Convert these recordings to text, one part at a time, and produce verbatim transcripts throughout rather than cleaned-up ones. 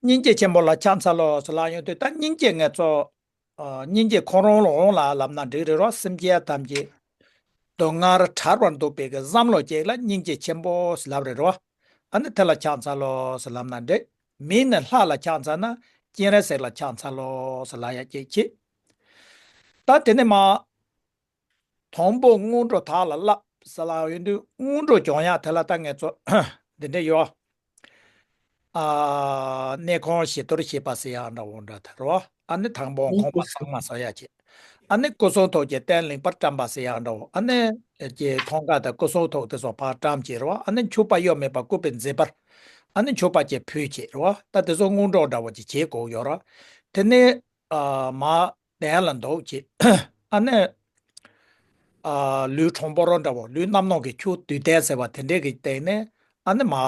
སྙིང་རྗེ་ཆེན་པོ་ལ་ཕྱག་འཚལ་ལོ་ཟེར་ལབ་ཡོང་དུས། ད་སྙིང་རྗེ་ངེད་ཚོ་ཨ་སྙིང་རྗེ་ཁོ་རང་ལ་འོང་ལ་ལབ་ན་འགྲིག་རེད་རོ། སེམས་ཅན་ཐམས་ཅད་སྡུག་བསྔལ་བྲལ་བར་འདོད་པའི་གི་བསམ་བློ་ཅིག་ལ་སྙིང་རྗེ་ཆེན་པོ་ཟེར་ལབ་རེད་རོ། ཨ་ནི་དེ་ལ་ཕྱག་འཚལ་ལོ་ཟེར་ལབ་ན་འགྲིག་མིན་ནི་ལྷ་ལ་ཕྱག་འཚལ་ན་སྤྱན་རས་གཟིགས་ལ་ཕྱག་འཚལ་ལོ་ཟེར་ལབ་ཡ་ཅིག་བྱེད། ད་དེ་ནས་མ། དང་པོ་སྔོན་འགྲོ་དག་ལ་བསླབ་ཟེར་ལབ་ཡོང་དུས། སྔོན་འགྲོ་སྦྱོང་ཡ་དེ་ལ་ད་ངེད་ཚོ་འདི་འདྲ་ཡོད། ཨ་གནས་ཁང་བཞི་གཏོར་བྱེད་པ་ཟེར་ཡ་འདྲ་བོ་འདྲ་དེ་རོ། ཨ་ནི་དང་པོ་ཁང་པ་གསར་མ་བཟོ་ཡ་བྱེད། ཨ་ནི་སྐུ་གསུང་ཐུགས་ཀྱི་རྟེན་ལེགས་པར་བཀྲམ་པ་ཟེར་ཡ་འདྲ་བོ། ཨ་ནི་ཀྱི་ཐང་ཀ་དང་སྐུ་གསུང་ཐུགས་དེ་ཚོ་ཕར་བཀྲམ་བྱེད་རོ། ཨ་ནི་མཆོད་པ་གཡོ་མེད་པ་སྐུ་པར་མཛེས་པར་ཨ་ནི་མཆོད་པ་ཅིག་ཕུལ་བྱེད་རོ། ད་དེ་ཚོ་སྔོན་འགྲོ་འདྲ་བོ་ཅིག་བྱེད་དགོས་ཡོད་རོ། དེ་ནས་ཨ་མ་གདན་ལ་འདུག་བྱེད། ཨ་ནི་ཨ་ལུས་དྲང་པོ་རོ་འདྲ་བོ། ལུས་རྣམ་སྣང་གི་ཆོས་དུས་གདན་ཟེར་བ་དེ་འདྲས་ཀྱི་སྟེང་ནས་ཨ་ནི་མ་ཨ་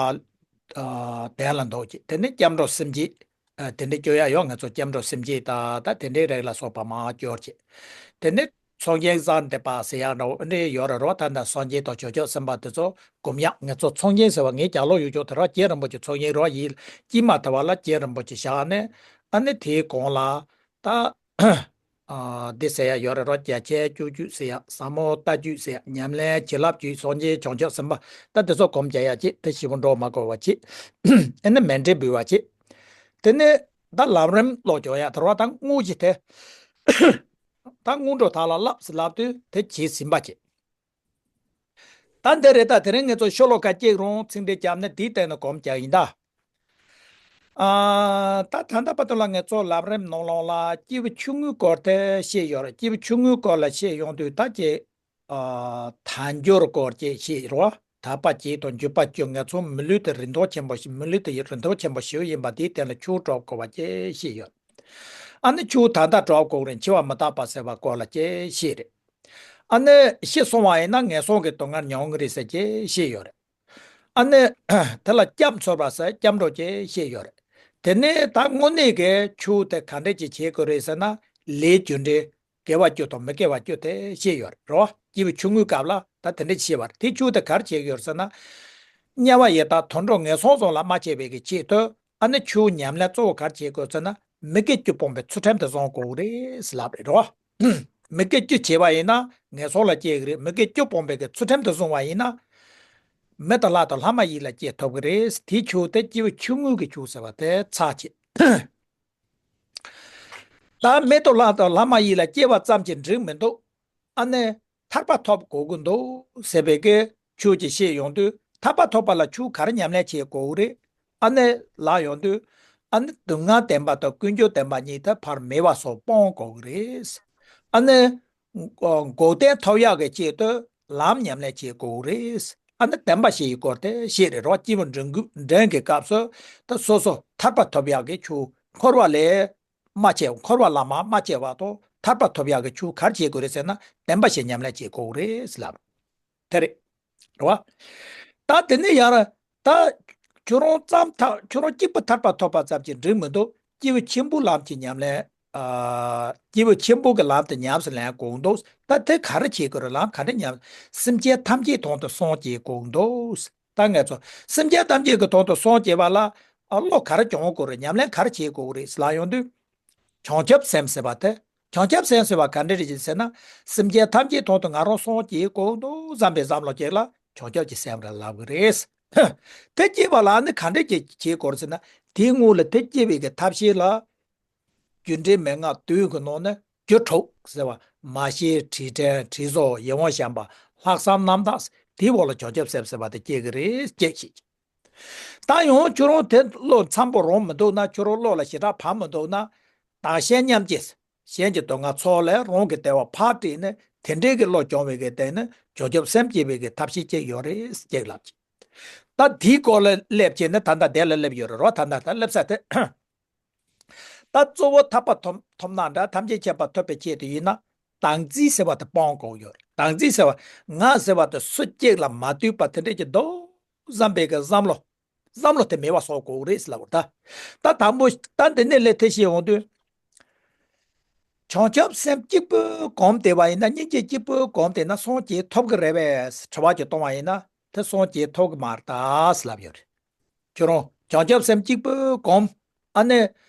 གདན་ལ་འདུག་བྱེད། དེ་ནས་སྐྱབས་འགྲོ་སེམས་བསྐྱེད་ཨ་དེ་འདྲས་སྐྱོར་ཡ་ཡོད། ང་ཚོ་སྐྱབས་འགྲོ་སེམས་བསྐྱེད་ད་ད་དེ་འདྲས་རིགས་ལ་སོགས་པ་མ་སྐྱོར་བྱེད། དེ་ནས་ཚོགས་ཆེན་གསར་འདེབས་པ་ཟེར་ཡ་འདྲ་བོ་འདྲས་ཡོད་རེད་རོ། ད་ད་སངས་རྒྱས་དང་བྱང་ཆུབ་སེམས་དཔའ་དེ་ཚོ་སྒོམ་ཡ། ང་ཚོ་ཚོགས་ཆེན་ཟེར་བ་ངའི་ལྗགས་ལོག་ཡོད་ཅོག་དེ་རོ། རྗེ་རིན་པོ་ཆེ་ཚོགས་ཆེན་རོ། ཡིད་ཀྱིས་མ་ཐུབ་པ་ལ་རྗེ་རིན་པོ་ཆེ་བཞག་ནས་ཨ་ནི་དེའི་གོང་ལ་ད་ཨ་འདི་ཟེར་ཡ་ཡོད་རེད་རོ། རྒྱ་ཆེན་སྤྱོད་བརྒྱུད་ཟེར་ཡ། ཟབ་མོ་ལྟ་བརྒྱུད་ཟེར་ཡ། ཉམས་ལེན་བྱིན་རླབས་བརྒྱུད། སངས་རྒྱས་བྱང་ཆུབ་སེམས་དཔའ། ད་དེ་ཚོ་སྒོམ་རྒྱག་ཡ་ཅིག་དེ་ཞིབ་པོ་འགྲོ་མ་དགོས་པ་ཅིག་ཨ་ནི་མཎྜལ་འབུལ་བ་ཅིག་དེ་ནས་ད་ལམ་རིམ་ཀློག་སྦྱོང་ཡ་དེ་རོ། ད་དངོས་གཞི་དེ་ད་སྔོན་འགྲོ་དག་ལ་བསླབ་ཟེར་ལབ་དུས་དེ་བྱེད་ཟིན་པ་བྱེད། ད་འདི་རེད། ད་དེ་རིང་ངེད་ཚོ་ཤོ་ལོ་ཀ་གཅིག་རང་ཚིག་འགྲེལ་བརྒྱབ་ནས་དེའི་སྟེང་ནས་སྒོམ་རྒྱག་ཡིན་ད། ཨ་ད་ད་ལྟ་བར་དུ་ལ་ངེད་ཚོ་ལམ་རིམ་ནང་ལོགས་ལ་སྐྱེས་བུ་ཆུང་ངུའི་སྐོར་དེ་བཤད་ཡོད་རེད། སྐྱེས་བུ་ཆུང་ངུའི་སྐོར་ལ་བཤད་ཡོང་དུས་ད་ཀྱི་ཨ་དལ་འབྱོར་སྐོར་ཅིག་བཤད་རོ། དག་པ་བརྒྱད་དང་འཇུག་པ་བཅུ། ངེད་ཚོ་མི་ལུས་དེ་རིན་ཐང་ཆེན་པོ་ཞིག་མི་ལུས་དེ་རིན་ཐང་ཆེན་པོ་ཞིག་ཡིན་པ་དེའི་སྟེང་ལ་ཆོས་སྒྲུབ་དགོས་པ་ཅིག་བཤད་ཡོད། ཨ་ནི་ཆོས་ད་ལྟ་སྒྲུབ་དགོས་རེད། འཆི་བ་མི་རྟག་པ་ཟེར་བ་སྐོར་ལ་ཅིག་བཤད་རེད། ཨ་ནི་ཤི་སོང་བ་ཡིན་ན་ངན་སོང་གི་སྡུག་བསྔལ་མྱོང་གི་རེད་ཟེར་ཅིག་བཤད་ཡོད་རེད། ཨ་ནི་དེ་ལ་སྐྱབས་འཚོལ་བ་ཟེར་སྐྱབས་འགྲོ་ཅིག་བཤད་ཡོད་རེད། དེ་ནས་ད་དངོས་གནས་ཀྱི་ཆོས་དེ་ག་འདྲས་ཅིག་བྱེད་དགོས་རེད་ཟེར་ན། ལས་རྒྱུ་འབྲས་དགེ་བ་བཅུ་དང་མི་དགེ་བ་བཅུ་དེ་བཤད་ཡོད་རེད་རོ། སྐྱེས་བུ་ཆུང་ངུའི་སྐབས་ལ་ད་དེ་འདྲ་བཤད་པ་རེད། དེ་ཆོས་དེ་ག་རེ་བྱེད་ཀྱི་ཡོད་རེད་ཟེར་ན། དམྱལ་བ་ཡི་དྭགས་དུད་འགྲོ་ངན་སོང་གསུམ་ལ་མ་སྐྱེ་བའི་གི་ཆེད་དུ་ཨ་ནི་ཆོས་ཉམས་ལེན་གཙོ་བོ་ག་རེ་བྱེད་དགོས་ཟེར་ན། མི་དགེ་བཅུ་སྤོང་བའི་ཚུལ་ཁྲིམས་དེ་བསྲུང་དགོས་རེད་ཟེར་ལབ་རེད་རོ། མི་དགེ་བཅུ་བྱས་པ་ཡིན་ན་ངན་སོང་ལ་སྐྱེ་གི་རེད། མི་དགེ་བཅུ་སྤོང་བའི་གི་ཚུལ་ཁྲིམས་དེ་བསྲུང་བ་ཡིན་ན། མི་དང་ལྷ་དང་ལྷ་མ་ཡིན་ལ་སྐྱེ་ཐུབ་གི་རེད། དེའི་ཆོས་དེ་སྐྱེས་བུ་ཆུང་ངུའི་གི་ཆོས་ཟེར་བ་དེ་ཚར་བྱེད། ད་མི་དང་ལྷ་དང་ལྷ་མ་ཡིན་ལ་སྐྱེ་བ་ཙམ་གྱིས་འགྲིག་མི་འདུག་ཨ་ནི་ཐར་པ་ཐོབ་དགོས་ཀྱི་འདུག་ཟེར་བའི་གི་ཆོས་ཅིག་བཤད་ཡོང་དུས། ཐར་པ་ཐོབ་པ་ལ་ཆོས་ག་རེ་ཉམས་ལེན་བྱེད་དགོས་ཀྱི་རེད། ཨ་ནི་ལབ་ཡོང་དུས། ཨ་ནི་སྡུག་བསྔལ་བདེན་པ་དང་ཀུན་འབྱུང་བདེན་པ་གཉིས་དེ་ཕར་མེད་པ་སོགས་སྤོང་དགོས་ཀྱི་རེད། ཨ་ནི་འགོག་བདེན་ཐོབ་ཡག་གི་ཆེད་དུ་ལམ་ཉམས་ལེན་བྱེད་དགོས་ཀྱི་རེད། ཨ་ནི་བདེན་པ་བཞི་ཡི་སྐོར་དེ་བཤད་རེད་རོ། སྐྱེས་བུ་འབྲིང་གི་འབྲིང་གི་སྐབས་སུ་ད་སོ་སོ་ཐར་པ་ཐོབ་ཡག་གི་ཆོས་འཁོར་བ་ལས་མ་སྐྱེ། འཁོར་བ་ལ་མ་མ་སྐྱེ་བ་དང་ཐར་པ་ཐོབ་ཡག་གི་ཆོས་ག་རེ་བྱེད་དགོས་རེད་ཟེར་ན། བདེན་པ་བཞི་ཉམས་ལེན་བྱེད་དགོས་རེད་ལབ། དེ་རེད། རེད་བ། ད་དེ་ནས་ཡང་ད་ཁྱོད་རང་ཙམ་ཐ་ཁྱོད་རང་གཅིག་པུ་ཐར་པ་ཐོབ་པ་ཙམ་གྱིས་འགྲིག་མི་འདུག་སྐྱེས་བུ་ཆེན་པོའི་ལམ་གྱི་ཉམས་ལེན། ཨ་སྐྱེས་བུ་ཆེན་པོ་གི་ལམ་དེ་ཉམས་སུ་ལེན་དགོས་འདུག་ད་དེ་ག་རེ་བྱེད་དགོས་རེད། ལམ་ག་འདྲ་ཉམས། སེམས་ཅན་ཐམས་ཅད་དོན་དུ་བསམ་བྱེད་དགོས་འདུག་ད་ངས་ཚོ་སེམས་ཅན་ཐམས་ཅད་ཀྱི་དོན་དུ་བསམ་བྱེད་པ་ལ་ཨ་བློ་ག་རེ་སྦྱོང་དགོས་རེད། ཉམས་ལེན་ག་རེ་བྱེད་དགོས་རེད་ལབ་ཡོང་དུས། བྱང་ཆུབ་སེམས་ཟེར་བ་དེ། བྱང་ཆུབ་སེམས་ཟེར་བ་ག་འདྲ་རེད་ཟེར་ན། སེམས་ཅན་ཐམས་ཅད་དོན་དུ་ང་རང་བསམ་བྱེད་དགོས་འདུག་བསམ་པའི་བསམ་བློ་ཅིག་ལ་བྱང་ཆུབ་ཀྱི་སེམས་རེད་ལབ་ཀྱི་རེད། དེ་སྐྱེས་པ་ལ་ནི་ག་འདྲ་ཅིག་བྱེད་དགོས་རེད་ཟེར་ན། དེའི་སྔོན་ལ་དེ་སྐྱེ་བའི་གི་ཐབས་ཤེས་ལ། རྒྱུ་འབྲས་མན་ངག་བདུན་གྱི་ནང་ནས་རྒྱུ་དྲུག་ཟེར་བ། མ་ཤེས། དྲི་དྲན། དྲི་བཟོ། ཡིད་འོང་ཞེན་པ། ལྷག་བསམ་རྣམ་དག་དེའི་འོག་ལ་བྱང་ཆུབ་སེམས་ཟེར་བ་དེ་སྐྱེ་གི་རེད་ཅེས་ཤིག་ད་ཡང་ཁྱོད་རང་དེ་བློ་འཚམ་པོ་རང་མི་འདུག་ན། ཁྱོད་རང་བློ་ལ་ཞེ་དྲག་བབས་མི་འདུག་ན། བདག་གཞན་མཉམ་བརྗེ། གཞན་གྱི་སྡུག་བསྔལ་ཚོར་ལས་རང་གི་བདེ་བ་ཕར་བསྒྲིགས་ནས་དེ་འདྲའི་གི་བློ་སྦྱོང་བའི་གི་སྟེང་ནས་བྱང་ཆུབ་སེམས་སྐྱེ་བའི་གི་ཐབས་ཤེས་ཅིག་ཡོད་རེད་ཅེས་ལབ་ཀྱི། ད་དེའི་སྐོར་ལ་སླེབས་བྱས་ནས་ད་ལྟ་དེ་ལ་སླེབས་ཡོད་རེད་རོ། ད་ལྟ་ད་སླེབས་ས་དེ། ད་གཙོ་བོ་ཐར་པ་ཐོབ་ཐོབ་ན་འདྲ། ཐམས་ཅད་མཁྱེན་པ་ཐོབ་པའི་ཆེད་དུ་ཡིན་ན། བདག་འཛིན་ཟེར་བ་དེ་སྤང་དགོས་ཡོད་རེད། བདག་འཛིན་ཟེར་བ་ང་ཟེར་བ་དེ་སུ་གཅིག་ལ་མ་ལྟོས་པ་དེ་འདྲས་ཀྱི་འདུག་བསམ་པའི་གི་བསམ་བློ། བསམ་བློ་དེ་མེད་པ་བཟོ་དགོས་རེད་ཟེར་ལབ་པ་རེད་ད། ད་དང་པོ་ད་འདི་ནས་ལས་དེ་བཤད་ཡོང་དུས། བྱང་ཆུབ་སེམས་གཅིག་པུ་སྒོམ་བསྡད་པ་ཡིན་ན། སྙིང་རྗེ་གཅིག་པུ་སྒོམ་བསྡད་ན་བསམ་བྱེད་ཐོབ་ཀྱི་རེད་པས་དྲི་བ་ཅིག་གཏོང་བ་ཡིན་ན། དེ་བསམ་བྱེད་ཐོབ་ཀྱི་མ་རེད་ད་ཟེར་ལབ་ཡོད་རེད། ཁྱོད་རང་བྱང་ཆུབ་སེམས་གཅིག་པུ་སྒོམ། ཨ་ནི།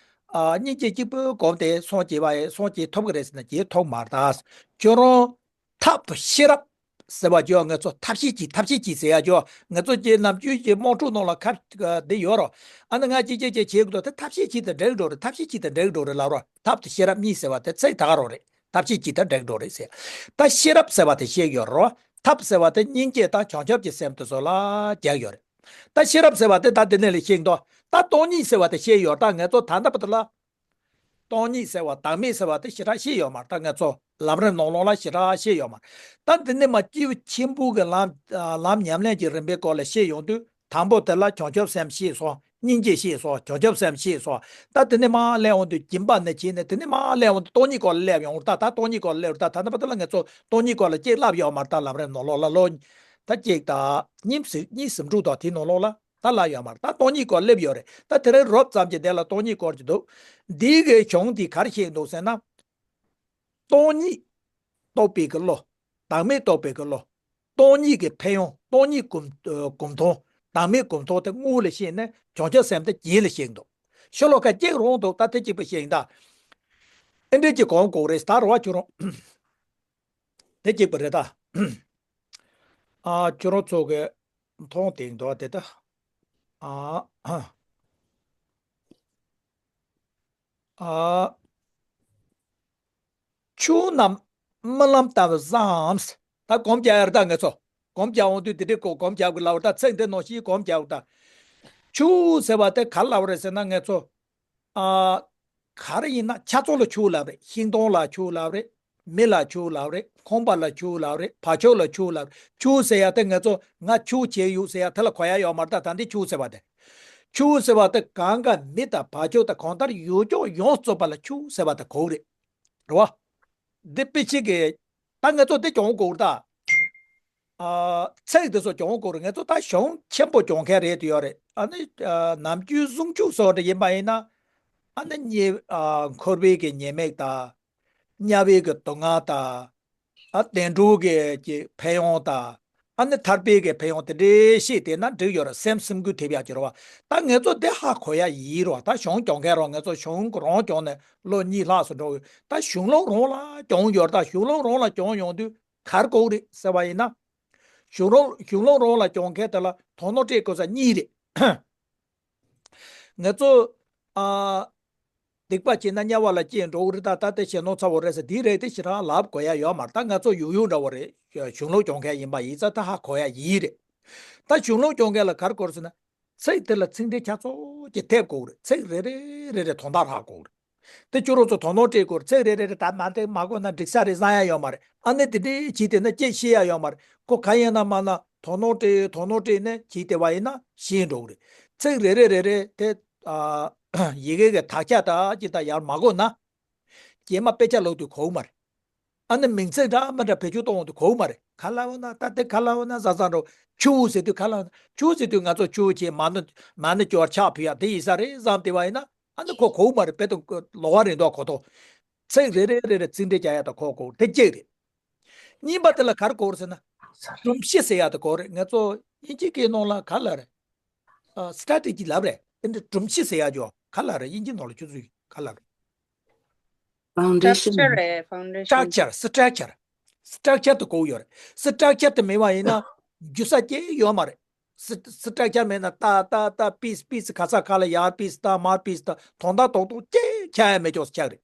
ཨ། སྙིང་རྗེ་གཅིག་པུ་སྒོམ་སྟེ་སངས་རྒྱས་པ་ཡི་སངས་རྒྱས་ཐོབ་ཀྱི་རེད་ཟེར་ན་རྒྱས་ཐུབ་མ་རེད་ད། ཁྱོད་རང་ཐབས་ཤེས་རབ་ཟེར་བ་ཅོ་ང་ཚོ་ཐབས་ཤེས་ཀྱིས་ཐབས་ཤེས་ཀྱིས་ཟེར་ཡ་ཅོ་ང་ཚོ་ཀྱི་ནམ་རྒྱུན་གྱི་དམངས་ཁྲོད་ནང་ལ་ཁ་འདི་ཡོད་རོ། ཨ་ནི་ང་ཅི་ཅི་ཅི་བྱེད་དགོས་དེ་ཐབས་ཤེས་ཀྱིས་དེ་འགྲིག་འགྲོ་རེད། ཐབས་ཤེས་ཀྱིས་དེ་འགྲིག་འགྲོ་རེད་ལབ་རོ། ཐབས་དང་ཤེས་རབ་གཉིས་ཟེར་བ་དེ་ཚིག་དག་རོ་རེད། ཐབས་ཤེས་ཀྱིས་དེ་འགྲིག་འགྲོ་རེད་ཟེར། ད་ཤེས་རབ་ཟེར་བ་དེ་ཤེས་ཡོད་རོ། ཐབས་ཟེར་བ་དེ་སྙིང་རྗེ་དང་བྱང་ཆུབ་ཀྱི་སེམས་དེ་ཚོ་ལ་རྒྱག་ཡོད་རེད། ད་ཤེས་རབ་ཟེར་བ་དེ་ད་འདི་ནས་ལས་ཤེས་འདུག་ད་སྟོང་ཉིད་ཟེར་བ་དེ་ཤེས་ཡོད། ད་ང་ཚོ་ད་ལྟ་བར་དུ་ལ། སྟོང་ཉིད་ཟེར་བ་བདག་མེད་ཟེར་བ་དེ་ཞེ་དྲག་ཤེས་ཡོད་མ་རེད། ད་ང་ཚོ་ལམ་རིམ་ནང་ལོགས་ལ་ཞེ་དྲག་ཤེས་ཡོད་མ་རེད། ད་འདི་ནས་མ་སྐྱེས་བུ་ཆེན་པོ་གི་ལམ་ལམ་ཉམས་ལེན་གྱི་རིམ་པའི་སྐོར་ལ་ཤེས་ཡོང་དུས། དང་པོ་དེ་ལ་བྱང་ཆུབ་སེམས་ཤེས་སོང་། སྙིང་རྗེ་ཤེས་སོང་། བྱང་ཆུབ་སེམས་ཤེས་སོང་། ད་དེ་ནས་མར་སླེབས་འོང་དུས་སྦྱིན་པ་ནས་བྱས་ནས་དེ་ནས་མར་སླེབས་འོང་དུས་སྟོང་ཉིད་སྐོར་ལ་སླེབས་ཡོང་ད། ད་སྟོང་ཉིད་སྐོར་ལ་སླེབས་ད། ད་ནི་པ་ད་ལ་ང་ཚོ་སྟོང་ཉིད་སྐོར་ལ་གཅིག་བསླབ་ཡོད་མ་རེད། ད་ལམ་རིམ་ནང་ལོགས་ལ་ལོ་ད་གཅིག་དང་གཉིས་གཉིས་གསུམ་དྲུག་དང་དེའི་ནང་ལོགས་ལ་ད་བསླབ་ཡོད་མ་རེད། ད་སྟོང་ཉིད་སྐོར་སླེབས་ཡོད་རེད། ད་དེ་རིང་རོབ་ཙམ་གྱི་དེ་ལ་སྟོང་ཉིད་སྐོར་གྱི་འདུག་འདིའི་གི་གཞུང་འདི་ག་རེ་བཤད་འདུག་ཟེར་ན། སྟོང་ཉིད་རྟོགས་པའི་གི་བློ། བདག་མེད་རྟོགས་པའི་གི་བློ། སྟོང་ཉིད་ཀྱི་ཕན་ཡོན། སྟོང་ཉིད་གོམས་ཨ་གོམས་མཐོང་། བདག་མེད་གོམས་མཐོང་དེ་དངོས་ལ་ཤེས་ནས་བྱང་ཆུབ་སེམས་དེ་རྒྱན་ལ་ཤེས་འདུག་ཤོ་ལོ་ཀ་གཅིག་རང་འདུག་ད་དེ་གཅིག་པུ་ཤེས་ཡིན་ད། ཨེ་འདྲས་ཀྱི་གོམས་དགོས་རེད་ད་རེད་བ་ཁྱོད་རང་། དེ་གཅིག་པུ་རེད་ད། ཨ་ཁྱོད་རང་ཚོ་གི་མཐོང་དེ་འདུག་དེ་ད། ཨ། ཨ། ཆོས་རྣམས་རྨི་ལམ་ལྟ་བུ་བསམ། ད་གོམས་རྒྱག་ཡར་ད་ང་ཚོ། གོམས་རྒྱག་འོང་དུས་དེ་འདྲའི་གོ་གོམས་རྒྱག་དགོས་ལབ་ད་ཚིག་འདི་ནང་བཞིན་གོམས་རྒྱག་ད། ཆོས་ཟེར་བ་དེ་ག་ལབ་རེད་ཟེར་ན་ང་ཚོ། ཨ། ག་རེ་ཡིན་ན་ཆ་ཚང་ལ་ཆོས་ལབ་རེད། ཤིང་སྡོང་ལ་ཆོས་ལབ་རེད། མི་ལ་ཆོས་ལབ་རེད། ཁང་པ་ལ་ཆོས་ལབ་རེད། བ་ཕྱུགས་ལ་ཆོས་ལབ་རེད། ཆོས་ཟེར་ཡ་དེ་ང་ཚོ་ང་ཆོས་བྱས་ཡོད་ཟེར་ཡ་དེ་ལ་གོ་ཡ་ཡོད་མ་རེད་ད། ད་འདི་ཆོས་ཟེར་བ་དེ། ཆོས་ཟེར་བ་དེ་གང་ག་མི་དང་བ་ཕྱུགས་དང་གང་ལྟར་ཡོད་ཅོག་ཡོངས་རྫོགས་པ་ལ་ཆོས་ཟེར་བ་དེ་གོ་རེད། རེད་བ། འདི་དཔེ་ཆ་གི། ད་ང་ཚོ་འདི་སྦྱོང་དགོས་རེད་ད། ཨ། ཚིག་འདི་ཚོ་སྦྱོང་དགོས་རེད། ང་ཚོ་ད་གཞུང་ཆེན་པོ་སྦྱོང་མཁན་རེད་དུ་ཡོད་རེད། ཨ་ནི། ཨ། ནམ་རྒྱུན་ཟུང་འཇུག་སོགས་འདྲ་ཡིན་པ་ཡིན་ན། ཨ་ནི་ཉེ། ཨ། འཁོར་བའི་གི་ཉེས་དམིགས་དང་། དམྱལ་བའི་གི་སྡུག་བསྔལ་དང་། ཨ། བདེ་འགྲོ་གི་གི་ཕན་ཡོན་དང་། ཨ་ནི་ཐར་པའི་གི་ཕན་ཡོན་དེ་འདྲའི་ཤེས་དེ་ན་འགྲིག་ཡོད་རེད། སེམས་སེམས་འགུལ་ཐེབས་ཡག་ཅིག་རེད་བ། ད་ང་ཚོ་འདི་ཧ་གོ་ཡ་ཡིན་རེད་བ། ད་གཞུང་སྦྱོང་མཁན་རང་ང་ཚོ་གཞུང་རང་སྦྱོང་ནས་ལོ་གཉིས་ལྷག་སུ་འགྲོ་ཡོད། ད་གཞུང་ལུགས་རང་ལ་སྦྱོང་ཡོད་རེད། ད་གཞུང་ལུགས་རང་ལ་སྦྱོང་ཡོང་དུས་ག་རེ་དགོས་རེད་ཟེར་བ་ཡིན་ན། གཞུང་ལུགས་གཞུང་ལུགས་རང་ལ་སྦྱོང་མཁན་དེ་ལ་དོ་སྣང་སྤྲད་དགོས་ས་གཉིས་རེད། ང་ཚོ། ཨ། སྡིག་པ་བྱས་ན་དམྱལ་བ་ལ་སྐྱེ་འགྲོ་གི་རེད། ད་ད་དེ་ཞེ་ནོར་ཚ་བོ་རེད་ཟེར་དེའི་རེད་དེ་ཞེ་དྲག་ལབ་དགོས་ཡ་ཡོད་མ་རེད། ད་ང་ཚོ་ཡོད་ཡོད་འདྲ་བོ་རེད། གཞུང་ལུགས་སྦྱོང་མཁན་ཡིན་པ་ཡིན་ཙང་ད་ཧ་གོ་ཡ་ཡིན་རེད། ད་གཞུང་ལུགས་སྦྱོང་མཁན་ལ་ག་རེ་དགོས་རེད་ཟེར་ན། ཚིག་དེ་ལ་ཚིག་འགྲེལ་ཆ་ཚང་གི་ཐེབས་དགོས་རེད། ཚིག་རེ་རེ་རེ་རེ་དོན་དག་ཧ་གོ་རེད། དེ་ཁྱོད་རང་ཚོ་དོ་སྣང་སྤྲད་དགོས་རེད། ཚིག་རེ་རེ་རེ་ད་མ་དེ་མ་གོ་ན་འགྲིག་ས་རེད་བསམ་ཡ་ཡོད་མ་རེད། ཨ་ནི་དེ་འདྲའི་བྱས་དེ་ན་ཅིག་ཤེས་ཡ་ཡོད་མ་རེད། ཁོ་ག་ཡིན་ན་མ་ན་དོ་སྣང་སྤྲད་དོ་སྣང་སྤྲད་ནས་བྱས་དེ་བ་ཡིན་ན་ཤེས་འགྲོ་གི་རེད། ཚིག་རེ་རེ་རེ་རེ་དེ། ཨ། ཡི་གེ་གི་དག་ཆ་ད་ཅིག་ད་ཡར་མ་གོ་ན། རྗེས་མ་དཔེ་ཆ་ཀློག་དུས་གོ་གི་མ་རེད། ཨ་ནི་མིང་ཚིག་འདྲ་མི་འདྲ་བེད་སྤྱོད་གཏོང་འོང་དུས་གོ་གི་མ་རེད། ག་ལབ་ན་ད་དེ་ག་ལབ་ན་བཟང་བཟང་འགྲོ། ཆུ་བོ་ཟེར་དུས་ག་ལབ་ན་ཆུ་བོ་ཟེར་དུས་ང་ཚོ་ཆུ་བོ་ཆེ་མ་ནི་མ་ནི་སྐྱོར་ཕྱག་ཕུལ་ཡ་དེ་ཡིན་ས་རེད་བསམ་དེ་བ་ཡིན་ན། ཨ་ནི་ཁོ་གོ་གི་མ་རེད། དཔེ་དང་ལོགས་ཀ་རེད་འདུག་གོ་ཐོག་ཚིག་རེ་རེ་རེ་རེ་ཚིག་འགྲེལ་རྒྱག་ཡ་དང་ཁོ་གོ་དེ་གཅིག་རེད། གཉིས་པ་དེ་ལ་ག་རེ་གོ་རེད་ཟེར་ན། སྒྲོམ་གཞི་ཟེར་ཡ་དེ་གོ་རེད། ང་ཚོ་དབྱིན་ཇི་སྐད་ནང་ལ་ག་ལབ་རེད། ཨ། སི་ཊེ་རེ་ཊི་ཇི་ལབ་རེད། དེ་འདྲ་སྒྲོམ་གཞི་ཟེར་ཡ་ཅོ་ག་ལབ་རེད། དབྱིན་ཇི་ནང་ལ་ཁྱོད་ཚོས་ག་ལབ་རེད། Foundation. Structure་རེད། Foundation. Structure, structure. Structure་དེ་གོ་ཡོད་རེད། Structure་དེ་མེད་པ་ཡིན་ན་རྒྱུ་ས་ཅིག་ཡོད་མ་རེད། Structure་མེད་ན་ཏ་ཏ་ཏ་པིས་པིས་ག་ས་ག་ལ་ཡར་པིས་ཏ་མར་པིས་ཏ་དོན་དག་རྡོག་རྡོག་ཅིག་ཆགས་ཡ་མེད་ཅོག་ཆགས་རེད།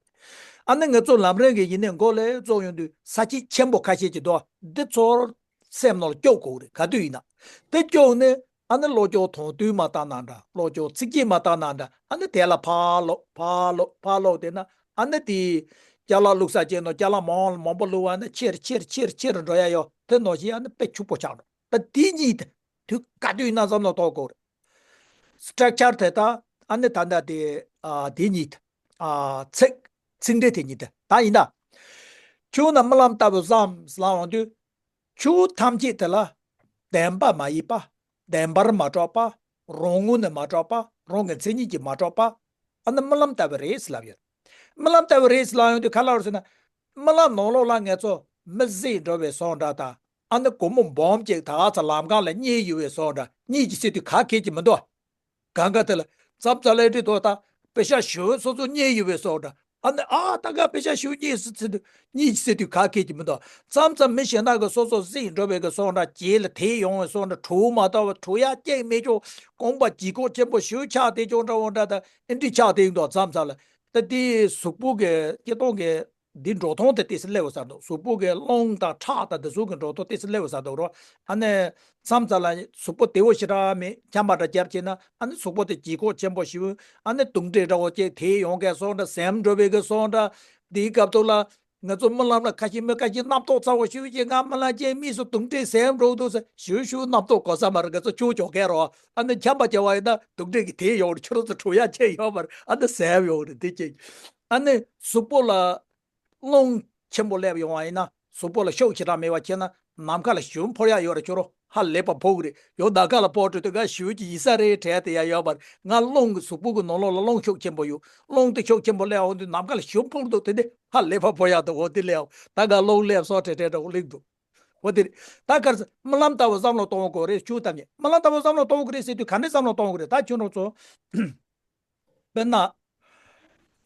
ཨ་ནི་ང་ཚོ་ལམ་རིམ་གི་ཡིན་ནའི་མགོ་ལས་རྫོགས་ཡོང་དུས་ས་བཅད་ཆེན་པོ་ཁ་ཤས་ཅིག་འདུག་འདི་ཚོར་སེམས་ནང་ལ་སྐྱོབ་དགོས་རེད། ག་དུས་ཡིན་ན་དེ་སྐྱོབ་ནས། ཨ་ནི་ཀློག་སྐྱོར་དོན་བསྡུས་མ་བཏང་ན་འདྲ། ཀློག་སྐྱོར་ཚིགས་བཅད་མ་བཏང་ན་འདྲ། ཨ་ནི་དེ་ལ་ཕར་ཀློག་ཕར་ཀློག་ཕར་ཀློག་དེ་ན་ཨ་ནི་དེ་ཅ་ལག་བླུགས་ས་ཅན་ནོ་ཅ་ལག་མང་མང་པོ་བླུགས་པ་ནི་ཆེར་ཆེར་ཆེར་ཆེར་འགྲོ་ཡ་ཡོད། དེ་ནང་བཞིན་ཨ་ནི་དཔེ་ཕྱུག་པོ་ཆགས་འགྲོ། ད་དེ་གཉིས་དེ་དུས་ག་དུས་ན་བསམ་བློ་གཏོང་དགོས་རེད། སི་ཊེ་རེ་ཀི་ཅར་དེ་དང་ཨ་ནི་ད་ལྟ་དེ་ཨ་དེ་གཉིས་དེ་ཨ་ཚིག་ཚིག་འགྲེལ་དེ་གཉིས་དེ་ད་ཡིན་ད། ཆོས་རྣམས་རྨི་ལམ་ལྟ་བུ་བསམ་ལབ་ཡོང་དུས། ཆོས་ཐམས་ཅད་དེ་ལ་བདེན་པ་མ་ཡིན་པ། བདེན་པར་མ་གྲུབ་པ། རང་ངོས་ནས་མ་གྲུབ་པ། རང་གི་མཚན་ཉིད་ཀྱིས་མ་གྲུབ་པ། ཨ་ནི་རྨི་ལམ་ལྟ་བུ་རེད་ཟེར་ལབ་ཡོད། རྨི་ལམ་ལྟ་བུ་རེད་ཟེར་ལབ་ཡོང་དུས་ག་ལབ་རེད་ཟེར་ན། རྨི་ལམ་ནང་ལོགས་ལ་ང་ཚོ་མི་བསད་འགྲོ་བའི་བཟོ་འདྲ་དང་། ཨ་ནི་སྒོར་མོ་སྦོམ་གཅིག་ད་ག་ཚོད་ལམ་ཁ་ལ་རྙེད་ཡོད་པའི་བཟོ་འདྲ་གཉིས་ཀྱི་སྲིད་དུས་ག་གེ་ཅིག་མི་འདུག་གང་ག་དེ་ལ་མཚམས་མཚམས་ལ་འདྲི་དོ་ད་དཔེ་ཆ་ཞུ་སོ་སོ་རྙེད་ཡོད་པའི་སོགས་འདྲ། ཨ་ནི་ཨ་ད་ག་དཔེ་ཆ་ཞུ་རྙེད་སི་ཚེ་དུ་རྙེད་ཀྱི་སི་དུས་ག་གེ་གི་མི་འདུག་མཚམས་མཚམས་མི་གཞན་དག་གི་སོ་སོ་གཟིགས་འགྲོ་བའི་གི་སོགས་འདྲ་རྗེས་ལ་དེད་ཡོང་བའི་སོགས་འདྲ་གྲོགས་མ་ལྟ་བ་གྲོགས་ཡ་སྐྱེས་མེད་ཀྱོག་དགོངས་པ་ལྗིད་ཁོག་ཆེན་པོ་ཞུ་ཆགས་དེ་ཀྱོག་འདྲ་བོ་འདྲ་ད་ཨེ་འདྲི་ཆགས་དེ་འདུག་མཚམས་མཚམས་ལ་ད་དེ་གཟུགས་པོ་གི་སྐྱེ་སྟོང་གི་འདི་འགྲོ་སྟངས་དེ་ཏོག་ཙམ་སླེབས་པ་ཟེར་འདུག་གཟུགས་པོ་གི་རླུང་དང་ཁྲག་དང་དེ་ཚོ་གི་འགྲོ་སྟངས་ཏོག་ཙམ་སླེབས་པ་ཟེར་འདུག་རོ། ཨ་ནི་མཚམས་མཚམས་ལ་གཟུགས་པོ་བདེ་བོ་ཞེ་དྲག་མེད་འཁྱམས་པ་འདྲ་རྒྱབ་བྱས་ན་ཨ་ནི་གཟུགས་པོ་དེ་ལྗིད་ཁོག་ཆེན་པོ་ཞིག་ཨ་ནི་དུག་འདྲེ་འདྲ་བོ་ཅིག་དེད་ཡོང་མཁན་སོགས་འདྲ་ཟེར་འགྲོ་བའི་གི་སོགས་འདྲ། འདིའི་སྐབས་ཐོག་ལ་ང་ཚོ་རྨི་ལམ་ལ་ཁ་ཤས་མི་ཁ་ཤས་རྣམ་རྟོག་ཚ་བོ་ཞིག་ཅིག་ང་རྨི་ལམ་ཅན་དམིགས་སུ་དུག་འདྲེ་ཟེར་འགྲོ་འདུག་ཟེར་ཞུ་ཞུ་རྣམ་རྟོག་གོ་ས་མ་རེད། ང་ཚོ་ཆུ་འཇོག་མཁན་རོ། ཨ་ནི་འཁྱམས་པ་བྱས་པ་ཡིན་ན་དུག་འདྲེ་གི་དེད་ཡོང་རེད། ཁྱོད་རང་ཚོ་གྲོགས་ཡ་ཆེ་ཡོད་མ་རེད། ཨ་ནི་ཟེར་ཡོང་རེད་འདི་ཅིག་ཨ་ནི་གཟུགས་པོ་ལ་རླུང་ཆེན་པོ་སླེབས་ཡོང་བ་ཡིན་ན་གཟུགས་པོ་ལ་ཤུགས་ཞེ་དྲག་མེད་པ་བྱས་ན་ནམ་མཁའ་ལ་ཞུན་འཕོ་ཡག་ཡོད་རེད། ཁྱོད་རང་ཧ་ལས་པ་འཕོ་གི་རེད། ཡང་ནམ་མཁའ་ལ་འཕོ་འགྲོ་དུས་ང་ཞུན་གྱི་ཡིན་ས་རེད་དྲན་དེ་ཡ་ཡོད་མ་རེད། ང་རླུང་གི་གཟུགས་པོ་གི་ནང་ལོགས་ལ་རླུང་ཤུགས་ཆེན་པོ་ཡོད། རླུང་དེ་ཤུགས་ཆེན་པོ་སླེབས་འོང་དུས་ནམ་མཁའ་ལ་ཞུན་འཕོ་འདུག་དེ་ནི་ཧ་ལས་པ་འཕོ་ཡག་འདུག་འོ་དེ་སླེབས་འོང་ད་ག་རླུང་སླེབས་སོང་དྲན་དྲན་འདྲ་བོ་གླེང་འདུག་འོ་དེ་རེད། ད་ག་རེ་ཟེར་རྨི་ལམ་ལྟ་བུ་བསམ་བློ་གཏོང་དགོས་རེད། ཆུ་ཐམས་ཅད་རྨི་ལམ་ལྟ་བུ་བསམ་བློ་གཏོང་དགོས་རེད་ཟེར་དུས་ག་འདྲས་བསམ་བློ་གཏོང་དགོས་རེད། ད་ཁྱོད་རང་ཚོ། དཔེར་ན།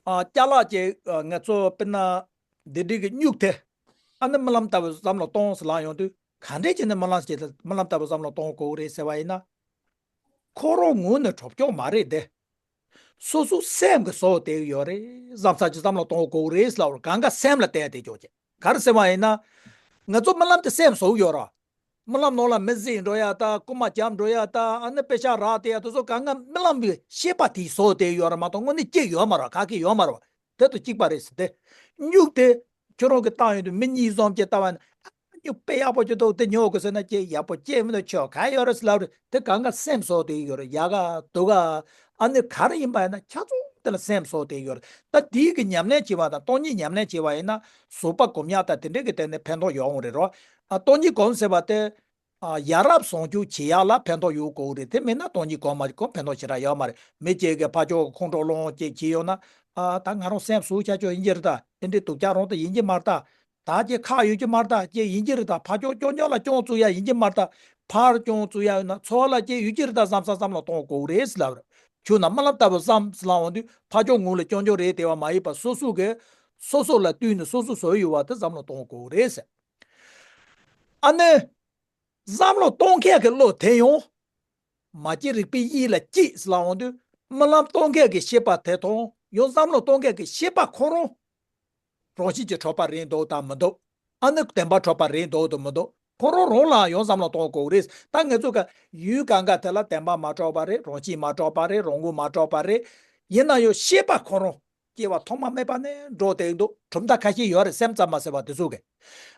ཨ། ཅ་ལག་ཅིག་ཨ། ང་ཚོ་དཔེར་ན། འདི་འདྲའི་གི་སྨྱུག་དེ། ཨ་ནི་རྨི་ལམ་ལྟ་བུ་བསམ་བློ་གཏོང་ཟེར་ལབ་ཡོང་དུས་ག་འདྲས་བྱས་ནས་རྨི་ལམ་ཞིག་ལ་རྨི་ལམ་ལྟ་བུ་བསམ་བློ་གཏོང་དགོས་རེད་ཟེར་བ་ཡིན་ན། ཁོ་རང་ངོས་ནས་གྲོགས་སྐྱོང་མ་རེད་དེ། སོ་སོ་སེམས་ཀྱི་བཟོ་བསྡད་ཀྱི་ཡོད་རེད་བསམ་ས་ཅིག་བསམ་བློ་གཏོང་དགོས་རེད་ཟེར་ལབ་རེད། གང་ག་སེམས་ལ་བལྟས་བསྡད་ཀྱོག་ཅིག་ག་རེ་ཟེར་བ་ཡིན་ན། ང་ཚོ་རྨི་ལམ་དེ་སེམས་བཟོ་གི་ཡོད་རེད། རྨི་ལམ་ནང་ལ་མི་གཟིགས་འགྲོ་ཡ་ད་རྐུན་མ་བརྒྱབ་འགྲོ་ཡ་ད་ཨ་ནི་དཔེ་ཆ་རག་བསྡད་ཡ་དེ་ཚོ་གང་ག་རྨི་ལམ་གྱི་ཤེས་པ་དེས་བཟོ་བསྡད་ཡོད་རེད་མ་གཏོགས་དངོས་གནས་སྐྱེ་ཡོད་མ་རེད། ག་གེ་ཡོད་མ་རེད་བ། དེ་དང་གཅིག་པ་རེད་ཟེར་ཏེ། སྨྱུག་དེ་ཁྱོད་རང་གིས་བཏང་ཡོང་དུས་མི་གཉིས་གསུམ་གྱིས་བལྟས་པ་ན། ཨ། སྨྱུག་དཔེ་ཡག་པོ་ཅིག་འདུག་དེ་ཉོ་དགོས་ཟེར་ན་ཅིག་ཡག་པོ་སྐྱེ་མི་འདུག་ཆོག་ག་ཡོད་རེད་ཟེར་ལབ་རེད། དེ་གང་ག་སེམས་བཟོ་བསྡད་ཡོད་རེད། ཡག་ག་སྡུག་ག་ཨ་ནི་ག་རེ་ཡིན་པ་ཡིན་ན་ཆ་ཚང་དེ་ལ་སེམས་བཟོ་བསྡད་ཡོད་རེད། ད་དེའི་གི་ཉམས་ལེན་བྱེད་པ་དང་སྟོང་ཉིད་ཉམས་ལེན་བྱེད་པ་ཡིན་ན་གཟུགས་པ་སྒོམ་ཡག་དང་དེ་འདྲའི་གི་སྟེང་ནས་ཕན་ཐོགས་ཡོང་གི་རེད་རོ། ཨ། སྟོང་ཉིད་སྒོམ་ཟེར་བ་དེ། ཨ། ཡ་རབས་བཟང་སྤྱོད་བྱེད་ཡག་ལ་ཕན་ཐོགས་ཡོང་དགོས་རེད། དེ་མིན་ན་སྟོང་ཉིད་སྒོམ་མ་སྒོམ་ཕན་ཐོགས་ཞེ་དྲག་ཡོད་མ་རེད། མི་གཅིག་གིས་ཕར་ཕྱོགས་ཁོང་ཁྲོ་སློང་ཅིག་བྱེད་ཡོང་ན། ཨ། ད་ང་རང་སེམས་བཟོ་བྱ་ཆོག་ཡིན་གྱི་རེད་ད། དེ་འདྲའི་སྡུག་ཅག་རང་ད་ཡིན་གྱི་མ་རེད་ད། ད་ཅིག་ཁག་ཡོད་ཀྱི་མ་རེད་ད། ཅིག་ཡིན་གྱི་རེད་ད། ཕར་ཕྱོགས་སྐྱོང་སྐྱོང་ལ་སྐྱོང་བཅུག་ཡག་ཡིན་གྱི་མ་རེད་ད། ཕར་སྐྱོང་བཅུག་ཡག་ཡོད་ན་ཚུར་ལ་ཅིག་ཡོད་ཀྱི་རེད་ད་བསམ་ས་བསམ་བློ་གཏོང་དགོས་རེད་ཟེར་ལབ་རེད། ཁྱོད་རྣམས་རྨི་ལམ་ལྟ་བུ་བསམ་ཟེར་ལབ་འོང་དུས་ཕར་ཕྱོགས་ངོས་ལ་སྐྱོང་སྐྱོང་རེད་དེ་བ་མ་ཡིན་པ་སོ་སོ་གིས་སོ་སོ་ལ་བསྟུན་ནས་སོ་སོ་བཟོ་ཡོད་པ་དེ་བསམ་བློ་གཏོང་དགོས་རེད་ཟེར། ཨ་ནི། བསམ་བློ་གཏོང་མཁན་གྱི་བློ་དེ་ཡང་། མ་སྐྱེས་རིག་པའི་དབྱིངས་ལ་སྐྱེས་ཟེར་ལབ་འོང་དུས་རྨི་ལམ་གཏོང་མཁན་གྱི་ཤེས་པ་དེ་དང་ཡང་བསམ་བློ་གཏོང་མཁན་གྱི་ཤེས་པ་ཁོ་རང་། རང་བཞིན་གྱིས་གྲུབ་པ་རེད་འདུག་དང་མི་འདུག་ཨ་ནི་བདེན་པ་གྲུབ་པ་རེད་འདུག་དང་མི་འདུག་ཁོ་རང་རང་ལ་ཡང་བསམ་བློ་གཏོང་དགོས་རེད། ད་ང་ཚོ་ག་ཡུལ་གང་ག་དེ་ལ་བདེན་པ་མ་གྲུབ་པ་རེད། རང་བཞིན་མ་གྲུབ་པ་རེད། རང་ངོས་མ་གྲུབ་པ་རེད། ཡིན་ན་ཡང་ཤེས་པ་ཁོ་རང་། སྐྱེ་བ་ཐོག་མ་མེད་པ་ནས་འགྲོ་བསྡད་འདུག་གྲུབ་མཐའ་ཁ་ཤས་ཡོད་རེད། སེམས་ཙམ་པ་ཟེར་བ་དེ་ཚོ་གིས།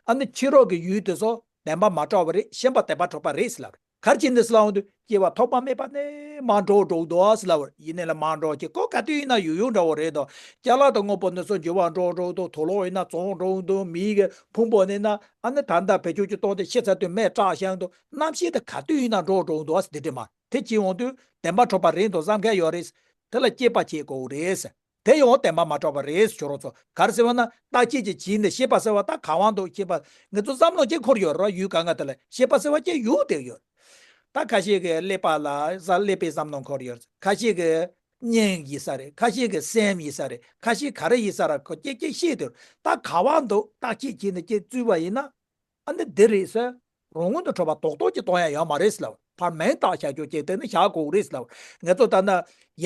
ཨ་ནི་ཕྱི་རོལ་གྱི་ཡུལ་དེ་ཚོ་བདེན་པ་མ་གྲུབ་པ་རེད། ཤེས་པ་བདེན་པ་གྲུབ་པ་རེད་ཟེར་ལབ་རེད། ག་རེ་བྱས་ནས་ཟེར་ལབ་འོང་དུས་སྐྱེ་བ་ཐོག་མ་མེད་པ་ནས་མར་འགྲོ་འགྲོ་འདུག་ཟེར་ལབ་རེད། ཡིན་ནའི་ལ་མར་འགྲོ་ཅིག་ཁོ་ག་དུས་ཡིན་ན་ཡོད་ཡོད་འདྲ་བོ་རེད་དོ། ཅ་ལག་དང་དངོས་པོ་འདི་ཚོ་འགྱུར་བ་འགྲོ་འགྲོ་འདུག་དུག་སློག་ཡིན་ན་བཙོང་འགྲོ་འདུག་མིའི་གི་ཕུང་པོ་ནི་ན་ཨ་ནི་ད་ལྟ་བེད་སྤྱོད་ཅིག་གཏོང་དེ་ཤི་ཚར་དུས་མེ་སྲེག་བཞག་འདུག་རྣམ་ཤེས་དེ་ག་དུས་ཡིན་ན་འགྲོ་འགྲོ་འདུག་ཟེར་དེ་འདྲ་མ་དེ་བྱས་འོང་དུས་བདེན་པ་གྲུབ་པ་རེད་འདུག་བསམ་མཁན་ཡོད་རེད། དེ་ལ་དཔྱད་པ་བྱེད་དགོས་རེད། དེ་ཡང་བདེན་པ་མ་གྲུབ་པ་རེད་ཟེར་ཁྱོད་རང་ཚོ། ག་རེ་ཟེར་བ་ན་བརྟག་དཔྱད་ཅིག་བྱས་ནས་ཤེས་པ་ཟེར་བ་ད་ག་བ་འདུག་ཤེས་པ་ང་ཚོ་བསམ་བློ་ཅིག་འཁོར་ཡོད་རེད། ཡུལ་གང་ག་དེ་ལ་ཤེས་པ་ཟེར་བ་ཅིག་ཡོད་དེ་ཡོད། ད་ཁ་ཤས་ཀྱིས་ཀླད་པ་ལ་ཟ་ཀླད་པའི་བསམ་བློ་འཁོར་ཡོད། ཁ་ཤས་ཀྱིས་སྙིང་ཡིན་ས་རེད། ཁ་ཤས་ཀྱིས་སེམས་ཡིན་ས་རེད། ཁ་ཤས་ག་རེ་ཡིན་ས་རེད། ཁོ་ཅིག་ཅིག་ཤེས་དེ་ད་ག་བ་འདུག་བརྟག་དཔྱད་བྱས་ནས་ཅིག་བཙུད་པ་ཡིན་ན། ཨ་ནི་འདི་རེད་ཟེར། རང་ངོས་ནས་གྲུབ་པ་རྡོག་རྡོག་ཅིག་གཏོང་ཡ་ཡོད་མ་རེད་ཟེར་ལབ། ཕར་མིང་བཏགས་བཞག་རྒྱུ་ཅིག་དེ་ནི་བཞག་དགོས་རེད་ཟེར་ལབ། ང་ཚོ་ལྟར་ན་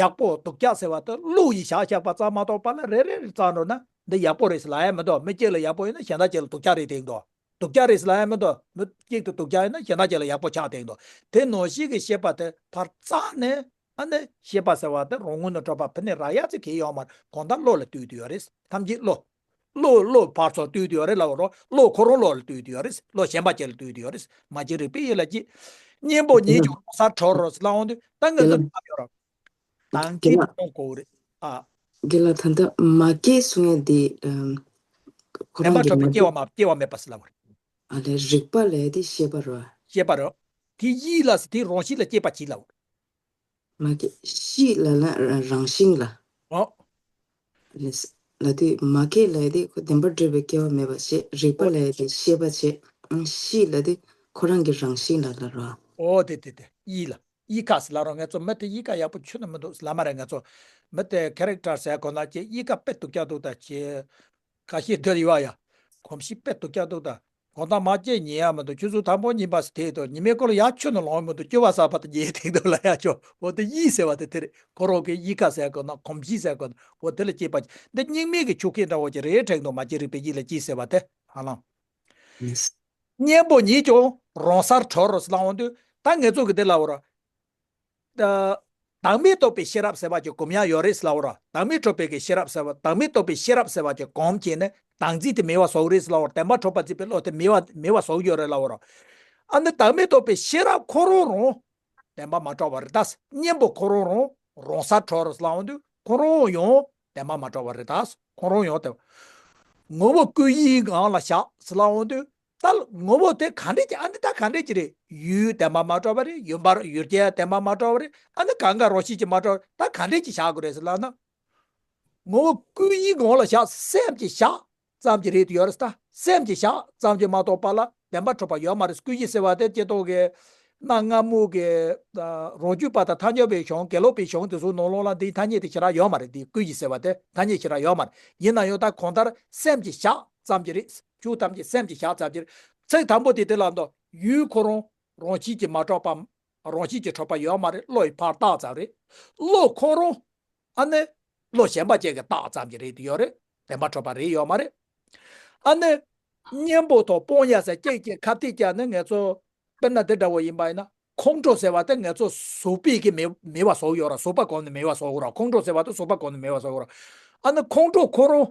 ཡག་པོ་སྡུག་ཅག་ཟེར་བ་དེ་བློ་ཡིས་བཞག་བཞག་པ་ཙམ་མ་གཏོགས་པ་ལ་རེ་རེ་རེ་བརྩམས་འགྲོ་ན་འདི་ཡག་པོ་རེད་ཟེར་ལབ་ཡ་མི་འདུག་མི་གཅིག་ལ་ཡག་པོ་ཡིན་ན་གཞན་དག་གཅིག་ལ་སྡུག་ཅག་རེད་དེ་འདུག་སྡུག་ཅག་རེད་ཟེར་ལབ་ཡ་མི་འདུག་མི་གཅིག་ཏུ་སྡུག་ཅག་ཡིན་ན་གཞན་དག་གཅིག་ལ་ཡག་པོ་ཆགས་དེ་འདུག་དེ་ནང་བཞིན་གྱི་ཤེས་པ་དེ་ཕར་བཙལ་ནས། ཨ་ནི་ཤེས་པ་ཟེར་བ་དེ་རང་ངོས་ནས་གྲུབ་པ་ཕི་ནས་རག་ཡ་ཅིག་གི་ཡོད་མ་རེད། གང་ལྟར་བློ་ལ་ལྟོས་དེ་ཡོད་རེད། ཐམས་ཅད་བློ། བློ་བློ་ཕར་ཚུར་ལྟོས་དེ་ཡོད་རེད་ལབ་རོགས། བློ་ཁོ་རང་བློ་ལ་ལྟོས་དེ་ཡོད་རེད། བློ་གཞན་པ་ཅིག་ལ་ལྟོས་དེ་ཡོད་རེད། མ་སྐྱེས་རིག་པའི་ཡུལ་ལ་སྐྱེས། གཉེན་པོ་ཉིད་ཀྱང་རང་སར་གྲོལ་རོ་ཟེར་ལབ་འོང་དུས་ད་ངེད་ཚོ་ལ་ལབ་ཡོད་རོགས། དང་གི་ལ་མ་གཏོང་དགོས་རེད། ཨ། དགེ་ལགས་ད་ལྟ་མ་སྐྱེས་གསུང་ཡ་འདི། ཨམ། ཁོ་རང་བདེན་པ་གྲུབ་པའི་སྐྱེ་བ་མ་སྐྱེ་བ་མེད་པ་ཟེར་ལབ་རེད། ཨ་ལས་རིག་པ་ལས་དེ་ཤེས་པ་རོ། ཤེས་པ་རོ། དེ་ཡིད་ལ་ཟེར་དེ་རང་བཞིན་ལ་སྐྱེས་པ་གྱིས་ལབ། མ་སྐྱེས་ཤེས་ལ་ལ་རང་བཞིན་ལ། ཨོ། ལས་ལ་དེ་མ་སྐྱེས་ལས་དེ་ཁོ་བདེན་པ་གྲུབ་པའི་སྐྱེ་བ་མེད་པ་བྱེད། རིག་པ་ཨོ། ལས་དེ་ཤེས་པ་བྱེད། ཨང་ཤེས་ལ་དེ་ཁོ་རང་གི་རང་བཞིན་ལ་ལ་རོ། ཨོ་དེ་དེ་དེ་ཡིད་ལ། དབྱིག་ཁ་ཟེར་ལབ་རོགས། ང་ཚོ་མི་དེ་དབྱིག་ཁ་ཡག་པོ་ཁྱོན་ནས་མི་འདུག་ལབ་མ་རེད། ང་ཚོ་མི་དེ་ཁེ་རེག་ཊར་ཟེར་གོ་ན་ཅེ་དབྱིག་ཁ་དཔེ་སྡུག་ཀྱག་འདུག་ད་ཅེ། ཁ་ཤས་འདིར་ཡོད་ཡ། གོམས་གཤིས་དཔེ་སྡུག་ཀྱག་འདུག་ད། གོ་ད་མ་ཅེ་ཉན་ཡ་མི་འདུག་ཁྱོད་ཚོ་དང་པོ་ཉིན་པ་སི་དེ་དུ་ཉི་མའི་སྐོར་ལ་ཡག་ཁྱོན་ནས་ལོང་མི་འདུག་སྐྱོ་བ་ས་བ་དུ་ཉལ་ཐེངས་འདུག་ལ་ཡ་ཆོ། འོ་དེ་དབྱིག་ཟེར་བ་དེ་དེ་རེད། ཁོ་རང་གི་དབྱིག་ཁ་ཟེར་གོ་ན་གོམས་གཤིས་ཟེར་གོ་ན་འོ་དེ་ལ་སྐྱེས་པ་འདི་སྙིགས་མའི་གི་ཆུ་སྐྱེས་འདྲ་བོ་ཅིག་རེད་དྲན་འདུག་མ་ཅེ་རིག་པའི་དབྱིག་ལ་སྐྱེས་ཟེར་བ་དེ་ཧ་ལམ། གཉེན་པོ་ཉིད་ཀྱང་རང་སར་གྲོལ་རོ་ཟེར་ལབ་འོང་དུས་ད་ངེད་ཚོ་གི་དེ་ལབ་འོ་ར། བདག་མེད་རྟོགས་པའི་ཤེས་རབ་ཟེར་བ་ཅིག་གོམས་ཡ་ཡོད་རེད་ཟེར་ལབ་འོ་ར། བདག་མེད་རྟོགས་པའི་གི་ཤེས་རབ་ཟེར་བ་བདག་མེད་རྟོགས་པའི་ཤེས་རབ་ཟེར་བ་ཅིག་གོམས་བྱས་ནས་བདག་འཛིན་དེ་མེད་པ་བཟོ་གི་རེད་ཟེར་ལབ་འོ་ར། བདེན་པ་འཕྲོག་པ་འཛིན་པའི་བློ་དེ་མེད་པ་མེད་པ་བཟོ་གི་ཡོད་རེད་ལབ་འོ་ར། ཨ་ནི་བདག་མེད་རྟོགས་པའི་ཤེས་རབ་ཁོ་རང་རང་བདེན་པ་མ་གྲུབ་པ་རེད་ད། གཉེན་པོ་ཁོ་རང་རང་རང་སར་གྲོལ་རོ་ཟེར་ལབ་འོང་དུས་ཁོ་རང་ཡང་བདེན་པ་མ་གྲུབ་པ་རེད་ད། ཁོ་རང་ཡང་དེ་ངོ་བོ་ཀུན་གཞིའི་ངང་ལ་བཞག་ཟེར་ལབ་འོང་དུས། ད་ངོ་བོ་དེ་ག་འདྲས་ཀྱི་ཨ་འདི་ད་ག་འདྲས་ཀྱི་རེད། ཡུལ་བདེན་པ་མ་གྲུབ་པ་རེད། ཡུལ་འབར་ཡུལ་རྐྱེན་བདེན་པ་མ་གྲུབ་པ་རེད། ཨ་འདི་གང་ག་རང་བཞིན་གྱིས་མ་གྲུབ་པ་ད་ག་འདྲས་ཀྱི་བཞག་དགོས་རེད་ཟེར་ལབ་ན། ངོ་བོ་ཀུན་གཞིའི་ངང་ལ་བཞག་སེམས་ཀྱིས་བཞག་ཙམ་གྱི་རེད་དུ་ཡོད་རེད་ད། སེམས་ཀྱིས་བཞག་ཙམ་གྱིས་མ་གཏོགས་པ་ལ་བདེན་པ་གྲུབ་པ་ཡོད་མ་རེད། ཀུན་གཞི་ཟེར་བ་དེ་སྐྱེ་ཐོག་གི་གནའ་སྔ་མོ་གི་རང་རྒྱུད་པ་དང་ཐ་སྙད་པའི་གཞུང་དགེ་ལུགས་པའི་གཞུང་དེ་ཚོའི་ནང་ལོགས་ལ་འདིའི་ཐ་སྙད་དེ་ཞེ་དྲག་ཡོད་མ་རེད། འདིའི་ཀུན་གཞི་ཟེར་བ་དེ་ཐ་སྙད་ཞེ་དྲག་ཡོད་མ་རེད། ཡིན་ན་ཡང་ད་གང་ལྟར་སེམས་ཀྱིས་བཞག་ཙམ་གྱི་རེད། ཆོས་ཐམས་ཅད་སེམས་ཀྱིས་བཞག་ཙམ་གྱི་རེད། ཚིག་དང་པོ་དེ་དེ་ལ་འདུག་ཡུལ་ཁོ་རང་རང་བཞིན་གྱིས་མ་གྲུབ་པ། རང་བཞིན་གྱིས་གྲུབ་པ་ཡོད་མ་རེད། བློ་ཡིས་ཕར་བཏགས་ཙམ་རེད། བློ་ཁོ་རང་ཨ་ནི་བློ་གཞན་པ་ཅིག་གིས་བཏགས་ཙམ་གྱི་རེད་དུ་ཡོད་རེད། བདེན་པ་གྲུབ་པ་རེད་ཡོད་མ་རེད། ཨ་ནི་གཉེན་པོ་དང་སྤོང་ཡ་ཟེར་ཅིག་ཅིག་ཁ་གཏད་བཅག་ནས་ངེད་ཚོ་དཔེར་ན་འདི་འདྲ་བོ་ཡིན་པ་ཡིན་ན་ཁོང་ཁྲོ་ཟེར་བ་དེ་ངེད་ཚོ་གཟུགས་པོས་ཀྱི་མེད་མེད་པ་བཟོ་གི་ཡོད་ར། གཟུགས་པ་གོང་ནས་མེད་པ་བཟོ་གི་ར། ཁོང་ཁྲོ་ཟེར་བ་དེ་གཟུགས་པ་གོང་ནས་མེད་པ་བཟོ་གི་ར། ཨ་ནི་ཁོང་ཁྲོ་ཁོ་རང་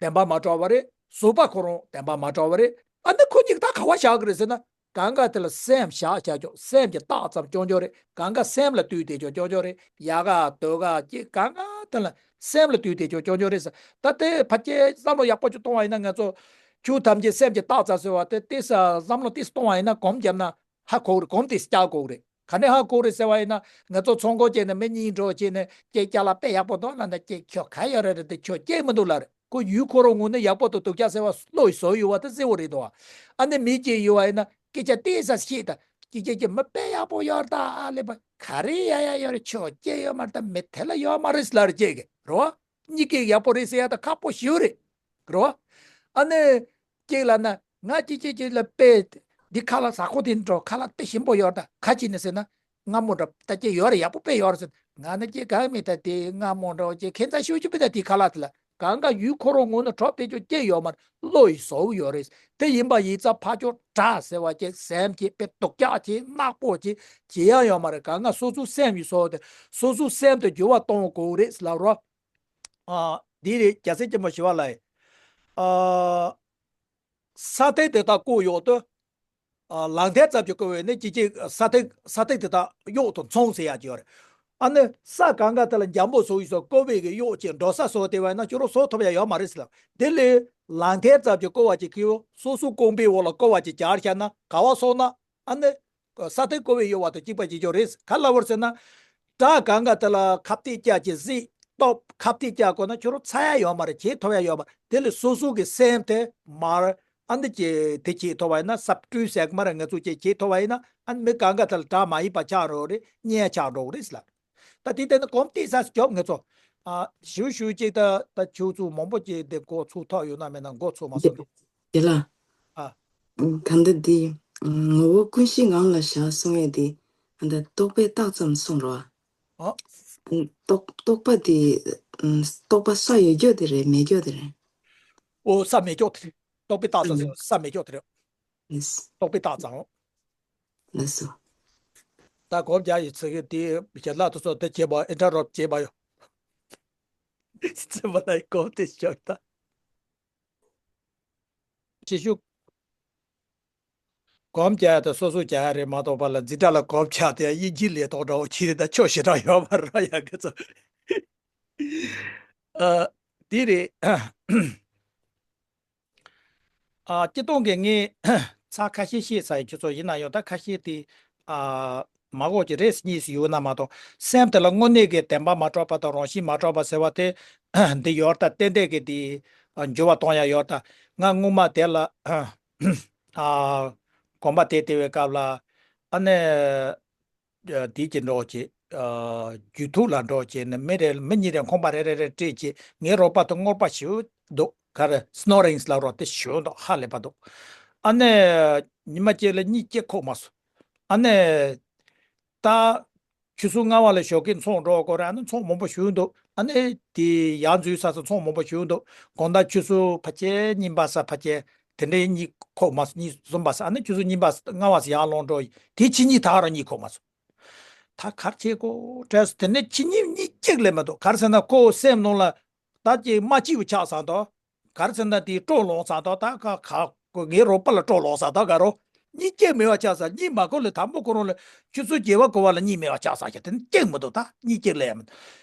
བདེན་པ་མ་གྲུབ་པ་རེད། གཟུགས་པ་ཁོ་རང་བདེན་པ་མ་གྲུབ་པ་རེད། ཨ་ནི་ཁོ་གཉིས་ད་ག་བ་བཞག་གི་རེད་ཟེར་ན། གང་ག་དེ་ལ་སེམས་བཞག་བྱ་ཆོག་སེམས་ཀྱིས་བཏགས་ཙམ་སྐྱོན་ཆོག་རེད། གང་ག་སེམས་ལ་ལྟོས་ཏེ་ཆོག་སྐྱོན་ཆོག་རེད། ཡག་ག་དོ་ག་ཅེས་གང་ག་དེ་ལ་སེམས་ལ་ལྟོས་ཏེ་ཆོག་སྐྱོན་ཆོག་རེད་ཟེར། ད་དེ་ཕལ་ཆེར་བསམ་བློ་ཡག་པོ་ཅིག་གཏོང་བ་ཡིན་ན་ང་ཚོ་ཆོས་ཐམས་ཅད་སེམས་ཀྱིས་བཏགས་ཙམ་ཟེར་བ་དེ་ཏོག་ཙམ་བསམ་བློ་ཏོག་ཙམ་གཏོང་བ་ཡིན་ན་གོམས་བརྒྱབ་ན་ཧ་གོ་གི་རེད། གོམས་ཏོག་ཙམ་རྒྱག་དགོས་གི་རེད། ག་ནས་ཧ་གོ་རེད་ཟེར་བ་ཡིན་ན་ང་ཚོ་ཚོང་ཁང་བྱས་ནས་མི་གཉིས་འགྲོ་བྱས་ནས་ཁྱེད་ཅག་ལ་དཔེ་ཡག་པོ་འདུག་ལབ་ན་ཁྱེད་ཁྱོད་ག་ཡོད་རེད་དེ་ཁྱོད་སྐྱེ་མི་འདུག་ལབ་རེད། ཁོ་ཡུལ་ཁོ་རང་ངོས་ནས་ཡག་པོ་འདུག་སྡུག་ཅག་ཟེར་བ་བློ་ཡིས་བཟོ་ཡོད་བ་དེ་གསལ་བོ་རེད་འདུག་ཨ་ནི་མི་གཅིག་ཡོད་བ་ཡིན་ན་སྐད་ཆ་ཏོག་ཙམ་བཤད་ད་སྐད་ཆ་ཅིག་མི་དཔེ་ཡག་པོ་ཡོད་ད་ཨ་ལེ་པ་ག་རེ་ཡ་ཡ་ཡོད་རེད། ཁྱོད་སྐྱེ་ཡོད་མ་རེད་ད་མི་དེ་ལ་ཡོད་མ་རེད་ལབ་རེད་ཅེས་གི་རེད་བ། གཉིས་ཀས་ཡག་པོ་རེད་ཟེར་ཡ་ད་ཁག་པོ་ཞེ་པོ་རེད། རེད་བ། ཨ་ནི། ཅིག་ལབ་ན་ང་ཅིག་ཅིག་ཅིག་ལ་དཔེ་འདི་ཁ་ལག་ཟ་ཁོ་དེ་འགྲོ་ཁ་ལག་དཔེ་ཞིམ་པོ་ཡོད་ད་ག་ཅི་ནས་ཟེར་ན་སྔ་མོ་འདྲ་ད་ཅིག་ཡོད་རེད་ཡག་པོ་དཔེ་ཡོད་རེད་ཟེར་ང་ནི་ཅིག་གང་མེད་ད་དེ་སྔ་མོ་འདྲ་བོ་ཅིག་ཁྱད་མཚར་ཤོས་ཅིག་དཔེ་ད་དེ་ཁ་ལག་དེ་ལ་གང་ག་ཡུལ་ཁོ་རང་ངོས་ནས་གྲོགས་དཔེ་ཅོ་ཅིག་ཡོད་མ་རེད། བློ་ཡིས་བཟོ་གི་ཡོད་རེད། དེ་ཡིན་པ་ཡིན་ཙང་ཕ་ཅོ་དྲག་ཟེར་བ་ཅིག་སེམས་ཅིག་དཔེ་སྡུག་ཅག་ཅིག་ནག་པོ་ཅིག་ཅི་ཡང་ཡོད་མ་རེད། གང་ག་སོ་སོའི་སེམས་ཡིས་བཟོ་དེ་སོ་སོའི་སེམས་དེ་འགྱུར་བ་གཏོང་དགོས་རེད་ལབ་རོགས། ཨ། འདི་རེད་རྒྱལ་སྲས་ཆེན་པོ་ཞི་བ་ལྷ་ཡིས། ཨ། ས་སྟེང་དེ་དག་བཀོད་གཡོག་ཏུ། ཨ། ལག་མཐིལ་ཙམ་གྱིས་བཀོད་པས་ནི་ཅི་ཅི་ས་སྟེང་ས་སྟེང་དེ་དག་གཡོག་ཏུ་མཚུངས་ཟེར་ཡག་ཅིག་ཡོད་རེད། ཨ་ནི་ས་གང་ག་དེ་ལ་འཇམ་པོ་བཟོ་ཡི་སོ་བཀོད་པའི་གི་གཡོག་ཅིག་འགྲོ་ས་བཟོ་དེ་བས་ན་ཁྱོད་རང་བཟོ་ཐུབ་ཡ་ཡོད་མ་རེད་ཟེར་ལ། དེ་ལས་ལག་མཐིལ་ཙམ་གྱིས་བཀོད་པ་ཅིག་གིས་སོ་སོའི་རྐང་པའི་འོག་ལ་བཀོད་པ་ཅིག་སྦྱར་བཞག་ན་ག་བ་སོང་ན། ཨ་ནི། ས་སྟེང་བཀོད་པའི་གཡོག་པ་དང་གཅིག་པ་གཅིག་ཀྱང་རེད། ག་ལ་བར་ཟེར་ན། བྲག་གང་ག་དེ་ལ་ཁ་གཏད་བཅག་ཅིག་གཟིགས་སྟོབས་ཁ་གཏད་བཅག་དགོས་ན་ཁྱོད་རང་ཚར་ཡ་ཡོད་མ་རེད། བྱེད་ཐུབ་ཡ་ཡོད་མ་རེད། དེ་ལས་སོ་སོ་གི་སེམས་དེ་མར་ཨ་འདི་ཀྱི་དེ་བྱེད་ཐུབ་པ་ཡིན་ན་སབ་སྤྲུལ་ཟེར་གི་མ་རེད། ང་ཚོ་ཀྱིས་བྱེད་ཐུབ་པ་ཡིན་ན་ཨ་ནི་མི་གང་ག་དེ་ལ་བྲག་མ་ཡིན་པ་ཆགས་འགྲོ་གི་རེད། རྙེད་ཆགས་འགྲོ་གི་རེད་ཟེར་ལ། ད་དེ་ལྟ་ན་གོམས་ཏེ་ས་སྐྱོབ་ངེད་ཚོ། ཨ། ཞུ་ཞུ་ཅིག་ད་ད་ཁྱོད་ཚོ་མང་པོ་ཅིག་དེ་འགོ་ཚུགས་ཐག་ཡོད་ན་མེད་ན་འགོ་ཚུགས་མ་ཚུགས་རེད། དེ་ལ། ཨ། ད་ལྟ་འདི། ངོ་བོ་ཀུན་གཞི་ངང་ལ་བཞག་གསུང་ཡས་འདི། ད་ལྟ་རྟོག་པས་བཏགས་ཙམ་གསུང་རོགས། ཨ། རྟོག་རྟོག་པ་འདི། རྟོག་པ་ས་ཡོད་རྒྱུ་དེ་རེད་མེད་རྒྱུ་དེ་རེད། ཨོ་ས་མེད་རྒྱུ་དེ་རེད། རྟོག་པས་བཏགས་ཙམ་ས་མེད་རྒྱུ་དེ་རེད། ལགས་སོ། རྟོག་པས་བཏགས་ཙམ། ལགས་སོ། ད་གོམས་རྒྱག་ཡི་ཚིག་གི་དེ་ཞལ་ལག་དུ་སོགས་དེ་བྱེད་པ་ཨིན་ཊར་རོབ་བྱེད་པ་ཡོ། ཚེ་མ་ལ་གོམས་དེ་ཞོག་ད། ཅི་ཞུ། གོམས་རྒྱག་ཡ་དེ་སོ་སོ་རྒྱག་ཡ་རེད་མ་གཏོགས་པ་ལ་འཛིན་གྲྭ་ལ་གོམས་རྒྱག་དེ་དབྱིན་ཇིའི་ལས་ཐོག་འདྲ་བོ་ཁྱེར་ད་ཆོག་ཞེ་དྲག་ཡོད་མ་རེད་ཡ་གི་ཚོ། ཨ། དེ་རེད། ཨ། སྤྱིར་བཏང་གི་ངས་ཚར་ཁ་ཤས་བཤད་ཚར་ཡིན། ཁྱོད་ཚོ་ཡིན་ན་ཡང་ད་ཁ་ཤས་དེ་ཨ་མ་གོ་གི་རེད་གཉིས་སུ་ཡོད་ན་མ་གཏོགས་སེམས་དེ་ལ་དངོས་གནས་ཀྱི་བདེན་པ་མ་གྲུབ་པ་དང་རང་བཞིན་མ་གྲུབ་པ་ཟེར་བ་དེ་འདི་ཡོད་ད་ཏན་ཏན་གྱི་དེ་འགྱུར་བ་གཏོང་ཡ་ཡོད་ད། ང་སྔོན་མ་དེ་ལ་ཨ་དགོན་པ་དེ་དེ་བའི་སྐབས་ལ་ཨ་ནི། ཨ་དེ་གྱི་འགྲོ་བྱེད། ཨ་རྒྱུ་ཐུག་ལ་འགྲོ་བྱེད་ནས་མི་རེ་མི་གཉིས་རེ་ཁང་པ་རེ་རེ་རེ་སྤྲད་བྱེད། ངའི་རོགས་པ་དང་སྔོར་པ་ཞིག་འདུག་ག་རེ་སི་ནོ་རིང་ལབ་རོགས་དེ་ཞིག་འདུག་ཧ་ལས་པ་འདུག་ཨ་ནི་ཉི་མ་གཅིག་ལ་གཉིད་སྐྱིད་ཁུག་མ་སོང་། ཨ་ནི་ད། ཆུ་ཚོད་ལྔ་པ་ལ་ཞོགས་ཀས་ཚོང་འགྲོ་དགོས་རེད། ཨ་ནི་ཚོང་མང་པོ་ཞིག་འདུག་ཨ་ནི་དེ་ཡར་འཛུལ་ས་ས་ཚོང་མང་པོ་ཞིག་འདུག་དགོང་དག་ཆུ་ཚོད་ཕལ་ཆེར་གཉིས་པ་ས་ཕལ་ཆེར་དེ་འདྲའི་གཉིད་ཁུག་མ་སོང་། གཉིད་གསུམ་པ་ས། ཨ་ནི་ཆུ་ཚོད་གཉིས་པ་ལྔ་པ་ས་ཡར་ལངས་འགྲོ་ཡི། དེ་ཕྱི་ཉིན་ད་རང་གཉིད་ཁུག་མ་སོང་། ད་ག་རེ་བྱེད་དགོས་དྲན་སོང་། དེ་ནས་ཕྱི་ཉིན་གཉིད་སྐྱིད་ལས་མི་འདུག་ག་རེ་ཟེར་ན་ཁོ་སེམས་ནང་ལ་ད་ཅིག་མ་སྐྱིད་པ་ཆགས་སོང་དོ། ག་རེ་ཟེར་ན་དེ་སྤྲོ་ལངས་ཚར་དོ། ད་ཁ་ཁ་ཁོ་ངའི་རོགས་པ་ལ་སྤྲོ་ལངས་ཚར་དོ། ག་རོ། གཉིད་སྐྱིད་མེད་པ་ཆགས་ས། གཉིད་མ་ཁུག་ལས་དང་པོ་ཁོ་རང་ལ་ཆུ་ཚོད་བརྒྱད་པ་དགུ་པ་ལ་གཉིད་མེད་པ་ཆགས་ས་ཤག་དེ་ནི་སྐྱིད་མི་འདུག་ད་གཉིད་སྐྱིད་ལས་ཡ་མི་འདུག་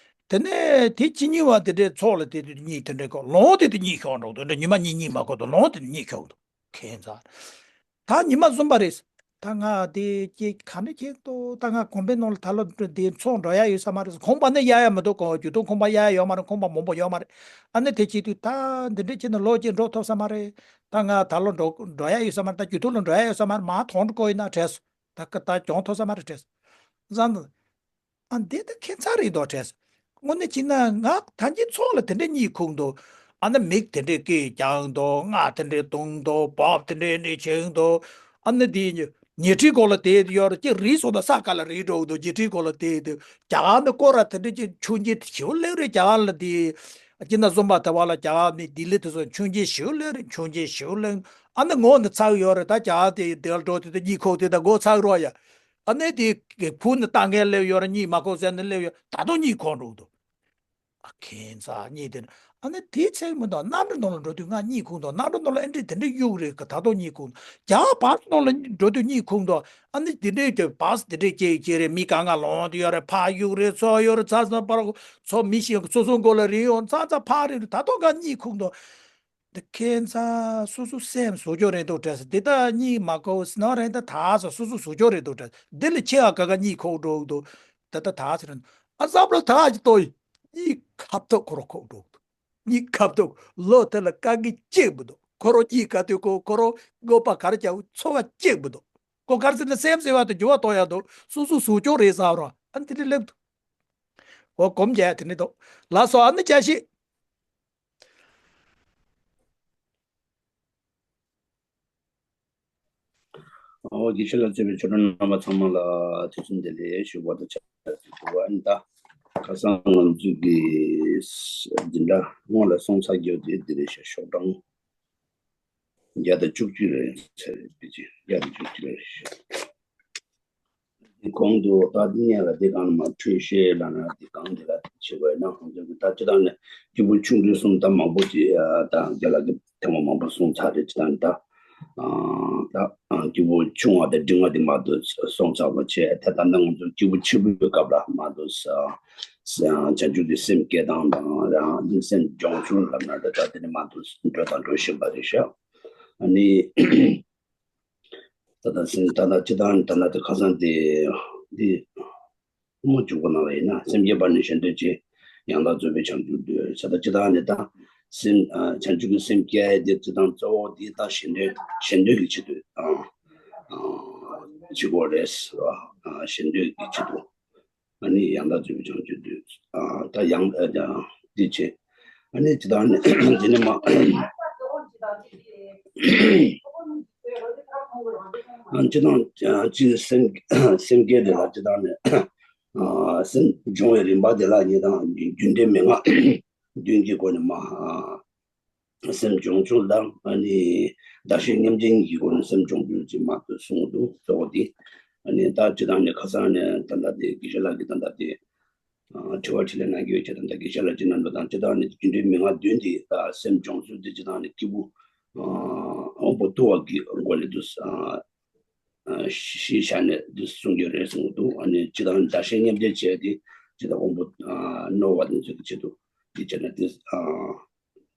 དེ་ནས་དེ་ཕྱི་ཉིན་པ་དེ་འདྲའི་ཚོགས་ལ་དེ་དུས་གཉིད་དེ་འདྲའི་ཁུག་ལངས་དེ་དུས་གཉིད་ཁུག་འགྲོ་འདུག་འདྲ། ཉི་མ་གཉིས་གཉིད་མ་ཁུག་འདུག་ལངས་དེ་དུས་གཉིད་ཁུག་འདུག་ཁྱད་མཚར། ད་ཉི་མ་གསུམ་པ་རེད། ད་ང་དེ་ཀྱེ་ག་འདྲ་བྱེད་དོ། ད་ང་ཁང་པའི་ནང་ལ་ད་ལོ་དེ་ཚོང་འགྲོ་ཡ་ཡོད་ས་མ་རེད། ཁང་པ་ནི་གཡར་ཡ་མི་འདུག་གོ་རྒྱུ་དུང་ཁང་པ་གཡར་ཡ་ཡོད་མ་རེད། ཁང་པ་མང་པོ་ཡོད་མ་རེད། ཨ་ནི་དེ་བྱེད་དུས་ད་འདི་འདྲ་བྱས་ན་ལོ་གཅིག་འགྲོ་ཐུབ་ས་མ་རེད། ད་ང་ད་ལོ་འགྲོ་འགྲོ་ཡ་ཡོད་ས་མ་རེད། ད་རྒྱུ་དུང་ལ་འགྲོ་ཡ་ཡོད་ས་མ་རེད། མ་ཐོང་འགྲོ་གོ་ཡིན་ན་བྲེལ་སོང་། ད་ད་གྱོང་ཐོབ་ས་མ་རེད་བྲེལ་སོང་། བཟང་། ཨ་འདི་ད་ཁྱད་མཚར་རེད་དོ་བྲེལ་སོང་། དངོས་གནས་བྱས་ན་ང་ད་གིན་ཚོགས་ལ་དེ་འདྲའི་གཉིད་ཁུག་འདུག་ཨ་ནི་མིག་དེ་འདྲའི་སྐད་རྒྱག་འདུག་སྔགས་དེ་འདྲའི་བཏང་འདུག་བབ་དེ་འདྲའི་འདྲའི་བྱེད་འདུག་ཨ་ནི་དེ་ཉལ་ཁྲིའི་སྒོ་ལ་བསྡད་ཡོད་རེད། ཅིག་རིལ་སོང་ད་ས་ག་ལ་རིལ་འགྲོ་འདུག་ཉལ་ཁྲིའི་སྒོ་ལ་བསྡད་འདུག་རྒྱ་གར་ནི་སྐོར་ར་དེ་འདྲའི་ཅིག་མཆོད་མཇལ་ཞིག་སླེབས་རེད། རྒྱ་གར་ལ་དེ་སྤྱི་ཟླ་གསུམ་པ་ད་བར་ལ་རྒྱ་གར་ནི་ལྡི་ལི་དེ་ཚོ་མཆོད་མཇལ་ཞིག་སླེབས་རེད། མཆོད་མཇལ་ཞིག་སླེབས། ཨ་ནི་ངོ་ནི་ཚ་གི་ཡོད་རེད། ད་རྒྱ་གར་དེ་དེ་ལ་འགྲོ་དུས་ད་གཉིད་ཁུག་དུས་ད་མགོ་ཚ་གི་རོགས་ཡ། ཨ་ནི་དེ་གི་ཕུ་ནི་ལྟ་མཁན་སླེབས་ཡོད་རེད། གཉིད་མ་ཁུག་ཟེར་ནི་སླེབས་ཡོད། ད་དུང་གཉིད་ཁུག་འགྲོ་འདུག་ཨ་ཁྱད་མཚར་གཉིད་དེ། ཨ་ནི་དེའི་ཚེ་མི་འདུག་གནམ་གྲུ་ནང་ལ་འགྲོ་དུས་ང་གཉིད་ཁུག་འདུག་གནམ་གྲུ་ནང་ལ་ཨེ་འདྲས་དེ་འདྲས་གཡུག་རེད་གི། ད་དུང་གཉིད་ཁུག་འདུག་རྒྱ་གར་བཱ་སི་ནང་ལ་འགྲོ་དུས་གཉིད་ཁུག་འདུག་ཨ་ནི་དེ་འདྲས་ཀྱི་བཱ་སི་དེ་འདྲས་སྐྱེ་སྐྱེ་རེད། མི་གང་ག་ལོང་དུ་ཡོད་རེད། ཕར་གཡུག་རེད། ཚུར་གཡུག་རེད། ཚ་ཚ་པར་ཚོ་མི་ཞིག་སོ་སོ་མགོ་ལ་རིལ་ཡོང་། ཚ་ཚ་ཕར་རིལ་རེད། ད་དུང་ག་གཉིད་ཁུག་འདུག་འདི་ཁྱད་མཚར། སོ་སོ་སེམས་བཟོ་རྒྱུ་རེད་འདུག་བྲེལ་སོང་། འདི་ད་གཉིད་མ་ཁུག་སི་ནོ་རེད། ད་ད་ས་སོ་སོ་བཟོ་རྒྱུ་རེད་འདུག་བྲེལ་སོང་། འདི་ལས་ཆེ་བ་ག་ག་གཉིད་ཁུག་འགྲོ་འདུག་ད་ད་ད་ས་རེད། ཨ་ཟབ་ལ་ད་ཅི་ཏོ་ཡི་གཉིད་ཁབ་ཐོག་ཁོ་རོ་ཁུག་འགྲོ་འདུག་གཉིད་ཁབ་ཐོག་ལོ་དེ་ལ་དཀའ་ངལ་གཅིག་མི་འདུག་ཁོ་རོ་གཉིད་ག་དུས་ཁུག་ཁོ་རོ་དགོས་པ་ག་རེ་རྒྱག་ཚོར་བ་གཅིག་མི་འདུག་ཁོ་ག་རེ་ཟེར་ན་སེམས་ཟེར་བ་དེ་འགྱུར་བ་གཏོང་ཡ་འདུག་སོ་སོ་བཟོ་རྒྱུ་རེད་ཟེར་རོ། ཨ་ནི་དེ་འདྲ་སླེབས་འདུག་འོ་སྒོམ་རྒྱག་ཡ་དེ་འདྲ་འདུག་ལགས་སོ། ཨ་ནི་བཀྲ་ཤིས། ཨོ་དགེ་བཤེས་ལགས་གཙོས་པའི་ཆོས་གྲོགས་རྣམ་པ་ཚང་མ་ལ་དུས་གསུམ་བདེ་ལེགས་ཞུ་བ་དང་ཆབས་ཅིག་ཏུ། ཨ་ནི་ད་ཁ་སང་ང་ཚོའི་གི་འཛིན་གྲྭ་སྔོན་ལ་སོང་ཚར་རྒྱུ་དེ་འདི་རེད་ཤག་ཤོག་གྲངས་བརྒྱ་དང་བཅུ་གཅིག་རེད་ཟེར། བི་ཅི་བརྒྱ་དང་བཅུ་གཅིག་རེད་ཤག་གོང་དུ་ད་འདི་ནས་ལ་འདི་གང་མ་འཕྲོས་བཤད་ལ་ན་འདི་གང་འདི་ལ་བྱེད་དགོས་ན། ཁོང་ཚོ་གི་ད་སྤྱི་བཏང་ནས་སྐྱེས་བུ་ཆུང་འབྲིང་གསུམ་ད་མང་པོ་ཅིག་ད་རྒན་ལགས་ཀྱིས་ཐེངས་མ་མང་པོ་གསུངས་ཚར་རེད། སྤྱི་བཏང་ནས་ད་ད་སྐྱེས་བུ་ཆུང་བ་དང་འབྲིང་བ་འདི་མ་གཏོགས་གསུངས་ཚར་བ་བྱས། ད་ད་ལྟ་ང་ཚོ་སྐྱེས་བུ་ཆེན་པོའི་སྐབས་ལ་མ་གཏོགས་བྱང་ཆུབ་ཀྱི་སེམས་བསྐྱེད་སྟངས་དང་རང་སེམས་སྦྱོང་ཚུལ་ལབ་ན་ད་ད་དེ་ནས་མ་གཏོགས་འགྲོ་དང་འགྲོ་བཞིན་པ་རེད་ཤག་ཨ་ནི། ད་ལྟ་སེམས་ད་ལྟ་སྤྱི་བཏང་ད་ལྟ་དེ་ཁ་སང་དེ་འདི་དབུ་མ་འཇུག་པ་ནང་ལ་ཡིན་ན། སེམས་བསྐྱེད་པ་ནི་གཞན་དོན་བྱེད། ཡང་དག་རྫོགས་པའི་བྱང་ཆུབ་འདོད། ཟེར་ད་སྤྱི་བཏང་ནི་ད་སེམས་ཨ་བྱང་ཆུབ་ཀྱི་སེམས་བསྐྱེད་དེ་སྤྱི་བཏང་གཙོ་བོ་དེ་ད་གཞན་དོན་གཞན་དོན་གྱི་ཆེད་དུ་ཨ་ཨ་བྱེད་དགོས་རེད་ཟེར་བ། ཨ་གཞན་དོན་གྱི་ཆེད་དུ། ཨ་ནི་ཡང་དག་རྫོགས་པའི་བྱང་ཆུབ་འདོད། ཨ་ད་ཡང་ཨ་ད་འདི་བྱེད། ཨ་ནི་སྤྱི་བཏང་ནི་འདི་ནི་མ། ཨ་སྤྱི་བཏང་ཨ་སྤྱི་སེམས་སེམས་བསྐྱེད་དེ་ལ་སྤྱི་བཏང་ནི་ཨ་སེམས་སྦྱོང་བའི་རིམ་པ་དེ་ལ་ངེས་དང་རྒྱུ་འབྲས་མན་ངག་བདུན་གྱི་སྒོ་ནས་མ། ཨ་སེམས་སྦྱོང་ཚུལ་དང་། ཨ་ནི་བདག་གཞན་མཉམ་བརྗེ་གཉིས་ཀྱི་སྒོ་ནས་སེམས་སྦྱོང་ཚུལ་གྱི་མ་གསུངས་འདུག་གཙོ་བོ་དེ། ཨ་ནི་ད་སྤྱི་བཏང་ནི་ཁ་སང་ནས་ད་ལྟ་དེ་དགེ་བཤེས་ལགས་ཀྱིས་ད་ལྟ་དེ་ཨ་དྲི་བ་དྲིས་ལན་གནང་གི་ཡོད་ཀྱང་། ད་ལྟ་དགེ་བཤེས་ལགས་ཀྱིས་གནང་འདུག་དང་། སྤྱི་བཏང་ནི་རྒྱུ་འབྲས་མན་ངག་བདུན་དེ་ད་སེམས་སྦྱོང་ཚུལ་དེ་སྤྱི་བཏང་ནི་སྐྱེས་བུ་ཨ་དབང་པོ་རྟུལ་བ་གི་སྒོ་ནས་འདུག་ཨ་ཨ་གཞི་བཞག་ནས་འདི་གསུང་རྒྱུ་རེད་གསུངས་འདུག་ཨ་ནི་སྤྱི་བཏང་བདག་གཞན་མཉམ་བརྗེ་བྱས་ཏེ་སྤྱི་བཏང་དབང་པོ་ཨ་རྣོ་བ་དེ་ཚོ་གི་ཆེད་དུ་འདི་བྱས་ན་འདི་ཨ་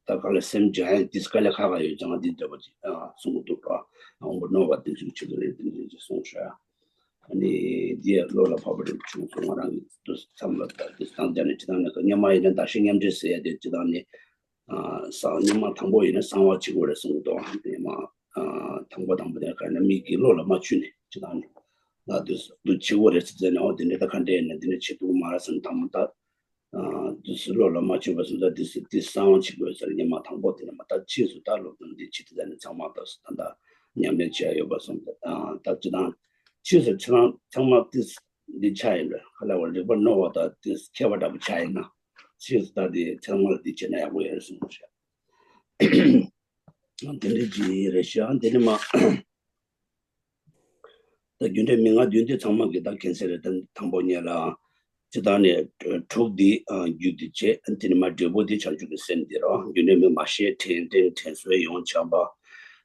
ད་ག་ལ་སེམས་སྦྱང་ཡ་འདི་དཀའ་ལས་ཁག་ཁག་ཡོད་ཙང་འདི་འདོད་པ་ཅིག་ཨ་གསུངས་འདུག་ཨ་དབང་པོ་རྣོ་བ་དེ་ཚོ་གི་ཆེད་དུ་རེད། འདི་འདི་ཅིག་གསུངས་ཤག་ཨ་ནི་འདི་བློ་ལ་བབས་པ་རེད་བྱུང་སོང་། ང་རང་གི་འདུག་བསམ་པ་ད་འདི་སྟངས་སྦྱར་ནས་སྤྱི་བཏང་ནས་སྔོན་མ་ཡིན་ན་བདག་གཞན་མཉམ་བརྗེ་ཟེར་ཡ་དེ་སྤྱི་བཏང་ནས། ཨ་སང་སྔོན་མ་དང་པོ་ཡིན་ན་གསང་བ་བྱེད་དགོས་རེད་གསུངས་འདུག་ཨ་ནི་མ་ཨ་དང་པོ་དང་པོ་དེ་ག་ན་མིག་གི་བློ་ལ་མ་ཆུད་ནས་སྤྱི་བཏང་ནས་ ལ་དུས་སུ་དུ་བྱེད་དགོས་རེད་ཟེར་ནས། འོ་དེ་འདྲ་ད་ག་འདྲ་ཡིན་ན་དེ་འདྲ་བྱེད་ཐུབ་མ་རེད་ཟེར་ནས། དང་པོ་ད་དུས་སུ་བློ་ལ་མ་ཆུད་པ་སོང་ཙང་དུས་སུ་དེ་གསང་བ་བྱེད་དགོས་ཟེར། སྔོན་མ་དང་པོ་དེ་ནས་མ། ད་ཕྱིས་སུ་ད་སློབ་སྦྱོང་འདི་བྱེད་དུས་ད་ནི་ཚང་མ་ད་སུ་ད་ད་ཉམས་ལེན་བྱས་ཡོད་པ་སོང་ཙང་། ད་ཅི་དང་ཕྱིས་སུ་ཚང་ཚང་མ་དུས་འདི་ཆགས་ཡིན་པས། ག་ལ་བ་རིག་པ་རྣོ་བ་དང་དུས་མཁས་པ་འདྲ་པོ་ཆགས་ཡིན་ན། ཕྱིས་སུ་ད་དེ་ཚང་མ་ལ་འདི་བྱས་ན་ཡག་པོ་ཡོད་རེད་གསུངས་པ་ཤག་དེ་འདྲ་ཅིག་རེད་ཤག་དེ་ནས་མ། ད་རྒྱུ་འབྲས་མན་ངག་བདུན་དེ་ཚང་མ་གི་ད་མཁྱེན་གསལ་རེད། ད་དང་པོ་ཉིད་ལ་ཇི་ལྟར་ནས་དྲུག་འདི་རྒྱུད་དེ་བྱས། དེ་ནས་མ་འབྲས་བུ་དེ་བྱང་ཆུབ་ཀྱི་སེམས་དེ་རོ། རྒྱུ་འབྲས་མན་ངག་མ་ཤེས་དྲན་དྲན་དྲན་གསོ་ཡོངས་ཆགས་པ།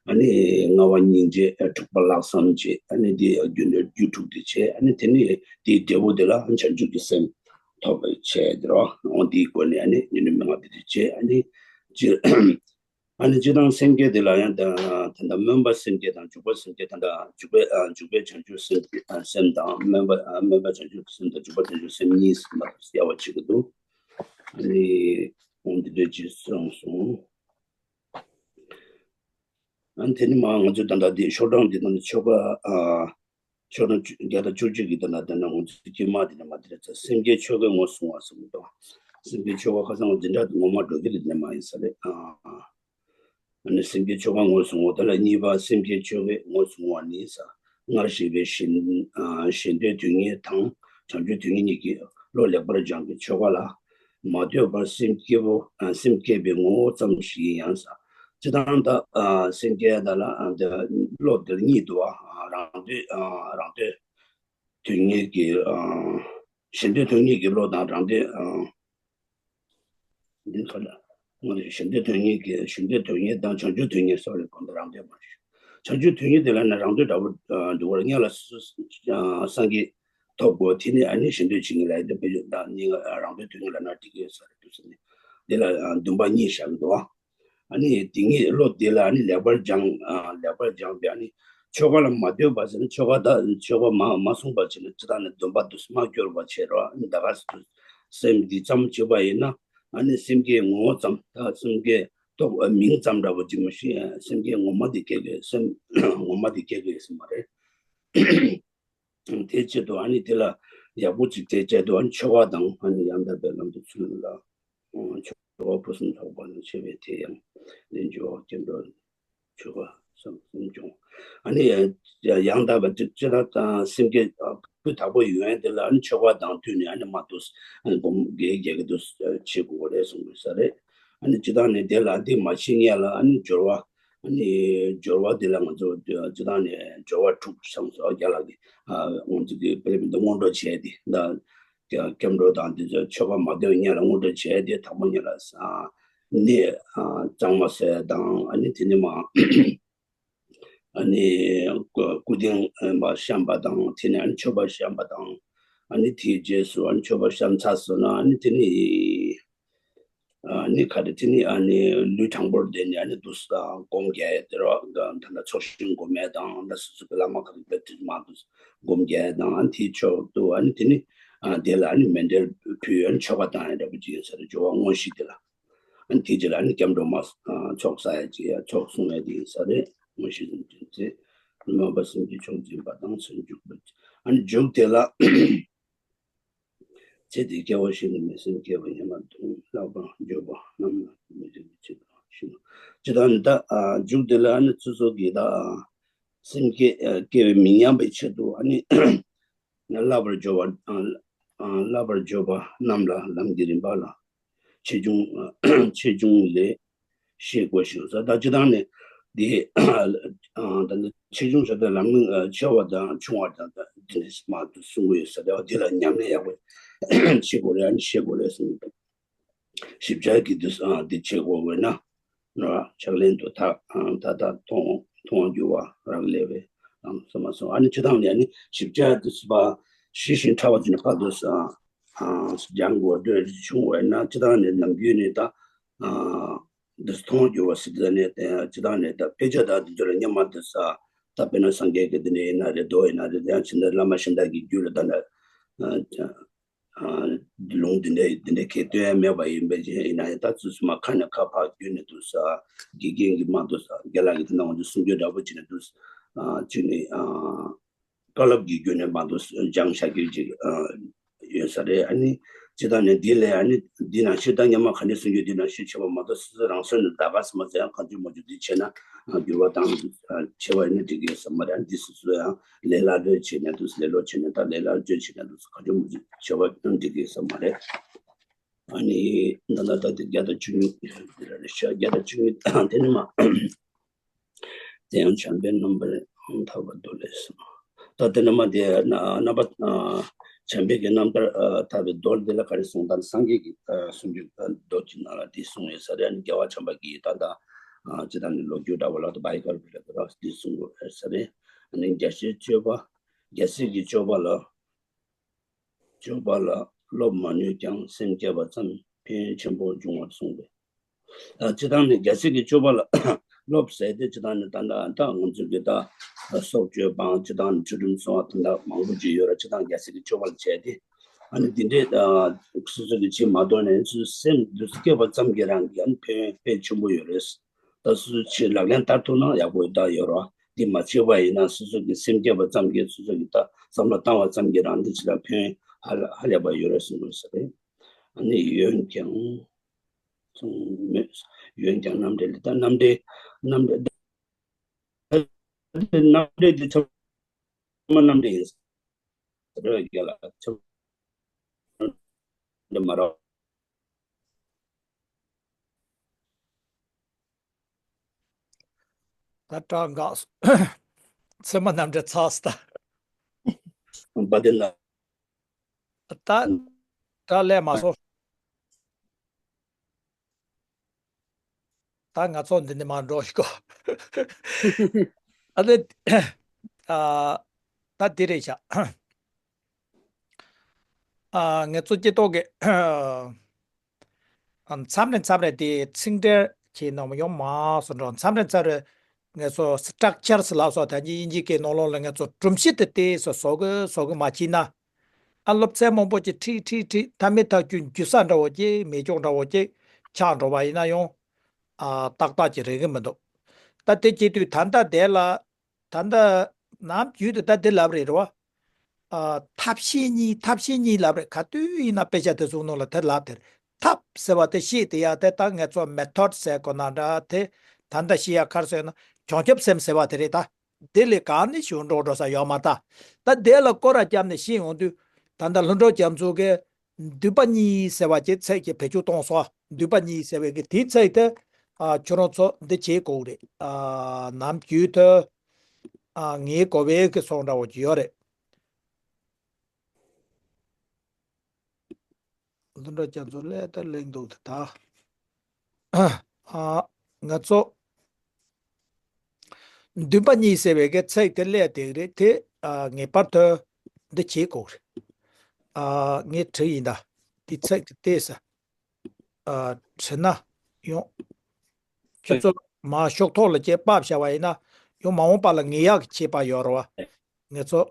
ཨ་ནི་ལྔ་པ་སྙིང་རྗེ། དྲུག་པ་ལྷག་བསམ་བྱས། ཨ་ནི་དེ་རྒྱུ་འབྲས་རྒྱུ་དྲུག་དེ་བྱས། ཨ་ནི་དེ་ནས་དེའི་འབྲས་བུ་དེ་ལ་བྱང་ཆུབ་ཀྱི་སེམས་ཐོབ་པ་བྱས་དེ་རོ། འོ་དེའི་སྒོ་ནས་ཨ་ནི་རྒྱུ་འབྲས་མན་ངག་དེ་དེ་བྱས། ཨ་ནི་ཅི། ཨ་ནི་སྤྱིར་བཏང་སེམས་བསྐྱེད་དེ་ལ་ཡང་ད་ད་ལྟ་སྨོན་པ་སེམས་བསྐྱེད་དང་འཇུག་པ་སེམས་བསྐྱེད། ད་ལྟ་འཇུག་པའི་ཨ་འཇུག་པའི་བྱང་ཆུབ་སེམས་ཨ་སེམས་དང་། སྨོན་པ་ཨ་སྨོན་པ་བྱང་ཆུབ་སེམས་དང་འཇུག་པ་བྱང་ཆུབ་སེམས་གཉིས་སུ་མ་དབྱེ་བ་ཕྱེ་གི་འདུག་ཨ་ནི་འོ་འདི་འདྲ་ཅིག་གསུངས་སོང་། ཨ་ནི་དེ་ནི་མ་ང་ཚོས་ད་ལྟ་འདི་ཤོག་གྲངས་འདི་ནང་ནས་ཆོ་ག་ཨ། ཆོ་ག་བརྒྱ་དང་བཅུ་གཅིག་གི་དོན་ལ་བལྟས་ན། ང་ཚོ་དཀྱིལ་མ་དེ་ནས་མ་དེ་རེད་ཚེ། སེམས་བསྐྱེད་ཆོ་གའི་ངོ་བོ་བཟུང་བ་ཟེར་གྱི་འདུག་སེམས་བསྐྱེད་ཆོ་ག་ཁ་སང་འཛིན་གྲྭ་དེ་ངོ་མ་འགྲོ་གི་རེད། དེ་ནས་མ་ཡིན་ས་རེད། ཨ་ནི་སེམས་བསྐྱེད་ཆོ་ག་ངོ་བོ་བཟུང་བ་དེ་ལ། གཉིས་པ་སེམས་བསྐྱེད་ཆོ་གའི་ངོ་བོ་བཟུང་བ་ནི་ས། སྔར་བཤད་པའི་གཞན་གཞན་དོན་དོན་གཉེར་དང་བྱང་ཆུབ་དོན་གཉེར་གཉིས་ཀྱི་བློ་ལེགས་པར་སྦྱང་བའི་ཆོ་ག་ལ། མ་ལྟོས་པར་སེམས་བསྐྱེད་པོ་སེམས་བསྐྱེད་པའི་ངོ་བོ་ཙམ་ཞིག་ཡིན་ཡང་ས། སྤྱིར་བཏང་ད་སེམས་བསྐྱེད་ད་ལ་བློ་དེར་གཉིས་འདུག་བ། རང་དོན་རང་དོན་དོན་གཉེར་གྱི་གཞན་དོན་དོན་གཉེར་གྱི་བློ་དང་། རང་དོན་འདི་ཁ་ལ་ང་ཚོས་གཞན་དོན་དོན་གཉེར་གྱི་གཞན་དོན་དོན་གཉེར་དང་བྱང་ཆུབ་དོན་གཉེར་སོགས་ལ་གོ་འདི་རང་དོན་མ་རེད། བྱང་ཆུབ་དོན་གཉེར་དེ་ལ་ནི་རང་དོན་འདྲ་པོ་འདུག་བར་སྔོན་ལ་སོ་སོ་སངས་རྒྱས་ཐོབ་དགོས། དེ་ནས་ཨ་ནི་གཞན་དོན་བྱེད་ཀྱི་ལ་ཡི་དེ་བེད་སྤྱོད་དང་། རང་དོན་དོན་གཉེར་ལ་ན་འགྲིག་གི་ཡོད་ས་རེད་འདུག་ཟེར་ནས། འདི་ལ་འདུན་པ་གཉིས་བཞག་གི་འདུག་བ། ཨ་ནི་དེ་ཉིད་བློ་དེ་ལ་ཨ་ནི་ལེགས་པར་སྦྱང་། ཨ་ལེགས་པར་སྦྱངས་པས་ཨ་ནི་ཆོ་ག་ལ་མ་ལྟོས་པ་ཟེར་ན། ཆོ་ག་ད་ཆོ་ག་མ་མ་གསུངས་པ་བྱས་ན་ཅི་ལྟར་ནས་འདུན་པ་དུ་མ་སྐྱོར་བ་བྱེད་རོགས། ཨ་ནི་ད་ག་སེ་དུ་སེམས་འདི་ཙམ་བྱེད་པ་ཡིན་ན། ཨ་ནི་སེམས་བསྐྱེད་ངོ་བོ་ཙམ། ད་སེམས་བསྐྱེད་རྟོགས་མིང་ཙམ་འདྲ་པོ་ཅིག་མ་ཤེས། སེམས་བསྐྱེད་ངོ་མ་དེ་སྐྱེ་དགོས། སེམས་ངོ་མ་དེ་སྐྱེ་དགོས་ཟེར་མ་རེད། དེའི་ཆེད་དུ་ཨ་ནི་དེ་ལ་ཡག་པོ་ཅིག་དེའི་ཆེད་དུ་ཨ་ནི་ཆོ་ག་དང་ཨ་ནི་ཡང་དག་པའི་ལམ་དུ་ཚུད་ལ། ཆོ་ག་ཕུན་སུམ་ཚོགས་པ་ནི་ཆེ་བའི་དེ་ཡང་ལེན་འཇུག་སྐྱེ་འགྲོ་ཆོ་ག་བསམ་སེམས་སྦྱོང་། ཨ་ནི་ཡང་དག་པའི་ཅི་ལྟར་དང་སེམས་བསྐྱེད་སྤུས་དག་པོ་ཡོང་ཡན་དེ་ལ་ཨ་ནི་ཆོ་ག་དང་བསྟུན་ནས་ཨ་ནི་མ་དུ་ཨ་ནི་སྒོམ་དགེ་རྒྱས་ཀྱི་དུ་བྱེད་དགོས་པ་རེད་གསུངས་པའི་ས་རེད། ཨ་ནི་ཅི་ལྟར་ནས་དེ་ལ་འདི་མ་ཤེས་ངེས་ལ་ཨ་ནི་སྦྱོར་བ། ཨ་ནི་སྦྱོར་བ་འདི་ལ་ང་ཚོ་སྤྱིར་བཏང་ནས་སྦྱོར་བ་དྲུག་བསམ་སོ་རྒྱ་ལ་གི་ཨ་ང་ཚོ་གི་དཔེ་མི་འདུག་སྔོན་འགྲོ་བྱས་ཏེ། ད་སྐྱབས་འགྲོ་དང་འདི་ཚོ་ཆོ་ག་མ་འདོན་སྔོན་ལ་སྔོན་འགྲོ་བྱས་ཏེ། དང་པོ་ཉིད་ལ་ཨ་ནི་ཨ་གཙང་མ་བཟོས་དང་། ཨ་ནི་དེ་ནས་མ་ཨ་ནི་སྐུ་རྟེན་པ་བཤམས་པ་དང་། དེ་ནས་ཨ་ནི་མཆོད་པ་བཤམས་པ་དང་། ཨ་ནི་དེའི་རྗེས་སུ་ཨ་ནི་མཆོད་པ་བཤམས་ཚར་སོང་ན། ཨ་ནི་དེ་ནས། ཨ་ནི་ག་རེ་དེ་ནི་ཨ་ནི་ལུས་དྲང་པོར་བསྡད་ནས་ཨ་ནི་འདུག་སྒོམ་རྒྱག་ཡ་དེ་རོ། ད་ལྟ་ཚོགས་ཞིང་སྒོམ་ཡ་དང་། ད་སོ་སོ་གི་བླ་མ་ག་རེ་བེད་སྤྱོད་མ་འདུག་སྒོམ་རྒྱག་ཡ་དང་། ཨ་ནི་དེའི་ཕྱོགས་དུ་ཨ་ནི་དེ་ནི་ཨ་དེ་ལ་ཨ་ནི་མཎྜལ་ཕུལ་ཡ། ཨ་ནི་མཆོད་པ་བཏང་ཡ་འདྲ་པོ་ཅིག་ཡོད་ས་རེད། སྦྱོར་བ་དངོས་གཞི་དེ་ལ། ཨ་ནི་དེའི་རྗེས་ལ་ཨ་ནི་སྐྱབས་འགྲོ་མ་ཚོགས་བསགས་ཡ་ཅིག་ཡ། ཚོགས་གསུང་ཡ་དེ་ཡིན་ས་རེད། དངོས་གཞི་འཛིན་ཚེ་སྨོན་པ་སེམས་ཀྱི་མཆོག་འཛིན་པ་དང་། སེམས་འཇུག་པ། ཨ་ནི་འཇུག་དེ་ལ། ཚེ་འདིའི་སྐྱེ་བ་བཞི་ནས་མི་སེམས་སྐྱེ་བ་ཉམས་པ་དང་། བསླབ་པར་འགྱུར་བ་རྣམས་ལ་མི་འཛིན་པའི་ཕྱིར་དང་ཞེ་ན། ཇི་ལྟར་ནི་ད་འཇུག་དེ་ལ་ཨ་ནི་སོ་སོ་གི་ད་སེམས་བསྐྱེད་སྐྱེ་བའི་མི་ཉམས་པའི་ཆེད་དུ་ཨ་ནི་བསླབ་པར་འགྱུར་བ། བསླབ་པར་འགྱུར་བ་རྣམས་ལ་ལམ་གྱི་རིམ་པ་ལ་ཆེ་ཆུང་ཆེ་ཆུང་ལས་ཤེས་དགོས་ཤིང་ཟེར། ད་སྤྱིར་བཏང་ནས་འདི་ད་ནི་ཆེ་ཆུང་ཟེར་ཏེ་ལམ་ཆེ་བ་དང་ཆུང་བ་དང་དེ་འདྲ་མང་དུ་གསུང་གི་ཡོད་ཟེར། དེ་ལ་ཉམས་ལེན་ཡག་པོ་བྱེད་དགོས་རེད། ཨ་ནི་ཤེས་དགོས་རེད་གསུངས། ཞིབ་ཆ་གི་འདི་འདི་བྱེད་དགོས་བས་ན་ཕྱག་ལེན་དུ་ད་ད་ད་མཐོང་མཐོང་བ་འགྱུར་བ་རག་ལས་པས་ལམ་སེམས་མ་སོང་། ཨ་ནི་སྤྱིར་བཏང་ནས་ཨ་ནི་ཞིབ་ཆ་དུ་སུ་པ་ཞི་ཞིང་ཕྲ་བ་ཅིག་ནས་ཕར་དུ་སྦྱང་དགོས་འདོད་བྱུང་བས་ན། སྤྱིར་བཏང་ནས་ནམ་རྒྱུན་ནས་ད་འདི་མཐོང་བ་འགྱུར་བ་ཟེར་ཏེ་ནས་སྤྱིར་བཏང་ནས་ད་དཔེ་ཆ་དག་འདི་ཚོ་ལ་སྔོན་མ་དུ་ས་ད་དཔེར་ན་སངས་རྒྱས་ཀྱི་འདི་འདྲ་ཡིན་ན་རེད། མདོ་ཡིན་ན་རེད། ཡང་ཕྱིན་ད་བླ་མ་གཞན་དག་གི་རྒྱུད་ལ་ད་ནས། ལུང་འདི་འདྲ་འདི་འདྲ་གས་སྟོན་ཡ་མེད་པ་ཡིན་པའི་རྐྱེན་ཡིན་ན་ཡང་། ད་ཚུལ་སུ་མ་ཁ་ནས་ཁ་ཕར་བརྒྱུད་ནས་འདུག་ས། དགེ་རྒན་གྱིས་མ་འདུག་ས། རྒན་ལགས་ཀྱིས་ད་ནང་འདི་གསུང་རྒྱུ་འདྲ་པོ་བྱས་ནས་འདུག་ས། གཅིག་ནི་ཨ་ བཀའ་སློབ་ཀྱི་བརྒྱུད་ནས་མ་གཏོགས་སྦྱངས་བཞག་རྒྱུ་ཅིག་ཡོད་ས་རེད། ཨ་ནི་སྤྱིར་བཏང་ནས་འདི་ལས་ཨ་ནི་འདི་ནང་བཞིན་ད་སྔོན་མ་ག་འདྲ་གསུང་རྒྱུ་འདི་ནང་བཞིན་བྱེད་པ་མ་གཏོགས་སོ་སོ་རང་སོ་ནས་ད་ག་སེ་མ་ཟེར་ཡང་གང་བྱུང་མང་བྱུང་འདི་བྱས་ན་འགྱུར་བ་བཏང་ཆེ་བ་ཡིན་ན་འགྲིག་གི་ཡོད་ས་མ་རེད། ཨ་ནི་འདི་སོ་སོ་ཡང་ལས་སླ་བསླུ་བྱས་ནས་འདུག་ལས་སླ་བསླུ་བྱས་ནས་ད་ལས་སླ་བསླུ་བྱས་ནས་འདུག་གང་བྱུང་མང་བྱུང་བྱེད་པ་ཡང་འགྲིག་གི་ཡོད་ས་མ་རེད། ཨ་ནི་ད་ལྟ་ད་དེ་བརྒྱ་དང་བཅུ་གཉིས་རེད་ཤག་བརྒྱ་དང་བཅུ་གཉིས་དེ་ནི་མ། དེ་ཡང་བྱམས་པའི་རྣམ་པར་ཐར་པ་མདོ་ལས་གསུངས། ད་དེ་ནི་མ་དེ་རྣམ་པ་བྱམས་པའི་གི་རྣམ་ཐར་ཐར་པའི་མདོ་འདི་ལ་ག་རེ་གསུངས་དང་སངས་རྒྱས་ཀྱི་གསུང་རྒྱུན་མདོ་གྱི་ནང་ལ་དེ་གསུངས་ཡོད་ས་རེད། ཨ་ནི་རྒྱལ་བ་བྱམས་པ་གིས་ད་ལྟ་ཅི་ལྟར་ནི་ལོ་རྒྱུས་འདྲ་བ་ལ་ད་བྷའི་ཀར་བི་ལ་དེ་ར་དེ་གསུངས་ཡོད་ས་རེད། ཨ་ནི་རྒྱལ་སྲས་སྤྱོད་པ་རྒྱལ་སྲས་ཀྱི་སྤྱོད་པ་ལ། སྤྱོད་པ་ལ་སློབ་མ་ནུས་ཀྱང་སེམས་བསྐྱེད་པ་ཙམ་ཕན་ཡོན་ཆེན་པོ་འབྱུང་བར་གསུངས་པས། ཨ་སྤྱིར་བཏང་ནི་རྒྱལ་སྲས་ཀྱི་སྤྱོད་པ་ལ་སློབ་ཟེར་ཏེ་སྤྱིར་བཏང་ནི་ད་ལྟ་ད་ང་ཚོ་གི་ད་སྲོག་གཅོད་པའམ་སྤྱིར་བཏང་ནི་ཚུལ་ཁྲིམས་སྲུང་བ་དེ་འདྲ་མང་པོ་ཅིག་ཡོད་ར། སྤྱིར་བཏང་རྒྱལ་སྲས་ཀྱི་སྤྱོད་པ་ལ་བྱས་ཏེ་ཨ་ནི་འདི་འདྲའི་ཨ་སོ་སོ་གི་བྱེད་མ་གཏོགས་ནས་སོ་སོའི་སེམས་འདུ་བསྐྱེད་པ་ཙམ་གྱིས་རང་གི་ཨ་ནི་ཕན་ཡོན་དཔེ་ཆེན་པོ་ཡོད་རེད། ད་སོ་སོ་ཆེད་ལག་ལེན་བསྟར་ཐུབ་ན་ཡག་པོ་ད་ཡོད་རེད། འདི་མ་བྱས་པ་ཡིན་ན་སོ་སོ་གི་སེམས་བསྐྱེད་པ་ཙམ་གྱིས་སོ་སོ་གི་ད་བསམ་བློ་བཏང་བ་ཙམ་གྱིས་རང་འདི་ཕྱི་ལ་ཕན་ཡོན་ཧ་ལས་པ་ཡོད་རེད་གསུངས་དགོས་ས་རེད། ཨ་ནི་འོན་ཀྱང་གསུངས་མེད། འོན་ཀྱང་རྣམ་འགྲེལ་ལ་ད་རྣམ་འགྲེལ་རྣམ་འགྲེལ་རྣམ་འགྲེལ་འདི་ཚང་མ་རྣམ་འགྲེལ་ཡིན་ས་རེད། རྒྱ་ལ་ཚང་མ་རྣམ་འགྲེལ་མ་རེད། ད་དྲག་འགག་སོང་། ཚད་མ་རྣམ་འགྲེལ་ཚར་སོང་ད། བ་དེ་ན། ད་ད་ལས་མ་སོང་། ད་ང་ཚོ་འདི་ནས་མར་འགྲོ་ཞིག་གོ། ཨ་ནི་ཨ་ད་འདི་རེད་ཤག་ཨ་ང་ཚོ་སྐྱེ་ཐོག་གི་མཚམས་རེ་མཚམས་རེ་དེ་ཚིག་འགྲེལ་གྱི་ནང་ཡོང་མ་སོང་འགྲོ། མཚམས་རེ་མཚམས་རེ་ང་ཚོ་སི་ཊག་ཅར་ཟེར་ལབ་སོང་། ད་ནི་དབྱིན་ཇིའི་སྐད་ནང་ལོགས་ལ་ང་ཚོ་སྒྲོམ་གཞི་དེ་ཏོག་ཙམ་བཟོ་གི་བཟོ་གི་མ་བྱས་ན། ཨ་སློབ་ཚན་མང་པོ་ཅིག་ཁྲིད་ཁྲིད་ཁྲིད་མཐའ་མའི་མཐའ་མཇུག་འགྱུར་ས་འདྲ་བོ་ཅིག་མེ་སྒྱོགས་འདྲ་བོ་ཅིག་ཆགས་འགྲོ་བ་ཡིན་ན་ཡང་ཨ་ཏག་ཏག་ཅིག་རེག་གི་མི་འདུག་ད་དེ་བྱེད་དུས་ད་ལྟ་དེ་ལ་ད་ལྟ་ནམ་རྒྱུན་དུ་ད་དེ་ལབ་རེད་རེད་བ། ཨ་ཐབས་ཤེས་གཉིས་ཐབས་ཤེས་གཉིས་ལབ་རེད། ག་དུས་ཡིན་ན་དཔེ་ཆ་དེ་ཚོའི་ནང་ལ་དེ་ལབ་དེ་རེད། ཐབས་ཟེར་བ་དེ་ཤེས་དེ་ཡ་དེ་ད་ངས་ཚོ་མེ་ཐོཌ་ཟེར་གོ་ན་འདྲ་དེ་ད་ལྟ་ཤེས་ཡ་ག་རེ་ཟེར་ན་བྱང་ཆུབ་སེམས་ཟེར་བ་དེ་རེད་ད། དེ་ལས་གང་ནས་ཞུ་འགྲོ་འགྲོ་ས་ཡོད་མ་ད། ད་དེ་ལ་སྐོར་ར་བརྒྱབ་ནས་ཤེས་ཡོང་དུས་ད་ལྟ་ལྷུན་གྲུབ་རྒྱ་མཚོ་གིས་འདུས་པ་གཉིས་ཟེར་བ་ཅིག་ཚིག་ཅིག་བེད་སྤྱོད་གཏོང་སོང་། འདུས་པ་གཉིས་ཟེར་བའི་གི་དེའི་ཚིག་དེ་ཨ་ཁྱོད་རང་ཚོ་འདི་བྱེད་དགོས་རེད། ཨ་ནམ་རྒྱུན་དུ་ཨ་ངའི་གོ་བའི་གི་སོང་འདྲ་བོ་ཅིག་ཡོད་རེད། ལྷུན་གྲུབ་རྒྱ་མཚོ་ལས་ད་གླེང་འདུག་དེ་ད། ཨ་ང་ཚོ་འདུས་པ་གཉིས་ཟེར་བའི་གི་ཚིག་དེ་ཀླད་དེ་རེད་དེ། ཨ་ངེས་པར་དུ་འདི་བྱེད་དགོས་རེད། ཨ་ངས་བྲིས་ཡིན་ད། འདི་ཚིག་དེ་ལྟས་ས། ཨ་བྲིས་ན་ཡང་། ཁྱོད་ཚོ་མ་ཤོག་ཐོག་ལ་སྐྱེས་པ་བྱ་བ་ཡིན་ན་ཡང་མ་འོངས་པ་ལ་ངེས་ཡག་གི་ཁྱད་པར་ཡོད་རེད་བ། ངེད་ཚོ།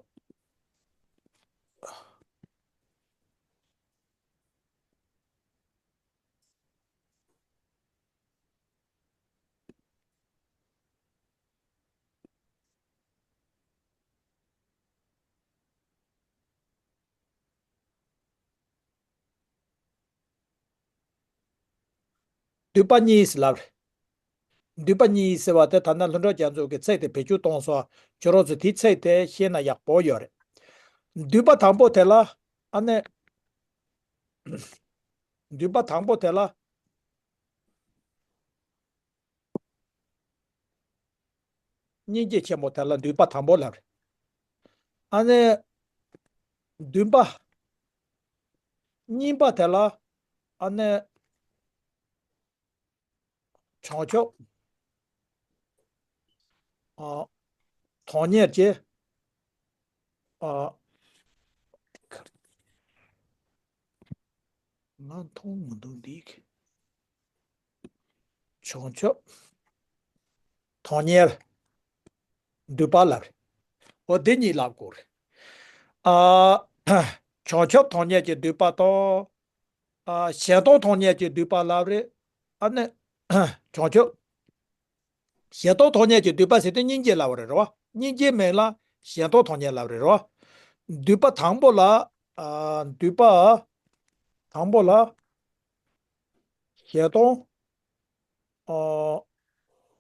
འདུས་པ་གཉིས་ལབ་རེད། འདུས་པ་གཉིས་ཟེར་བ་དེ་ད་ལྟ་ལྷུན་གྲུབ་རྒྱ་མཚོ་གི་ཚིག་དེ་བེད་སྤྱོད་གཏོང་སོང་། ཁྱོད་རང་ཚོ་དེའི་ཚིག་དེ་ཤེས་ན་ཡག་པོ་ཡོད་རེད། འདུས་པ་དང་པོ་དེ་ལ་ཨ་ནི། འདུས་པ་དང་པོ་དེ་ལ། སྙིང་རྗེ་ཆེན་པོ་དེ་ལ་འདུས་པ་དང་པོ་ལབ་རེད། ཨ་ནི། འདུས་པ། གཉིས་པ་དེ་ལ། ཨ་ནི། བྱང་ཆུབ། ཨ། དོན་གཉེར་གྱི། ཨ། ང་མཐོང་མི་འདུག་འདི། བྱང་ཆུབ། དོན་གཉེར། འདུས་པ་ལབ་རེད། འོ་འདི་གཉིས་ལབ་དགོས་རེད། ཨ། བྱང་ཆུབ་དོན་གཉེར་གྱི་འདུས་པ་དང་། ཨ། ཞེ་སྡང་དོན་གཉེར་གྱི་འདུས་པ་ལབ་རེད། ཨ་ནི། བྱང་ཆུབ། ཞེ་སྡང་དོན་གཉེར་གྱི་འདུས་པ་ཟེར་དུས་སྙིང་རྗེ་ལབ་པ་རེད་རེད་བ། སྙིང་རྗེའི་མིང་ལ་ གཞན་སྟོང་སྟོང་ཉིད་ལབ་རེད་རོ། འདུས་པ་དང་པོ་ལ། ཨ། འདུས་པ་དང་པོ་ལ་གཞན་སྟོང་ཨོ།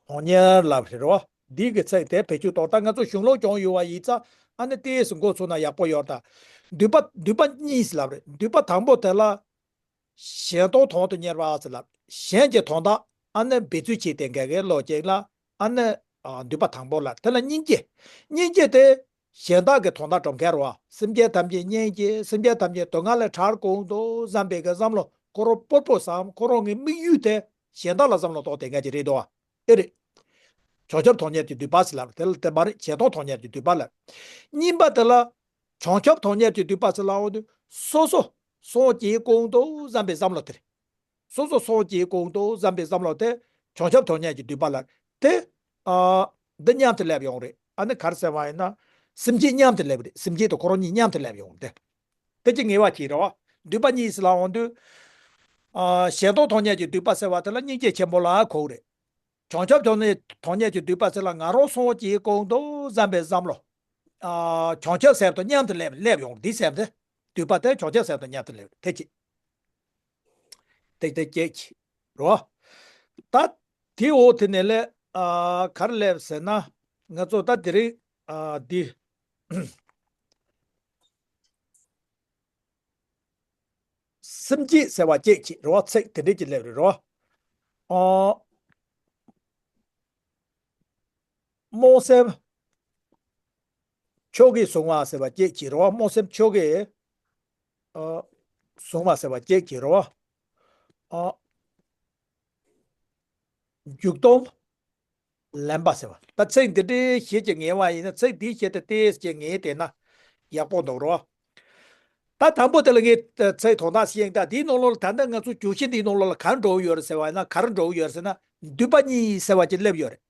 སྟོང་ཉིད་ལབ་རེད་རོ། འདི་གི་ཚིག་དེ་བེད་སྤྱོད་གཏོང་། ད་ང་ཚོ་གཞུང་ལུགས་སྦྱོང་ཡོད་པ་ཡིན་ཙང་ཨ་ནི་ཏོག་ཙམ་མགོ་ཚོས་ན་ཡག་པོ་ཡོད་ད། འདུས་པ་འདུས་པ་གཉིས་ལབ་རེད། འདུས་པ་དང་པོ་དེ་ལ་གཞན་སྟོང་དོན་དུ་གཉེར་བ་ཟེར་ལབ། གཞན་གྱི་དོན་དག་ཨ་ནི་འབད་རྩོལ་བྱས་ཏེ་འགལ་གྱི་ལོ་རྒྱུས་ལ་ཨ་ནི། ཨ། འདུས་པ་དང་པོ་ལ། དེ་ལ་སྙིང་རྗེ། སྙིང་རྗེ་དེ་གཞན་དག་གི་དོན་དག་སྒྲུབ་མཁན་རེད་བ། སེམས་ཅན་ཐམས་ཅད་མཉེས་ཀྱི། སེམས་ཅན་ཐམས་ཅད་སྡུག་བསྔལ་ལས་ཐར་དགོས་འདུག་བསམ་པའི་གི་བསམ་བློ་ཁོ་རང་སྤོབས་པོ་བསམ། ཁོ་རང་གི་དམིགས་ཡུལ་དེ་གཞན་དག་ལ་བསམ་བློ་གཏོང་དེ་འགལ་གྱི་རེད་དོ། ཨེ་རེད། བྱང་ཆུབ་དོན་གཉེར་གྱི་འདུས་པ་ཟེར་ལབ། དེ་ལ་དེ་མ་རེད། གཞན་སྟོང་དོན་གཉེར་གྱི་འདུས་པ་ལ། གཉིས་པ་དེ་ལ་བྱང་ཆུབ་དོན་གཉེར་གྱི་འདུས་པ་ཟེར་ལབ་འོང་དུས་སོ་སོ་སངས་རྒྱས་དགོས་འདུག་བསམ་པའི་བསམ་བློ་དེ་རེད། སོ་སོ་སངས་རྒྱས་དགོས་འདུག་བསམ་པའི་བསམ་བློ་དེ་བྱང་ཆུབ་དོན་གཉེར་གྱི་འདུས་པ་ལ། དེ། ཨ། འདི་མཉམ་དུ་སླེབས་ཡོང་རེད། ཨ་ནི་ག་རེ་ཟེར་བ་ཡིན་ན། སེམས་བསྐྱེད་མཉམ་དུ་སླེབས་རེད། སེམས་བསྐྱེད་དང་ཁོ་རང་གཉིས་མཉམ་དུ་སླེབས་ཡོང་རེད། དེ་ཅི་ངེས་པ་ཅིག་རེད་བ། འདུས་པ་གཉིས་ལབ་འོང་དུས། ཨ། གཞན་སྟོང་དོན་གཉེར་གྱི་འདུས་པ་ཟེར་བ་དེ་ལ་སྙིང་རྗེ་ཆེན་པོ་ལ་གོ་གི་རེད། བྱང་ཆུབ་དོན་གཉེར་དོན་གཉེར་གྱི་འདུས་པ་ཟེར་ལ་ང་རང་སངས་རྒྱས་དགོས་འདུག་བསམ་པའི་བསམ་བློ། ཨ། བྱང་ཆུབ་སེམས་དང་མཉམ་དུ་སླེབས་སླེབས་ཡོང་འདི་སེམས་དེ། འདུས་པ་དེ་བྱང་ཆུབ་སེམས་དང་མཉམ་དུ་སླེབས་དེ་ཅི། དེ་དེ་སྐྱེད་ཀྱི་རོ། ད་དེ་འོག་དེ་ནས་ལས། ཨ། ག་རེ་སླེབས་ཟེར་ན། ང་ཚོ་ད་དེ་རིང་། ཨ། འདི། སེམས་བསྐྱེད་ཟེར་བ་སྐྱེད་ཀྱི་རེད་བ། ཚིག་དེ་འདྲས་ཀྱི་སླེབས་རེད་རོ། ཨོ། སྨོན་སེམས་ཆོས་ཀྱིས་བཟུང་བ་ཟེར་བ་སྐྱེད་ཀྱི་རེད་བ། སྨོན་སེམས་ཆོས་ཀྱིས། ཨོ། བཟུང་བ་ཟེར་བ་སྐྱེད་ཀྱི་རེད་བ། ཨོ། འཇུག་སྡོམ། ལེན་པ་ཟེར་བ། ད་ཚིག་འདི་འདྲའི་ཞིག་གི་ངེས་པ་ཡིན་ན། ཚིག་འདིའི་ཆེད་དུ་ཏོག་ཙམ་ངེས་བསྡད་ན་ཡག་པོ་འདུག་རོ། ད་དང་པོ་དེ་ལ་ངས་ཚིག་དོན་དག་ཞིག་ཡིན། ད་འདིའི་ནང་ལོགས་ལ། ད་ལྟ་ང་ཚོ་བརྗོད་གཞི་འདིའི་ནང་ལོགས་ལ་ག་རེ་འགྲོ་གི་ཡོད་རེད་ཟེར་བ་ཡིན་ན། ག་རེ་འགྲོ་གི་ཡོད་རེད་ཟེར་ན། འདུས་པ་གཉིས་ཟེར་བ་ཅིག་སླེབས་ཡོད་རེད།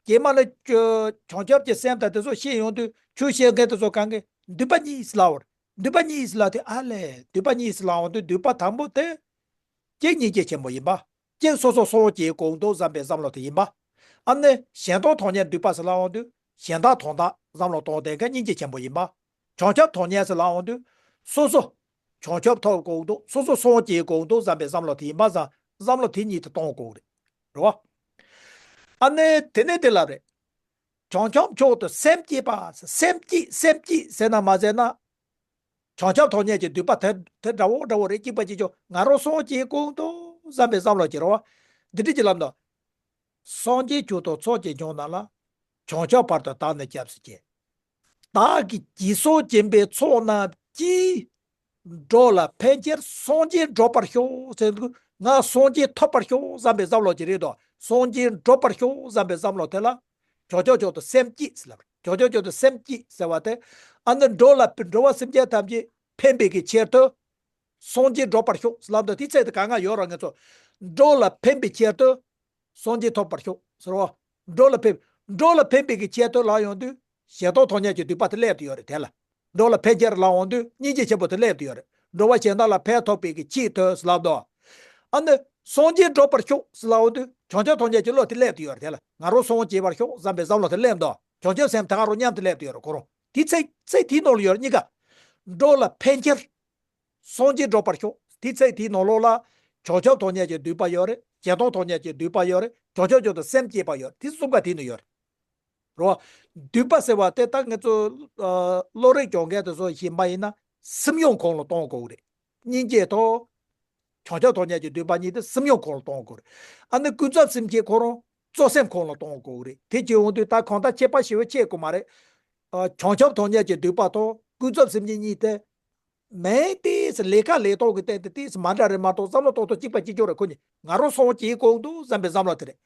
རྗེས་མ་ལ་བྱང་ཆུབ་ཀྱི་སེམས་དང་དེ་ཚོ་བཤད་ཡོང་དུས། ཆོས་བཤད་མཁན་དེ་ཚོ་གང་གི་འདུས་པ་གཉིས་ལབ་པ་རེད། འདུས་པ་གཉིས་ལབ་དུས། ཨ་ལས། འདུས་པ་གཉིས་ལབ་འོང་དུས། འདུས་པ་དང་པོ་དེ། གཅིག་སྙིང་རྗེ་ཆེན་པོ་ཡིན་པ། གཅིག་སོ་སོ་སངས་རྒྱས་དགོས་འདུག་བསམ་པའི་བསམ་བློ་དེ་ཡིན་པ། ཨ་ནི་གཞན་སྟོང་དོན་གཉེར་འདུས་པ་ཟེར་ལབ་འོང་དུས། གཞན་དག་དོན་དག་བསམ་བློ་གཏོང་དེ་ག་སྙིང་རྗེ་ཆེན་པོ་ཡིན་པ། བྱང་ཆུབ་དོན་གཉེར་ཟེར་ལབ་འོང་དུས། སོ་སོ་བྱང་ཆུབ་ཐོབ་དགོས་འདུག་སོ་སོ་སངས་རྒྱས་དགོས་འདུག་བསམ་པའི་བསམ་བློ་དེ་ཡིན་པ་ཙང་། བསམ་བློ་དེ་གཉིས་དེ་གཏོང་དགོས་རེད། རེད་བ། ཨ་ནི་དེ་ནས་དེ་ལབ་རེད། བྱང་ཆུབ་མཆོག་ཏུ་སེམས་བསྐྱེད་པ། སེམས་བསྐྱེད། སེམས་བསྐྱེད་ཟེར་ན་མ་ཟེར་ན། བྱང་ཆུབ་ཐོབ་ནས་ཀྱི་འདུས་པ་དེ་དེ་འདྲ་བོ་འདྲ་བོ་རེད། གཅིག་པ་གཅིག་རྐྱང་། ང་རང་སངས་རྒྱས་དགོས་འདུག་བསམ་པའི་བསམ་བློ་ཅིག་རེད་བ། འདི་འདྲ་ཅིག་ལབ་འདུག་སངས་རྒྱས་མཆོག་ཏུ་ཚོགས་ཀྱིས་འབྱུང་ན་ལ། བྱང་ཆུབ་བར་དུ་བདག་ནི་སྐྱབས་སུ་མཆི། བདག་གིས་བགྱིས་སོ་བགྱིས་པའི་ཚོགས་རྣམས་ཀྱིས། འགྲོ་ལ་ཕན་ཕྱིར་སངས་རྒྱས་འགྲུབ་པར་ཤོག་ཟེར་དུས། ང་སངས་རྒྱས་ཐོབ་པར་ཤོག་བསམ་པའི་བསམ་བློ་ཅིག་རེད་དོ། སངས་རྒྱས་འགྲུབ་པར་ཤོག་བསམ་པའི་བསམ་བློ་དེ་ལ། བྱང་ཆུབ་མཆོག་ཏུ་སེམས་བསྐྱེད་ཟེར་ལབ། བྱང་ཆུབ་མཆོག་ཏུ་སེམས་བསྐྱེད་ཟེར་བ་དེ། ཨ་ནི་འགྲོ་ལ་འགྲོ་བ་སེམས་ཅན་ཐམས་ཅད་ཕན་པའི་གི་ཕྱིར་དུ། སངས་རྒྱས་འགྲུབ་པར་ཤོག་ཟེར་ལབ་འདུག་དེའི་ཚིག་དེ་ག་ང་ཡོད་ར། ང་ཚོ་འགྲོ་ལ་ཕན་པའི་ཕྱིར་དུ། སངས་རྒྱས་ཐོབ་པར་ཤོག་ཟེར་བ། འགྲོ་ལ་ཕན། འགྲོ་ལ་ཕན་པའི་གི་ཆེད་དུ་ལབ་ཡོང་དུས། གཞན་སྟོང་སྟོང་ཉིད་ཀྱི་འདུས་པ་དེ་སླེབས་ཏེ་ཡོད་རེད་དེ་ལ། འགྲོ་ལ་ཕན་ཕྱིར་ལབ་ཡོང་དུས་སྙིང་རྗེ་ཆེན་པོ་དེ་སླེབས་ཏེ་ཡོད་རེད། འགྲོ་བ་གཞན་དག་ལ་ཕན་ཐོགས་པའི་གི་ཆེད་དུ་ལབ་དོ། ཨ་ནི་སངས་རྒྱས་འགྲུབ་པར་ཤོག་ལབ་ཡོང་དུས་བྱང་ཆུབ་སྟོང་ཉིད་ཀྱི་བློ་དེ་སླེབས་ཏེ་ཡོད་རེད་དེ་ལ། ང་རང་སངས་རྒྱས་པར་ཤོག་བསམ་པའི་བསམ་བློ་དེ་སླེབས་དོ། བྱང་ཆུབ་སེམས་དེ་ག་རང་མཉམ་དུ་སླེབས་ཏེ་ཡོད་རེད་ཁོ་རང་། དེའི་ཚིག་ཚིག་དེའི་ནང་ལ་ཡོད་རེད་གཉིས་ཀ། འགྲོ་ལ་ཕན་ཕྱིར། སངས་རྒྱས་འགྲུབ་པར་ཤོག་དེའི་ཚིག་དེའི་ནང་ལོགས་ལ། བྱང་ཆུབ་སྟོང་ཉིད་ཀྱི་འདུས་པ་ཡོད་རེད། གཞན་སྟོང་སྟོང་ཉིད་ཀྱི་འདུས་པ་ཡོད་རེད། བྱང་ཆུབ་མཆོག་ཏུ་སེམས་བསྐྱེད་པ་ཡོད་རེད། དེ་གསུམ་ཀ་དེའི་ནང་ཡོད་རེད། རེད་བ། འདུས་པ་ཟེར་བ་དེ་ད་ང་ཚོ། ཨ། བློ་རིག་སྦྱོང་མཁན་དེ་ཚོ་ཤེས་པ་ཡིན་ན། སེམས་མྱོང་ཁོངས་ལ་གཏོང་དགོས་རེད། སྙིང་རྗེ་དང་། བྱང་ཆུབ་སྟོང་ཉིད་ཀྱི་འདུས་པ་གཉིས་དེ་སེམས་མྱོང་ཁོངས་ལ་གཏོང་དགོས་རེད། ཨ་ནི་ཀུན་རྫོབ་སེམས་བསྐྱེད་ཁོ་རང་གཙོ་སེམས་ཁོངས་ལ་གཏོང་དགོས་རེད། དེ་བྱེད་ཡོང་དུས་ད་གང་ལྟར་ཁྱད་པར་ཞེ་པོ་ཕྱེ་དགོས་མ་རེད། ཨ། བྱང་ཆུབ་སྟོང་ཉིད་ཀྱི་འདུས་པ་དང་ཀུན་རྫོབ་སེམས་བསྐྱེད་གཉིས་དེ། མིང་དེ་ལས་ཀ་ལས་སྟངས་ཀྱི་སྟེང་དུ་ཏོག་ཙམ་མ་འདྲ་རེད་མ་གཏོགས། བསམ་བློ་གཏོང་སྟངས་གཅིག་པ་གཅིག་རྐྱང་རེད། ཁོ་གཉིས་ང་རང་སངས་རྒྱས་དགོས་འདུག་བསམ་པའི་བསམ་བློ་དེ་རེད།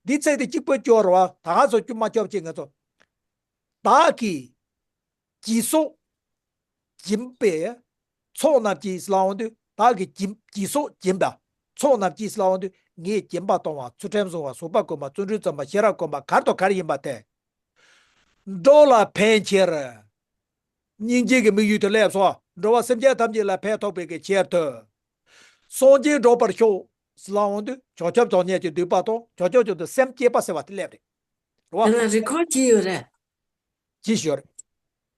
འདིའི་ཚིག་དེ་གཅིག་པུ་སྐྱོར་བ་ད་ག་ཚོད་སྐྱོར་མ་སྐྱོར་བྱེད་ང་ཚོ། བདག་གིས་བགྱིས་སོ་བགྱིས་པའི་ཚོགས་རྣམས་ཀྱིས་ལབ་ཡོང་དུས། བདག་གིས་བགྱིས་བགྱིས་སོ་བགྱིས་པ། ཚོགས་རྣམས་ཀྱིས་ལབ་ཡོང་དུས། ངས་སྦྱིན་པ་གཏོང་བ། ཚུལ་ཁྲིམས་བསྲུང་བ། བཟོད་པ་བསྐུལ་བ། བརྩོན་འགྲུས་བརྩམ་པ། ཤེས་རབ་བསྐུལ་བ། ག་རེ་དང་ག་རེ་ཡིན་པ་དེ། འགྲོ་ལ་ཕན་ཕྱིར། སྙིང་རྗེ་གི་དམིགས་ཡུལ་དུ་སླེབས་སོ། འགྲོ་བ་སེམས་ཅན་ཐམས་ཅད་ལ་ཕན་ཐོགས་པའི་གི་ཆེད་དུ། སངས་རྒྱས་འགྲུབ་པར་ཤོག་ཟེར་ལབ་ཡོང་དུས། བྱང་ཆུབ་སྟོང་ཉིད་ཀྱི་འདུས་པ་དང་བྱང་ཆུབ་མཆོག་ཏུ་སེམས་བསྐྱེད་པ་ཟེར་བ་དེ་སླེབས་རེད། རེད་བ། ཡང་ན་རི་ཁོར་གྱིས་ཡོད་རེད། ཅི་ཞིག་ཡོད་རེད།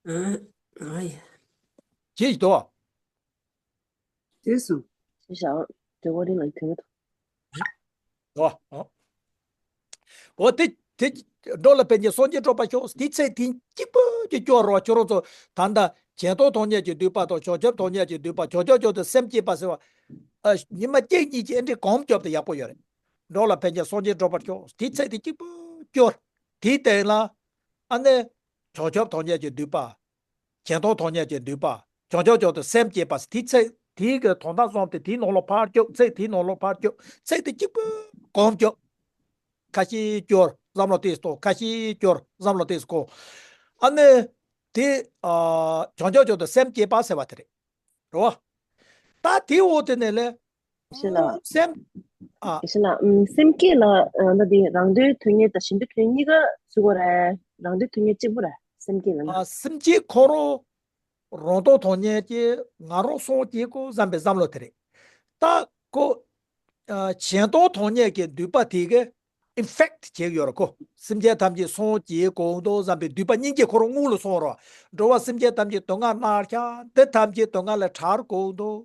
ཨ་ཡ། ཅི་ཞིག་དོ། དུས་སུ། ཞེས་བྱའོ། འདྲི་བ་རིང་ལ་དུས་མེད་དོ། འོ་དེ་དེ། འགྲོ་ལ་ཕན་ཕྱིར་སངས་རྒྱས་འགྲུབ་པར་ཤོག་དེའི་ཚིག་དེ་གཅིག་པོ་གཅིག་སྐྱོར་རོགས། ཁྱོད་རང་ཚོ་ད་ལྟ་གཞན་སྟོང་སྟོང་ཉིད་ཀྱི་སྡུད་པ་དང་བྱང་ཆུབ་སྟོང་ཉིད་ཀྱི་སྡུད་པ། བྱང་ཆུབ་མཆོག་ཏུ་སེམས་བསྐྱེད་པ་ཟེར་བ། ཨ། ཉི་མ་གཅིག་གཉིས་ཀྱི་ཨེ་འདྲའི་གོམ་རྒྱོབ་དེ་ཡག་པོ་ཡོད་རེད། འགྲོ་ལ་ཕན་ཕྱིར་སངས་རྒྱས་འགྲུབ་པར་ཤོག་དེའི་ཚིག་དེ་གཅིག་པོ་སྐྱོར། དེའི་སྟེང་ལ་ཨ་ནི་བྱང་ཆུབ་སྟོང་ཉིད་ཀྱི་སྡུད་པ། གཞན་སྟོང་སྟོང་ཉིད་ཀྱི་སྡུད་པ། བྱང་ཆུབ་མཆོག་ཏུ་སེམས་བསྐྱེད་པ། དེའི་ཚིག་དེའི་གི་དོན་དག་གསུམ་དེ་དེའི་ནང་ལ་ཕར་རྒྱོབ། ཚིག་དེའི་ནང་ལ་ཕར་རྒྱོབ། ཚིག་དེ་གཅིག་པོ་གོམ་རྒྱོབ། ཁ་ཤས་སྐྱོར་བསམ་བློ་ཏོག་ཙམ་གཏོང་། ཁ་ཤས་སྐྱོར་བསམ་བློ་ཏོག་ཙམ་བསྐོང་། ཨ་ནི་དེ། ཨ། བྱང་ཆུབ་མཆོག་ཏུ་སེམས་བསྐྱེད་པ་ཟེར་བ་དེ་རེད། རེད་བ། ད་དེའི་འོག་དེ་ནས་ལས། ཞེས་ལ། སེམས། ཨ། ཞེས་ལ། ཨམ། སེམས་བསྐྱེད་ལ། ཨ། ད་དེ་རང་དོན་དོན་གཉེར་དང་གཞན་དོན་དོན་གཉེར་གཉིས་ཀ་ཟེར་དགོས་རེད། རང་དོན་དོན་གཉེར་གཅིག་པོ་རེད། སེམས་བསྐྱེད་ལ་ན། ཨ། སེམས་བསྐྱེད་ཁོ་རང་རང་སྟོང་སྟོང་ཉིད་ཀྱི་ང་རང་སངས་རྒྱས་དགོས་བསམ་པའི་བསམ་བློ་དེ་རེད། ད་ཁོ། ཨ། གཞན་སྟོང་སྟོང་ཉིད་ཀྱི་སྡུད་པ་དེ་གི་ཨིན་ཕེག་ཊི་བྱེད་ཀྱི་ཡོད་རེད་ཁོ། སེམས་ཅན་ཐམས་ཅད་སངས་རྒྱས་དགོས་འདུག་བསམ་པའི་སྡུད་པ་སྙིང་རྗེ་ཁོ་རང་སྔོན་ལ་སོང་རོགས། འགྲོ་བ་སེམས་ཅན་ཐམས་ཅད་སྡུག་བསྔལ་རྣམ་གཞག་འདི་ཐམས་ཅད་སྡུག་བསྔལ་ལས་ཐར་དགོས་འདུག་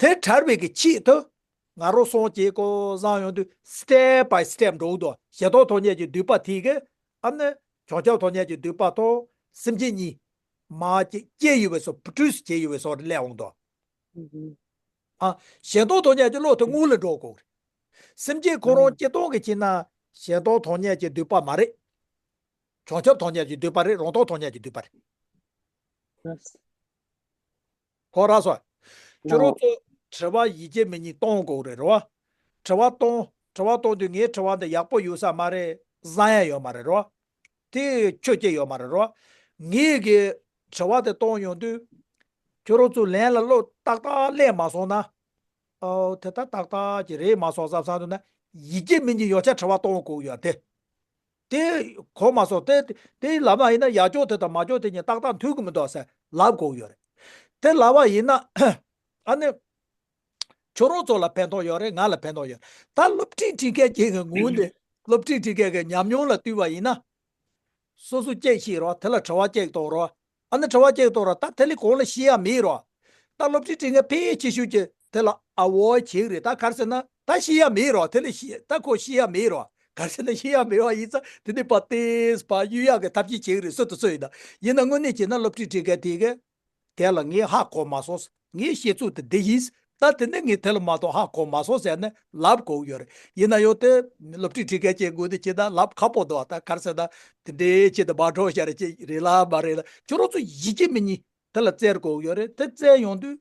དེ་ཐར་བའི་གི་ཆེད་དུ་ང་རང་སངས་རྒྱས་དགོས་བསམ་ཡོང་དུས་སི་ཊེབ་བྷའི་སི་ཊེབ་འགྲོ་འདུག་གཞན་སྟོང་སྟོང་ཉིད་ཀྱི་སྡུད་པ་དེ་གི་ཨ་ནི་བྱང་ཆུབ་སྟོང་ཉིད་ཀྱི་སྡུད་པ་དང་སེམས་བསྐྱེད་གཉིས་མར་སྐྱེ་སྐྱེ་ཡོད་པའི་སོ། པྲོ་ཌུ་སི་བྱེད་ཡོད་པའི་སོ་སླེབས་འོང་དུས། ཨ། གཞན་སྟོང་སྟོང་ཉིད་ཀྱི་བློ་དེ་སྔོན་ལ་འགྲོ་དགོས་རེད། སེམས་བསྐྱེད་ཁོ་རང་སྤྱིར་བཏང་གི་བྱས་ན་གཞན་སྟོང་སྟོང་ཉིད་ཀྱི་སྡུད་པ་མ་རེད། བྱང་ཆུབ་སྟོང་ཉིད་ཀྱི་སྡུད་པ་རེད། རང་སྟོང་སྟོང་ཉིད་ཀྱི་སྡུད་པ་རེད། ཧོ་ར་སོ། ཁྱོད་རང་ཚོ་དྲི་བ་ཡིད་ཀྱི་མི་ཉིད་གཏོང་དགོས་རེད་རོ། དྲི་བ་གཏོང་། དྲི་བ་གཏོང་དུས་ངའི་དྲི་བ་འདི་ཡག་པོ་ཡོད་ས་མ་རེད་བཟང་ཡ་ཡོད་མ་རེད་རོ། དེ་ཆོས་ཅན་ཡོད་མ་རེད་རོ། ངའི་གི་དྲི་བ་དེ་གཏོང་ཡོང་དུས། ཁྱོད་རང་ཚོ་ལན་ལ་བློ་ཏག་ཏག་སླེབས་མ་སོང་ན། ཨོ་དེ་ད་ཏག་ཏག་ཅིག་རེད་མ་སོང་བསམ་བསམ་འདུག་ན། ཡིད་ཀྱི་མི་ཉིད་ཡོང་ཆ་དྲི་བ་གཏོང་དགོས་ཡོད་དེ། དེ་གོ་མ་སོང་། དེ་དེ་ལབ་པ་ཡིན་ན་ཡག་ཕྱོགས་དེ་དང་མ་ཕྱོགས་དེ་གཉིས་ཏག་ཏག་མཐུན་གི་མི་འདུག་ཟེར་ལབ་དགོས་ཡོད་རེད། དེ་ལབ་པ་ཡིན་ན། ཨ་ནི། ཁྱོད་རང་ཚོ་ལ་ཕན་ཐོགས་ཡོད་རེད། ང་ལ་ཕན་ཐོགས་ཡོད། ད་སློབ་ཁྲིད་ཁྲིད་མཁན་གྱི་ངོས་ནས་སློབ་ཁྲིད་ཁྲིད་མཁན་གྱི་ཉམས་མྱོང་ལ་བལྟས་པ་ཡིན་ན། སོ་སོ་གཅིག་ཤེས་རོགས། དེ་ལ་དྲི་བ་གཅིག་གཏོང་རོགས། ཨ་ནི་དྲི་བ་གཅིག་གཏོང་རོགས། ད་དེ་ལས་གོང་ལ་ཤེས་ཡ་མེད་རོགས། ད་སློབ་ཁྲིད་ཁྲིད་མཁན་ཕལ་ཆེ་ཤོས་ཀྱིས་དེ་ལ་ཨ་བོ་ཌི་བྱེད་ཀྱི་རེད། ད་ག་རེ་ཟེར་ན་ད་ཤེས་ཡ་མེད་རོགས། དེ་ལས་ཤེས་ད་ཁོ་ཤེས་ཡ་མེད་རོགས། ག་རེ་ཟེར་ན་ཤེས་ཡ་མེད་པ་ཡིན་ཙང་དེ་ནས་ཕར་ཏོག་ཙམ་ཕར་གཡུག་ཡག་གི་ཐབས་ཤེས་བྱེད་ཀྱི་རེད། སུ་དང་སུ་ཡིན་ན། ཡིན་ན་དངོས་གནས་བྱས་ན་སློབ་ཁྲིད་ཁྲིད་མཁན་དེ་གིས། དེ་ལ་ངས་ཧ་གོ་མ་སོང་། ངའི་བཤད་ཚུལ་དེ་འདི་ཡིན། ད་དེ་ནས་ངས་དེ་ལ་མ་གཏོགས་ཧ་གོ་མ་སོང་ཟེར་ནས་ལབ་དགོས་ཡོད་རེད། ཡིན་ན་ཡང་དེ་སློབ་ཁྲིད་ཁྲིད་མཁན་གྱི་ངོས་ནས་བྱས་ན་ལབ་ཁག་པོ་འདུག་ད་ག་རེ་ཟེར་ན་དེ་འདྲའི་ཆེད་དུ་མ་འགྲོ་བཞག་རེད། ཅི་རེད་ལ་མ་རེད་ལ། ཁྱོད་རང་ཚོ་ཡིད་ཀྱི་མི་ཉིད་དེ་ལ་བཙལ་དགོས་ཡོད་རེད། དེ་བཙལ་ཡོང་དུས་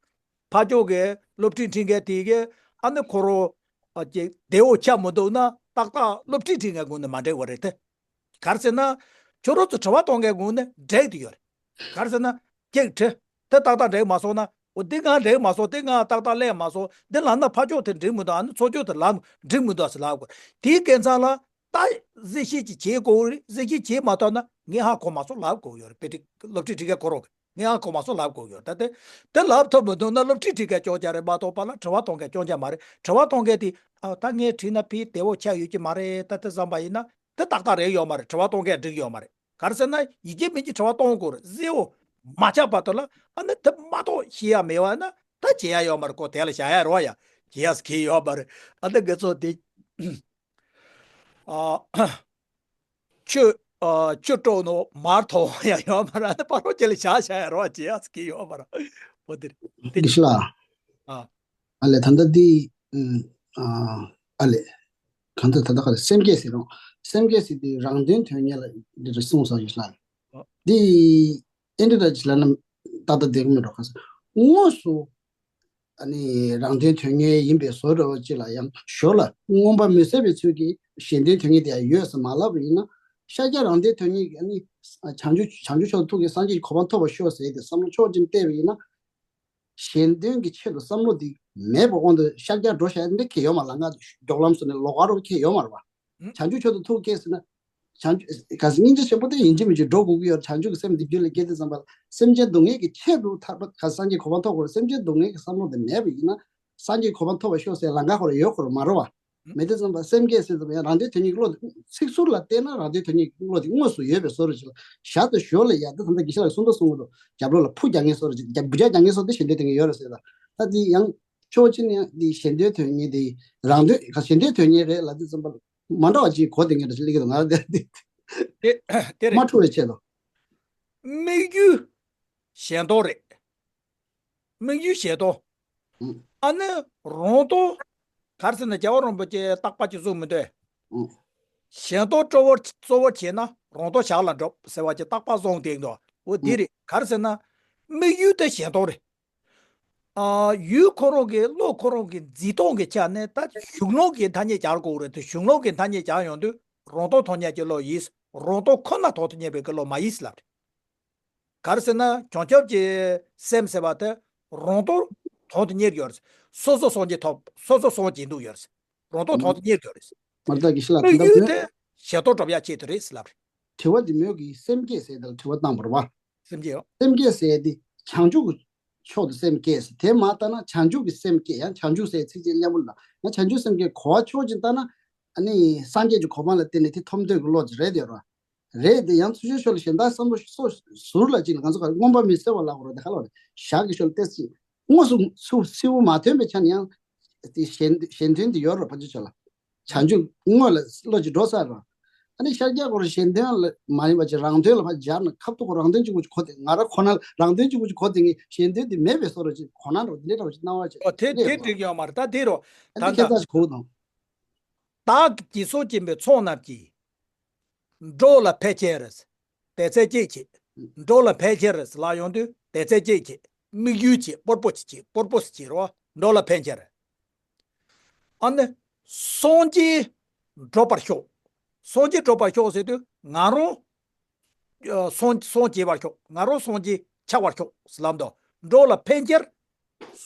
ཕར་ཕྱོགས་ཀྱི་སློབ་ཁྲིད་ཁྲིད་མཁན་དེ་གིས་ཨ་ནི་ཁོ་རང་ཨ་ཅིག་བདེ་བོ་ཆགས་མི་འདུག་ན། ཏག་ཏག་སློབ་ཁྲིད་ཁྲིད་མཁན་ངོས་ནས་མ་འགྲིག་པ་རེད་དེ། ག་རེ་ཟེར་ན། ཁྱོད་རང་ཚོ་དྲི་བ་གཏོང་མཁན་ངོས་ནས་འགྲིག་བསྡད་ཡོད་རེད། ག་རེ་ཟེར་ན། གཅིག་དྲི། དེ་ཏག་ཏག་འགྲིག་མ་སོང་ན། འོ་འདི་ང་འགྲིག་མ་སོང་། དེ་ང་ཏག་ཏག་སླེབས་མ་སོང་། འདི་ལབ་ན་ཕར་ཕྱོགས་དེ་འགྲིག་མི་འདུག་ཨ་ནི་ཚུར་ཕྱོགས་དེ་ལབ་འགྲིག་མི་འདུག་ཟེར་ལབ་དགོས། དེའི་དཀའ་ཚེགས་ལ་ད་གཟིགས་ཞིབ་ཅིག་བྱེད་དགོས་རེད། གཟིགས་ཞིབ་བྱེད་མ་ཐུབ་ན་ངས་ཧ་གོ་མ་སོང་ལབ་དགོས་ཡོད་རེད། དཔེ་ཁྲིད་སློབ་ཁྲིད་ཁྲིད་མཁན་ཁོ་རང་གིས་ངས་ཧ་གོ་མ་སོང་ལབ་དགོས་ཡོད་རེད། ད་དེ་དེ་ལབ་ཐུབ་མི་འདུག་ན་སློབ་ཁྲིད་ཁྲིད་མཁན་སྐྱོན་ཆ་རེད་མ་གཏོགས་པ་ལ་དྲི་བ་གཏོང་མཁན་སྐྱོན་ཆ་མ་རེད། དྲི་བ་གཏོང་མཁན་དེ་ཨ་ད་ངས་དྲིས་ན་ཕར་བདེ་བོ་ཆགས་ཡོད་ཀྱི་མ་རེད། ད་དེ་བསམ་པ་ཡིན་ན། དེ་ཏག་ཏག་རེད་ཡོད་མ་རེད། དྲི་བ་གཏོང་མཁན་འགྲིག་ཡོད་མ་རེད། ག་རེ་ཟེར་ན་ཡིད་ཀྱི་མི་ཉིད་དྲི་བ་གཏོང་དགོས་རེད། གཟི་འོ་མ་ཆགས་བར་དུ་ལ་ཨ་ནི་དེ་མ་གཏོགས་ཤེས་ཡ་མེད་པ་ན་ད་བྱེད་ཡ་ཡོད་མ་རེད། ཁོ་དེ་ལ་བཞག་ཡ་རོགས་ཡ་བྱེད་ཡ་གི་ཡོད་མ་རེད། ཨ་ནི་དགེ་ཚོགས་དེ་ཨ་ཆུ་ཨ་ཆུ་དཀྲོག་ནོ་མར་ཐོང་ཡ་ཡོད་མ་རེད། ཨ་ནི་ཕར་རོགས་ཁྱེད་ལ་བཞག་བཞག་ཡ་རོགས་བྱེད་ཡ་གི་ཡོད་མ་རེད། འོ་དེ་རེད་དེ། དགེ་བཤེས་ལགས། ཨ། ཨ་ལས་ད་ལྟ་འདི། ཨ་ལས། གང་ལྟར་ད་ལྟ་ག་ལ་སེམས་བསྐྱེད་ཟེར་རུང་། སེམས་བསྐྱེད་ཟེར་དུས་རང་དོན་དོན་གཉེར་ལ་འདི་རེ་གསུངས་སོང་ཡོད་ལ། འདི་ཨེ་འདྲ་འདྲ་ཅིག་ལབ་ན་ཏག་ཏག་བསྡད་ཀྱི་མེད་འགྲོ་ག་ས། དངོས་སུ་ཨ་ནི་རང་དོན་དོན་གཉེར་ཡིན་པའི་བཟོ་འདྲ་བ་ཅིག་ལ་ཡང་ཞོར་ལ་མངོན་པ་མི་གསལ་བའི་ཚུལ་གྱིས་གཞན་དོན་དོན་གཉེར་དེ་ཡང་ཡོད་ཟེར་མ་ལབ་པ་ཡིན་ན། ཤཱཀྱ་རང་དོན་དོན་གཉེར་གྱི་ཨ་ནི་བྱང་ཆུབ་བྱང་ཆུབ་མཆོག་ཐུགས་ཀྱི་སངས་རྒྱས་གོ་འཕང་ཐོབ་པར་ཤོག་ཟེར་ཏེ་བསམ་བློ་ཕྱོགས་གཅིག་བལྟས་པ་ཡིན་ན། གཞན་དོན་གྱི་ཆེད་དུ་བསམ་བློ་འདི་མེད་པའི་དབང་དུ་ཤཱཀྱ་འགྲོ་བྱ་འདི་ཁེལ་ཡོད་མ་རེད། ལམ་ཁ་མགྱོགས་ལམ་སོགས་ནས་ལོགས་ཀ་རུ་ཁེལ་ཡོད་མ་རེད་པ། བྱང་ཆུབ་མཆོག་ཏུ་ཐུགས་བསྐྱེད་ཟེར་ན། བྱང་ཆུབ་ག་ཟེར་སྙིང་རྗེ་ཆེན་པོ་དེ་ཡིན་གཅིག་མིན་གཅིག་འགྲོ་དགོས་ཀྱི་ཡོད་རེད། བྱང་ཆུབ་ཀྱི་སེམས་འདི་རྒྱུད་ལ་སྐྱེས་དུས་ཙམ་པ་ལ་སེམས་ཅན་སྡུག་བསྔལ་གྱི་ཆེད་དུ་ཐར་པ་ག་སངས་རྒྱས་གོ་འཕང་ཐོབ་དགོས་རེད། སེམས་ཅན་སྡུག་བསྔལ་གྱི་བསམ་བློ་དེ་མེད་པ་ཡིན་ན། སངས་རྒྱས་གོ་འཕང་ཐོབ་པར་ཤོག་ཟེར་ལམ་ཁ་ཁོ་རང་ཡོད་ཁོ་རང་མ་རེད་པ། མེད་དུས་ཙམ་པ་སེམས་བསྐྱེད་ཟེར་ཙམ་ཡང་རང་དོན་དོན་གཉེར་གྱི་བློ་དེ་ཚིག་ཟུར་ལ་བལྟས་ན་རང་དོན་དོན་གཉེར་གྱི་བློ་དེ་དངོས་སུ་ཡོད་པའི་བཟོ་འདྲ་ཅིག་ལ་ཞར་དུ་ཞོར་ལ་ཡ་ད་ད་ལྟ་དགེ་བཤེས་ལགས་གསུང་དོ་གསུང་གི་འདུག་རྒྱབ་ལོགས་ལ་ཕུ་རྒྱག་མཁན་བཟོ་འདྲ་ཅིག་རྒྱབ་སྦུ་རྒྱག་རྒྱག་མཁན་བཟོ་འདྲ་དེ་གཞན་དོན་དོན་གཉེར་ཡོད་རེད་ཟེར་ད། ད་དེ་ཡང་ཕྱོགས་གཅིག་ནས་ཡང་དེ་གཞན་དོན་དོན་གཉེར་དེ་རང་དོན་གཞན་དོན་དོན་གཉེར་རེད་ལབ་དུས་ཙམ་པ་མ་འདྲ་བ་ཅིག་གོ་དེ་ངས་འདྲ་ཞིག་སླེབས་ཀྱི་འདུག་ང་རང་དེ་དེ་དེ་དེ་རེད། མ་འཁྲུལ་བའི་ཆེད་དུ། དམིགས་ཡུལ་གཞན་དོན་རེད། དམིགས་ཡུལ་གཞན་དོན། ཨ་ནི་རང་དོན། ག་རེ་ཟེར་ན་རྒྱལ་བ་རིན་པོ་ཆེ་རྟག་པ་ཅིག་གསུངས་མི་འདུག་གཞན་དོན་གཙོ་བོར་གཙོ་བོར་བྱས་ན་རང་དོན་ཞར་ལ་འགྲོ་ཟེར་བ་ཅིག་རྟག་པ་གསུངས་བསྡད་འདུག་འོ་དེ་རེད། ག་རེ་ཟེར་ན། དམིགས་ཡུལ་དེ་གཞན་དོན་རེད། ཨ། ཡུལ་ཁོ་རང་གི་བློ་ཁོ་རང་གི་འཛིན་སྟངས་ཀྱི་ཆ་ནས་ད་གཞུང་ལུགས་ཀྱི་ཐ་སྙད་སྦྱར་དགོས་རེད་དེ། གཞུང་ལུགས་ཀྱི་ཐ་སྙད་སྦྱར་ཡོང་དུས་རང་དོན་ཐོབ་ཉན་གྱི་བློ་ཡིན། རང་དོན་ཁོ་ན་ཐོབ་ཐུབ་ཉན་པའི་གི་བློ་མ་ཡིན་ལབ་རེད། ག་རེ་ཟེར་ན་བྱང་ཆུབ་ཀྱི་སེམས་ཟེར་བ་དེ་རང་དོན་དོན་དུ་གཉེར་ཡོད་རེད། སོ་སོ་སངས་རྒྱས་ཐོབ། སོ་སོ་སངས་རྒྱས་འདུག་ཡོད་རེད། རང་དོན་དོན་དུ་གཉེར་ཡོད་རེད། མ་གཏོགས་ཀྱི་ཤི་ལ་དེ་དམིགས་ཡུལ་འདྲ་དེ་གཞན་དོན་སྒྲུབ་ཡ་ཆེད་དུ་རེད་ལབ་རེད། དྲི་བ་འདི་མོས་ཀྱི་སེམས་བསྐྱེད་ཟེར་དེ་ལ་དྲི་བ་བཏང་བ་རེད་བ། སེམས་བསྐྱེད་ཡོད། སེམས་བསྐྱེད་ཟེར་དེ་བྱང་ཆུབ་ཀྱི་ཕྱོགས་སུ་སེམས་བསྐྱེད་ཟེར་དེ་མ་ལྟ་ན་བྱང་ཆུབ་ཀྱི་སེམས་བསྐྱེད་ཡང་བྱང་ཆུབ་ཟེར་ཚིག་གཅིག་མཉམ་པོ་ལ་ཡང་བྱང་ཆུབ་སེམས་བསྐྱེད་གོ་བ་ཕྱོགས་གཅིག་ལྟ་ན། ཨ་ནི་སངས་རྒྱས་ཀྱི་གོ་འཕང་ལ་བརྟེན་ནས་དེ་ཐོབ་འདོད་ཀྱི་བློ་ཅིག་རེད་དེ་རོ། རེད་དེ་ཡང་ཚུལ་ཤོད་ཤོད་ལ་གཞན་དག་བསམ་བློ་སོ་ཟུར་ལ་ཅིག་ལ་ང་ཚོ་ག་མངོན་པ་མི་གསལ་བ་ལ་གོ་རོ་དེ་ཁ་ལོ་རེད་ཞག་གི་ཤོད་ལ་ཏེ་ཅིག་དངོས་སུ་ཚུ་སིལ་བུ་མ་ཐོན་པའི་ཆ་ནས་ཡང་དེ་གཞན་གཞན་དོན་དེ་ཡོད་རོ་ཕ་ཆུ་ཆོ་ལ། བྱང་ཆུབ་དངོས་ལ་བློ་ཅིག་འགྲོ་ས་རོ། ཨ་ནི་ཤར་རྒྱག་གོ་རོ་གཞན་དོན་ལ་མ་ཡིན་པ་ཅིག་རང་དོན་ལ་ཕ་སྦྱར་ན་ཁབ་ཏུ་གོ་རང་དོན་གཅིག་པུ་ཅིག་གོ་དེ་ང་ར་ཁོ་ན་རང་དོན་གཅིག་པུ་ཅིག་གོ་དེ་ངས་གཞན་དོན་དེ་མེད་པའི་བཟོ་རོ་ཅིག་གོ་ན་རོ་དེ་འདྲའི་རོ་ཅིག་སྣང་བ་ཅིག་ཨོ་དེ་དེ་འགྲིག་ཡོད་མ་རེད་ད་དེ་རོ། ཨ་ད་ནི་ཁྱེད་ད་ཚ་ཅིག་གོ་དང་། བདག་གིས་བསོད་བསྐྱེད་པའི་ཚོགས་རྣམས་ཀྱིས། འགྲོ་ལ་ཕན་ཕྱིར། དེ་ཚེ་སྐྱེད་བྱེད། འགྲོ་ལ་ཕན་ཕྱིར་ལ་ཡོང་དུས་དེ་ཚེ་སྐྱེད་བྱེད། དམིགས་ཡུལ་བྱེད་སྤོར་པོ་བྱེད་སྤོར་པོ་བྱེད་རོ། འགྲོ་ལ་ཕན་ཕྱིར། ཨ་ནི། སངས་རྒྱས་འགྲུབ་པར་ཤོག་སངས་རྒྱས་འགྲུབ་པར་ཤོག་ཟེར་དུས་ང་རང་། སངས་སངས་རྒྱས་པར་ཤོག་ང་རང་སངས་རྒྱས་ཆགས་པར་ཤོག་ཟེར་ལབ་འདུག་འགྲོ་ལ་ཕན་ཕྱིར།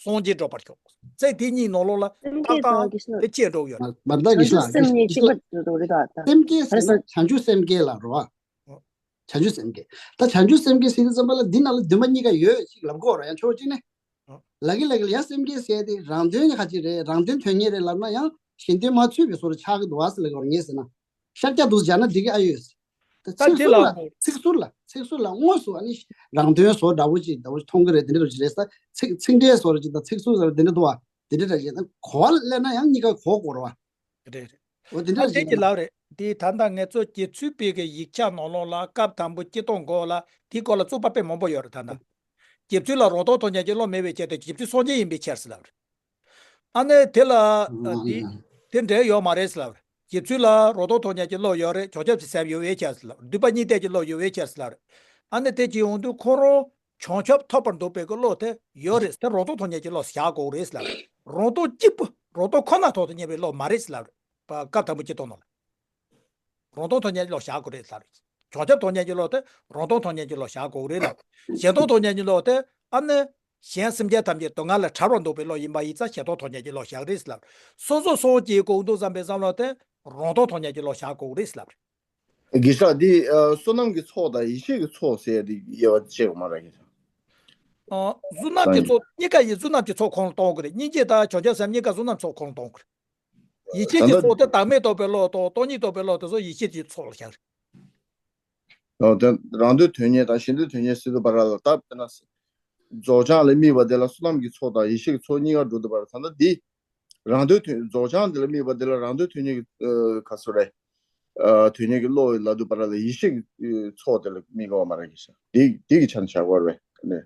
སངས་རྒྱས་འགྲུབ་པར་ཤོག་ཚེ་འདི་གཉིས་ནང་ལོགས་ལ་སེམས་ཏག་བསྐྱེད་ཏག་དང་དེ་སྐྱེས་འགྲོ་གི་ཡོད་རེད། མ་མ་ད་གི་བྱང་ཆུབ་སེམས་ཉིད་གཅིག་པ་རེད་ད། ད་སེམས་བསྐྱེད་ཟེར་ན་བྱང་ཆུབ་སེམས་བསྐྱེད་ལ་རོ། བྱང་ཆུབ་སེམས་བསྐྱེད། ད་བྱང་ཆུབ་སེམས་བསྐྱེད་ཟེར་དུས་ཙམ་པ་ལ་འདི་ནང་ལ་འདུན་པ་གཉིས་ཀ་ཡོད་ཅིག་ལབ་དགོས་ར་ཡང་ཕྱོགས་གཅིག་ནས། ལ་གི་ལ་གི་ལ་ཡང་སེམས་བསྐྱེད་ཟེར་ཏེ་རང་དོན་གྱི་ཁ་ཅིག་རེད་རང་དོན་དོན་གཉེར་རེད་ལབ་ན་ཡང་གཞན་དོན་མ་ཚུད་པའི་བཟོ་འདྲ་ཆགས་ཀྱི་འདུག་ཨ་ཟེར་ལ་གི་བར་ངེས་ཟེར་ན། ཤར་རྒྱག་འདུག་སྦྱར་ན་འགྲིག་གི་ཨ་ཡོད། ད་ད་ཚིག་དེ་ཟུར་ལ་ལ་ཚིག་ཟུར་ལ་ཚིག་ཟུར་ལ་དངོས་སུ་ཨ་ནི་རང་དོན་བཟོ་འདྲ་བོ་ཅིག་འདྲ་བོ་མཐོང་གི་རེད་དེ་འདྲ་རོ་ཅིག་རེད་ས་ཚིག་ཚིག་འགྲེལ་བཟོ་འདྲ་ཅིག་དང་ཚིག་ཟུར་བཟོ་འདྲ་དེ་འདྲ་འདུག་ཨ། དེ་འདྲ་འདྲ་ཅིག་ད་གོ་བ་ལ་སླེབས་ན་ཡང་གཉིས་ཀ་གོ་དགོས་རེད་བ། རེད་རེད། འོ་དེ་ད་འདྲ་དེ་ཅིག་གི་ལབ་རེད་དེ་ད་ལྟ་ངེད་ཚོ་དགེ་ཚུལ་པའི་གི་ཡིག་ཆ་ནང་ལོགས་ལ་སྐབས་དང་པོ་སྤྱི་དོན་འགོ་ལ་དེའི་སྐོར་ལ་རྩོད་པ་དཔེ་མང་པོ་ཡོད་རེད་ད་ལྟ། དགེ་ཚུལ་ལ་རང་དོན་མཐོང་ཉན་གྱི་བློ་མེད་པའི་ཆེད་དུ་དགེ་ཚུལ་སངས་རྒྱས་ཡིན་པའི་ཕྱིར་ཟེར་ལབ་རེད། ཨ་ནི་དེ་ལ་ཨ་ཨ་དེ་ཨ་དེ་འབྲེལ་ཡོད་མ་རེད་ཟེར་ལབ་རེད། དགེ་ཚུལ་ལ་རང་དོན་མཐོང་ཉན་གྱི་བློ་ཡོད་རེད་བྱང་ཆུབ་ཀྱི་སེམས་ཡོད་པའི་ཕྱིར་ཟེར་ལབ་རེད་འདུན་པ་གཉིས་ལྡན་གྱི་བློ་ཡོད་པའི་ཕྱིར་ཟེར་ལབ་རེད། ཨ་ནི་དེ་ཅི་ཡོང་དུས་ཁོ་རང་བྱང་ཆུབ་ཐོབ་པར་འདོད་པའི་གི་བློ་དེ་ཡོད་རེད་དེ་རང་དོན་མཐོང་ཉན་གྱི་བློ་བཞག་དགོས་རེད་ཟེར་ལབ་རེད། རང་དོན་གཅིག་པུ་རང་དོན་ཁོ་ན་ཐོག་ཏུ་གཉེར་བའི་བློ་མ་རེད་ཟེར་ལབ་རེད། སྐབས་དང་པོ་སྤྱི་དོན་ནང་ལ། རང་དོན་མཐོང་ཉན་གྱི་བློ་བཞག་དགོས་རེད་ལབ་རེད། བྱང་ཆུབ་མཐོང་ཉན་གྱི་བློ་དེ་རང་དོན་མཐོང་ཉན་གྱི་བློ་བཞག་དགོས་རེད་ལབ། གཞན་དོན་མཐོང་ཉན་གྱི་བློ་དེ་ཨ་ནི། གཞན་སེམས་ཅན་ཐམས་ཅད་སྡུག་བསྔལ་ལས་ཐར་བར་འདོད་པའི་བློ་ཡིན་པ་ཡིན་ཙང་གཞན་དོན་མཐོང་ཉན་གྱི་བློ་བཞག་རེད་ལབ། སོ་སོ་སངས་རྒྱས་དགོས་འདུག་བསམ་པའི་བསམ་བློ་དེ་རང་དོན་མཐོང་ཉན་གྱི་བློ་བཞག་དགོས་རེད་ལབ། དགེ་བཤེས་འདི་བསོད་ནམས་ཀྱི་ཚོགས་དང་ཡེ་ཤེས་ཀྱི་ཚོགས་ཟེར་ཡ་དེ་དབྱེ་བ་ཕྱེ་དགོས་མ་རེད་དགེ་བཤེས། བསོད་ནམས་ཀྱི་ཚོགས་གཉིས་ཀ་ཡིན་བསོད་ནམས་ཀྱི་ཚོགས་ཁོངས་ལ་གཏོང་དགོས་རེད་སྙིང་རྗེ་དང་བྱང་ཆུབ་སེམས་གཉིས་ཀ་བསོད་ནམས་ཚོགས་ཁོངས་ལ་གཏོང་དགོས་རེད། ཡེ་ཤེས་ཀྱི་ད་ལྟ་ཚོགས་དེ་བདག་མེད་རྟོགས་པའི་བློ་དང་སྟོང་ཉིད་རྟོགས་པའི་བློ་དེ་ཚོ་ཡེ་ཤེས་ཀྱི་ཚོགས་ལ་བཞག་རེད། ཨོ་དེ་རང་དོན་དོན་གཉེར་དང་གཞན་དོན་དོན་གཉེར་ཟེར་དུས་བར་ལ་སྟབས་བདེ་ན། རྫོགས་བྱང་ལ་དམིགས་པ་དེ་ལ་བསོད་ནམས་ཀྱི་ཚོགས་དང་ཡེ་ཤེས་ཀྱི་ཚོགས་གཉིས་ཀ་འགྲོ་དུས་བར་ད་ལྟ་འདི། རང་དོན་དོན་རྫོགས་བྱང་དེ་ལ་དམིགས་པ་དེ་ལ་རང་དོན་དོན་གཉེར་གྱི་ཁ་སོ་རེད། དོན་གཉེར་གྱི་བློ་ལ་དུས་བར་ལ་ཡེ་ཤེས་ཀྱི་ཚོགས་དེ་ལ་དམིགས་པ་མ་རེད་ཀྱི་ཤ་འདི་འདི་གི་ཆ་ནས་བཞག་པ་རེད་ནས།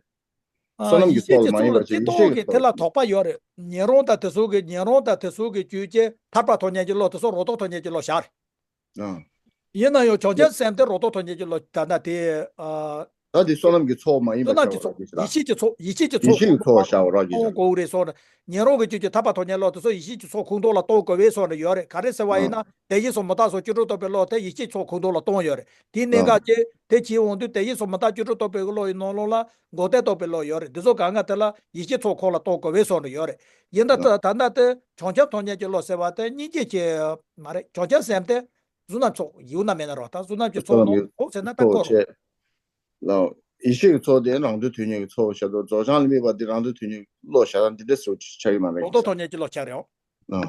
བསོད་ནམས་ཀྱི་ཚོགས་ལ་མ་ཡིན་པ་ཅིག་ཡེ་ཤེས་ཀྱི་ཚོགས་དེ་ལ་དོགས་པ་ཡོད་རེད། ཉན་རང་དང་དེ་ཚོ་གི་ཉན་རང་དང་དེ་ཚོ་གི་རྒྱུད་ཀྱི་ཐར་པ་ཐོབ་ཉན་གྱི་བློ་དེ་ཚོ་རང་དོན་ཐོབ་ཉན་གྱི་བློ་བཞག་རེད། ཡིན་ན་ཡང་བྱང་ཆུབ་སེམས་དེ་རང་དོན་ཐོབ་ཉན་གྱི་བློ་ད་ལྟ་དེ། ད་དེ་བསོད་ནམས་ཀྱི་ཚོགས་མ་ཡིན་པ་བསོད་ནམས་ཀྱི་ཚོགས་ཡེ་ཤེས་ཀྱི་ཚོགས་ཡེ་ཤེས་ཀྱི་ཚོགས་ཡེ་ཤེས་ཀྱི་ཚོགས་བཞག་པ་རེད། གཏོང་དགོས་རེད་སོགས་ཉན་རང་གི་རྒྱུད་ཀྱི་ཐར་པ་ཐོབ་ཉན་བློ་དེ་ཚོ་ཡེ་ཤེས་ཀྱི་ཚོགས་ཁོངས་གཏོགས་ལ་གཏོང་དགོས་པའི་སོགས་ནས་ཡོད་རེད། ག་རེ་ཟེར་བ་ཡིན་ན་དེ་བཞིན་གསུམ་མི་རྟག་སོགས་བཅུ་དྲུག་རྟོགས་པའི་བློ་དེ་ཡེ་ཤེས་ཀྱི་ཚོགས་ཁོངས་གཏོགས་ལ་གཏོང་ཡོད་རེད། དེའི་གནད་འགག་ཅིག་དེ་བྱེད་འོང་དུས་དེ་བཞིན་གསུམ་མི་རྟག་བཅུ་དྲུག་རྟོགས་པའི་བློ་ཡི་ནང་ལོགས་ལ། འགོག་བདེན་རྟོགས་པའི་བློ་ཡོད་རེད། འདི་ཚོ་གང་ག་དེ་ལ་ཡེ་ཤེས་ཚོགས་ཁོངས་ལ་གཏོང་དགོས་པའི་བཟོ་འདྲ་ཡོད་རེད། ཡིན་ད་ལྟ་ད་ལྟ་དེ་བྱང་ཆུབ་ཐོབ་ཉན་གྱི་བློ་ཟེར་བ་དེ་སྙིང་རྗེ་ཆེ་མ་རེད། བྱང་ཆུབ་སེམས་དེ་བསོད་ནམས་ཚོགས་ཡིན་ན་མེད་ན་རོ། ད་བསོད་ནམས་ཀྱི་ཚོགས་ནང་འོག་ཟེར་ན་ད་ཁོ་རོ། ལ། ཡེ་ཤེས་ཀྱི་ཚོགས་དེ་རང་དོན་དོན་གཉེར་གྱི་ཚོགས་བྱ་དོ་རྫོགས་བྱང་ལ་དམིགས་པ་དེ་རང་དོན་དོན་གཉེར་བློ་བྱ་དང་འདི་འདྲ་ཟེར་བ་ཆགས་ཀྱི་མ་རེད། རང་དོན་ཐོབ་ཉན་གྱི་བློ་ཆགས་རེད། ཨ།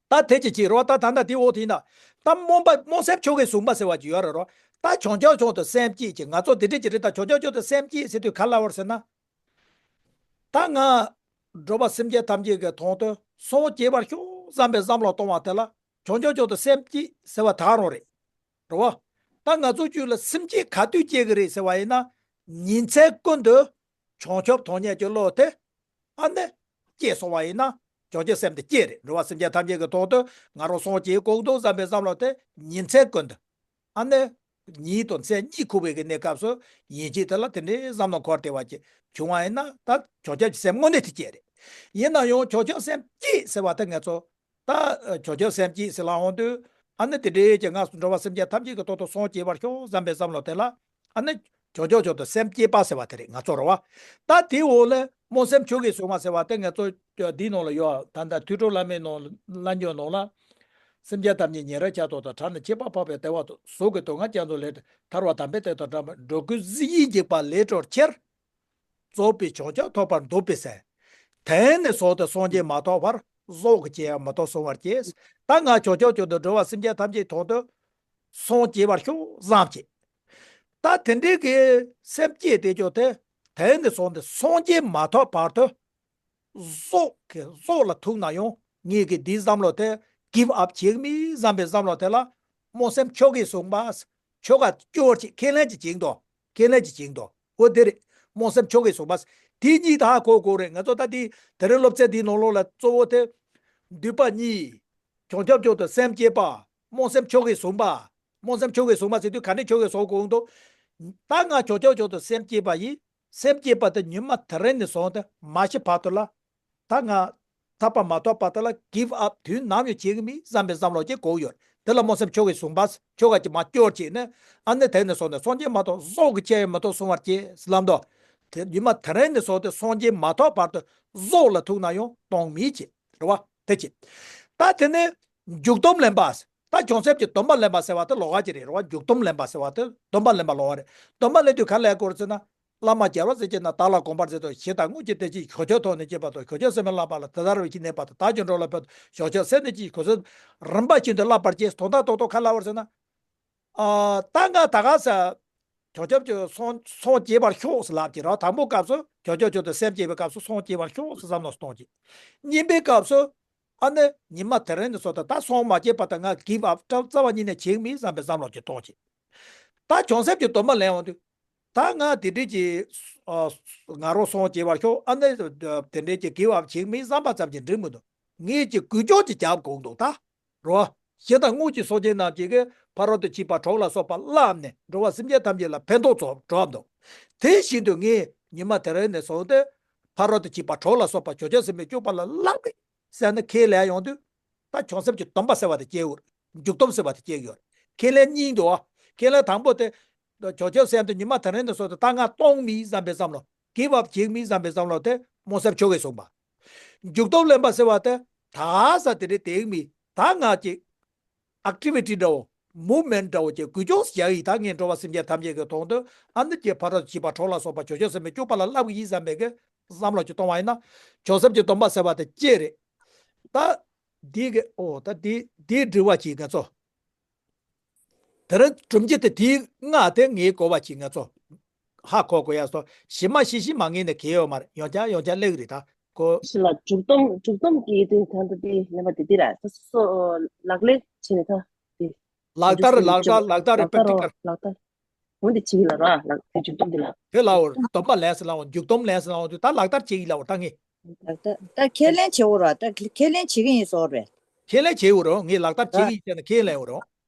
ད་དེ་ཅི་ཅི་རོ། ད་ད་ད་དེ་འོ་དེ་ཡིན་ན། ད་སྨོན་པ་སྨོན་སེམས་ཆོ་གས་བཟུང་བ་ཟེར་བ་ཅིག་ཡོད་རེད་རོ། ད་བྱང་ཆུབ་མཆོག་ཏུ་སེམས་བསྐྱེད་ཅིག་ང་ཚོ་དེ་འདྲ་ཅིག་རེད། ད་བྱང་ཆུབ་མཆོག་ཏུ་སེམས་བསྐྱེད་ཟེར་དུས་ག་ལ་བར་ཟེར་ན། ད་ང་འགྲོ་བ་སེམས་ཅན་ཐམས་ཅད་ཀྱི་དོན་དུ་སངས་རྒྱས་པར་ཤོག་བསམ་པའི་བསམ་བློ་གཏོང་བ་དེ་ལ་བྱང་ཆུབ་མཆོག་ཏུ་སེམས་བསྐྱེད་ཟེར་བ་ད་རང་རེད། རེད་བ། ད་ང་ཚོ་རྒྱུད་ལ་སེམས་བསྐྱེད་ག་དུས་སྐྱེ་གི་རེད་ཟེར་བ་ཡིན་ན། ཉིན་མཚན་ཀུན་ཏུ་བྱང་ཆུབ་ཐོབ་ནས་ཀྱི་བློ་དེ་ཨ་ནི་སྐྱེས་སོང་བ་ཡིན་ན། བྱང་ཆུབ་སེམས་དེ་སྐྱེས་རེད། འགྲོ་བ་སེམས་ཅན་ཐམས་ཅད་ཀྱི་དོན་དུ་ང་རང་སངས་རྒྱས་དགོས་འདུག་བསམ་པའི་བསམ་བློ་དེ་ཉིན་མཚན་ཀུན་ཏུ། ཨ་ནི་ཉིན་དང་མཚན་གཉིས་འཁོར་བའི་གི་གནས་སྐབས་སུ་ཡིན་གཅིག་དེ་ལ་དེ་འདྲའི་བསམ་བློ་འཁོར་བསྡད་པ་ཅིག་བྱུང་བ་ཡིན་ན། ད་བྱང་ཆུབ་ཀྱི་སེམས་དངོས་གནས་དེ་སྐྱེས་རེད། ཡིན་ན་ཡང་བྱང་ཆུབ་སེམས་སྐྱེས་ཟེར་བ་དེ་ང་ཚོ། ད་བྱང་ཆུབ་སེམས་བསྐྱེད་ཟེར་ལ་འོང་དུས། ཨ་ནི་དེ་འདྲའི་ཀྱི་ང་འགྲོ་བ་སེམས་ཅན་ཐམས་ཅད་ཀྱི་དོན་དུ་སངས་རྒྱས་པར་ཤོག་བསམ་པའི་བསམ་བློ་དེ་ལ། ཨ་ནི་བྱང་ཆུབ་མཆོག་ཏུ་སེམས་བསྐྱེད་པ་ཟེར་བ་དེ་རེད། ང་ཚོ་རེད་བ། ད་དེའི་འོག་ལ་སྨོན་སེམས་ཆོ་གས་བཟུང་བ་ཟེར་བ་དེ་ང་ཚོ་འདིའི་ནང་ལ་ཡོད། ད་ལྟ་ཐོས་གྲོལ་བླ་མའི་ནང་ལ། བླ་སྨྱོན་ནང་ལ། སེམས་ཅན་ཐམས་ཅད་ཉེ་རབས་ཆར་དུ་དང་། ཕྲ་ནི་ཁྱད་པར་འཕགས་པའི་བདེ་བ་དང་། གཟུགས་ཀྱི་སྡུག་བསྔལ་རྒྱ་མཚོ་ལས་ཐར་བ། དམ་པའི་དོན་དང་འབྲལ་མེད་འགྲོ་ཀུན་གཟི་བརྗིད་པ་ལས་སྒྲོལ་ཕྱིར། རྫོགས་པའི་བྱང་ཆུབ་ཐོབ་པར་འདོད་པའི་སེམས། དེང་ནས་བཟུང་སྟེ་སངས་རྒྱས་མ་ཐོབ་བར། གཟུགས་ཀྱི་ཅི་ཡང་མི་སྡུག་བསྲུང་བར་བགྱི། ད་ང་བྱང་ཆུབ་མཆོག་ཏུ་འགྲོ་བ་སེམས་ཅན་ཐམས་ཅད་དོན་དུ་སངས་རྒྱས་པར་ཤོག་བསམ་བྱེད། ད་དེ་འདྲའི་གི་སེམས་བསྐྱེད་དེ་ཀྱང་དེ། དེང་ནས་བཟུང་སྟེ་སངས་རྒྱས་མ་ཐོབ་བར་དུ། གཟུགས་ཀྱི་གཟུགས་ལ་ཐུག་ན་ཡང་ངེད་ཀྱི་འདིའི་བསམ་བློ་དེ་give up བྱེད་མི་བསམ་པའི་བསམ་བློ་དེ་ལ་སྨོན་སེམས་ཆོ་གས་བཟུང་བ། ཆོ་ག་སྐྱོར་ཅིག་ཁས་ལེན་ཅིག་བྱེད་འདུག་ཁས་ལེན་ཅིག་བྱེད་འདུག་འོ་དེ་རེད། སྨོན་སེམས་ཆོ་གས་བཟུང་བ། དེ་གཉིས་ད་ཧ་གོ་དགོས་རེད། ང་ཚོ་ད་དེ་དེ་རིང་སློབ་ཚན་འདིའི་ནང་ལོགས་ལ་གཙོ་བོ་དེ། འདུས་པ་གཉིས། བྱང་ཆུབ་མཆོག་ཏུ་སེམས་བསྐྱེད་པ། སྨོན་སེམས་ཆོ་གས་བཟུང་བ། སྨོན་སེམས་ཆོ་གས་བཟུང་བ་ཟེར་དུས་ག་འདྲའི་ཆོ་གས་བཟུང་དགོས་འདུག་ད་ང་བྱང་ཆུབ་མཆོག་ཏུ་སེམས་བསྐྱེད་པ་ཡིན། སེམས་བསྐྱེད་པ་དེ་ཉི་མ་དེ་རིང་ནས་བཟུང་སྟེ་མ་ཤི་བར་དུ་ལ། ད་ང་ཐར་པ་མ་ཐོབ་བར་དུ་ལ་give up དུས་ནམ་ཡང་བྱེད་ཀྱི་མིན་བསམ་པའི་བསམ་བློ་ཅིག་དགོས་ཡོད། དེ་ལ་སྨོན་སེམས་ཆོ་གས་བཟུང་བ། ཆོ་ག་ཅིག་མར་སྐྱོར་བྱས་ནས། ཨ་ནི་དེ་ནས་བཟུང་ནས་སངས་རྒྱས་མ་ཐོབ། གཟུགས་ཀྱི་ཅི་ཡང་མི་སྡུག་བསྲུང་བར་བགྱི་ལབ་འདུག་དེ་ཉི་མ་དེ་རིང་ནས་བཟུང་སྟེ་སངས་རྒྱས་མ་ཐོབ་བར་དུ་གཟུགས་ལ་ཐུག་ན་ཡང་གཏོང་མི་བྱེད། རེད་བ། དེ་བྱེད། ད་དེ་ནས་འཇུག་སྡོམ་ལེན་པ། ད་བྱང་སེམས་ཀྱི་སྡོམ་པ་ལེན་པ་ཟེར་བ་དེ་ལོགས་ཀ་ཅིག་རེད། རེད་བ། འཇུག་སྡོམ་ལེན་པ་ཟེར་བ་དེ་སྡོམ་པ་ལེན་པ་ལོགས་ཀ་རེད། སྡོམ་པ་ལེན་དུས་ག་ལ་དགོས་རེད་ཟེར་ན། བླ་མ་རྒྱལ་བ་སྲས་བཅས་རྣམས། བདག་ལ་དགོངས་པར་མཛད་དོ། ཞེས་དང་། དངོས་ཀྱི་བདེ་གཤེགས་ཞི་ཁྱོད་ཐོབ་ནས་སྐྱེས་པ་དང་། ཞི་ཁྱོད་སེམས་དཔའི་བསླབ་པ་ལ། དེ་ལྟར་བའི་ཕྱིར་གནས་པ་དང་། བདག་ཀྱང་འགྲོ་ལ་ཕན་ཕྱིར། ཞི་ཁྱོད་སེམས་ནི་ཅི་ཡིན་གོ་ཚུལ། རིམ་པ་བཞིན་དུ་བསླབ་པར་བགྱི། དོན་དག་རྡོག་རྡོག་ག་ལ་བར་ཟེར་ན། ཨ། ད་ང་ད་ག་ས། བྱང་ཆུབ་ཀྱི་སངས་སངས་རྒྱས་པར་ཤོག་ཟེར་ལབ་ཀྱི་རེད། དང་པོ་སྐབས་སུ་བྱང་ཆུབ་མཆོག་ཏུ་སེམས་བསྐྱེད་པའི་སྐབས་སུ་སངས་རྒྱས་པར་ཤོག་ཟེར་བསམ་བློ་གཏོང་གི། གཉིས་པའི་སྐབས་སུ། ཨ་ནི་ཉི་མ་དེ་རིང་ནས་བཟུང་སྟེ་ད་སངས་མ་རྒྱས་བར་དུ་ང་give up སྐྲག་རྩ་བ་ཉིད་ནས་བྱེད་མིན་བསམ་པའི་བསམ་བློ་ཅིག་གཏོང་གི། ད་བྱང་སེམས་ཀྱི་སྡོམ་པ་ལེན་འོང་དུས། ད་ང་དེ་འདྲས་ཀྱི། ཨ། ང་རང་སངས་རྒྱས་པར་ཤོག་ཨ་ནི་དེ་འདྲས་ཀྱི་give up བྱེད་མིན་བསམ་པ་ཙམ་གྱིས་འགྲིག་མི་འདུག་ངེད་ཀྱིས་འགུལ་སྐྱོད་ཅིག་རྒྱག་དགོས་འདུག་ད། རོ། གཞན་དང་དངོས་ཀྱི་སངས་རྒྱས་རྣམས་ཀྱིས་ཕ་རོལ་ཏུ་ཕྱིན་པ་དྲུག་ལ་སོགས་པ་བསླབས་ནས་འགྲོ་བ་སེམས་ཅན་ཐམས་ཅད་ལ་ཕན་ཐོགས་ཚོགས་འགྲོ་བ་འདུག་དེ་བཞིན་དུ་ངས་ཉི་མ་དེ་རིང་ནས་བཟུང་སྟེ། ཕ་རོལ་ཏུ་ཕྱིན་པ་དྲུག་ལ་སོགས་པ་བྱང་ཆུབ་སེམས་དཔའི་སྤྱོད་པ་ལ་བསླབ་དགོས་ཟེར་ནས་ཁས་ལེན་ཡོང་དུས། ད་བྱང་སེམས་ཀྱི་སྡོམ་པ་ཟེར་བ་དེ་སྐྱེ་འོར། འཇུག་སྡོམ་ཟེར་བ་དེ་སྐྱེ་ཡོད། ཁས་ལེན་གཉིས་འདུག་ཁས་ལེན་དང་པོ་དེ། བྱང་ཆུབ་སེམས་དེ་ཉི་མ་དེ་རིང་ནས་བཟུང་སྟེ་ད་ང་གཏོང་མིན་བསམ་པའི་བསམ་བློ། give up བྱེད་མིན་བསམ་པའི་བསམ་བློ་དེ་སྨོན་སེམས་ཆོ་གས་བཟུང་བ། འཇུག་སྡོམ་ལེན་པ་ཟེར་བ་དེ། ད་ས་དེ་འདྲའི་དེང་མི་ད་ང་ཅིག activity འདྲ་བོ། movement འདྲ་བོ་ཅིག་འགུལ་སྐྱོད་བྱ་ཡི། ད་ངས་འགྲོ་བ་སེམས་ཅན་ཐམས་ཅད་ཀྱི་དོན་དུ་ཨ་ནི་ཀྱི་ཕ་རོལ་ཏུ་ཕྱིན་པ་དྲུག་ལ་སོགས་པ་བྱང་ཆུབ་སེམས་དཔའི་སྤྱོད་པ་ལ་བསླབ་ཀྱི་ཡིན་བསམ་པའི་གི་བསམ་བློ་ཅིག་གཏོང་བ་ཡིན་ན། བྱང་སེམས་ཀྱི་སྡོམ་པ་ཟེར་བ་དེ་ཅི་རེད། ད་འདི་གི་ཨོ་ད་འདི་འདིའི་དྲི་བ་ཅིག་ང་ཚོ། དེ་རིང་སྒྲུབ་བྱེད་དེ་དེའི་སྔ་དེ་ངས་གོ་བ་ཅིག་ང་ཚོ་ཧ་གོ་དགོས་ཡ་སོ། ཞི་མ་ཞི་ཞི་མ་ངེས་ནས་གལ་ཡོད་མ་རེད། ཡང་བསྐྱར་ཡང་བསྐྱར་གླེང་གི་རེད་ད་ཁོ། ཞི་ལ་འཇུག་སྡོམ་འཇུག་སྡོམ་གྱི་དེ་ད་ལྟ་དེ་ལེན་པ་དེ་དེ་ར་སོ་སོ་ལག་ལེན་བྱས་ནས་ད་དེ། ལག་བསྟར་ལག་བསྟར་ལག་བསྟར་རེ་ལག་བསྟར་practical། ལག་བསྟར། འོན་ཏེ་བྱེད་ཀྱི་ལ་ར་ལག་དེ་འཇུག་སྡོམ་དེ་ལ། དེ་ལའོ། སྡོམ་པ་ལེན་ཟེར་ལའོ། འདུག་ད་ལག་བསྟར་བྱེད་ཀྱི་ལའོ་ད་ངས། ལག་བསྟར་ད་ཁས་ལེན་བྱེད་འོ་ར་ད་ཁས་ལེན་བྱེད་ཀྱི་ཡིན་ཟེར་བ་རེད། ཁས་ལེན་བྱེད་འོ་རོ། ངས་ལག་བསྟར་བྱེད་ཀྱི་ཡིན་ཟེར་ན་ཁས་ལེན་འོ་རོ།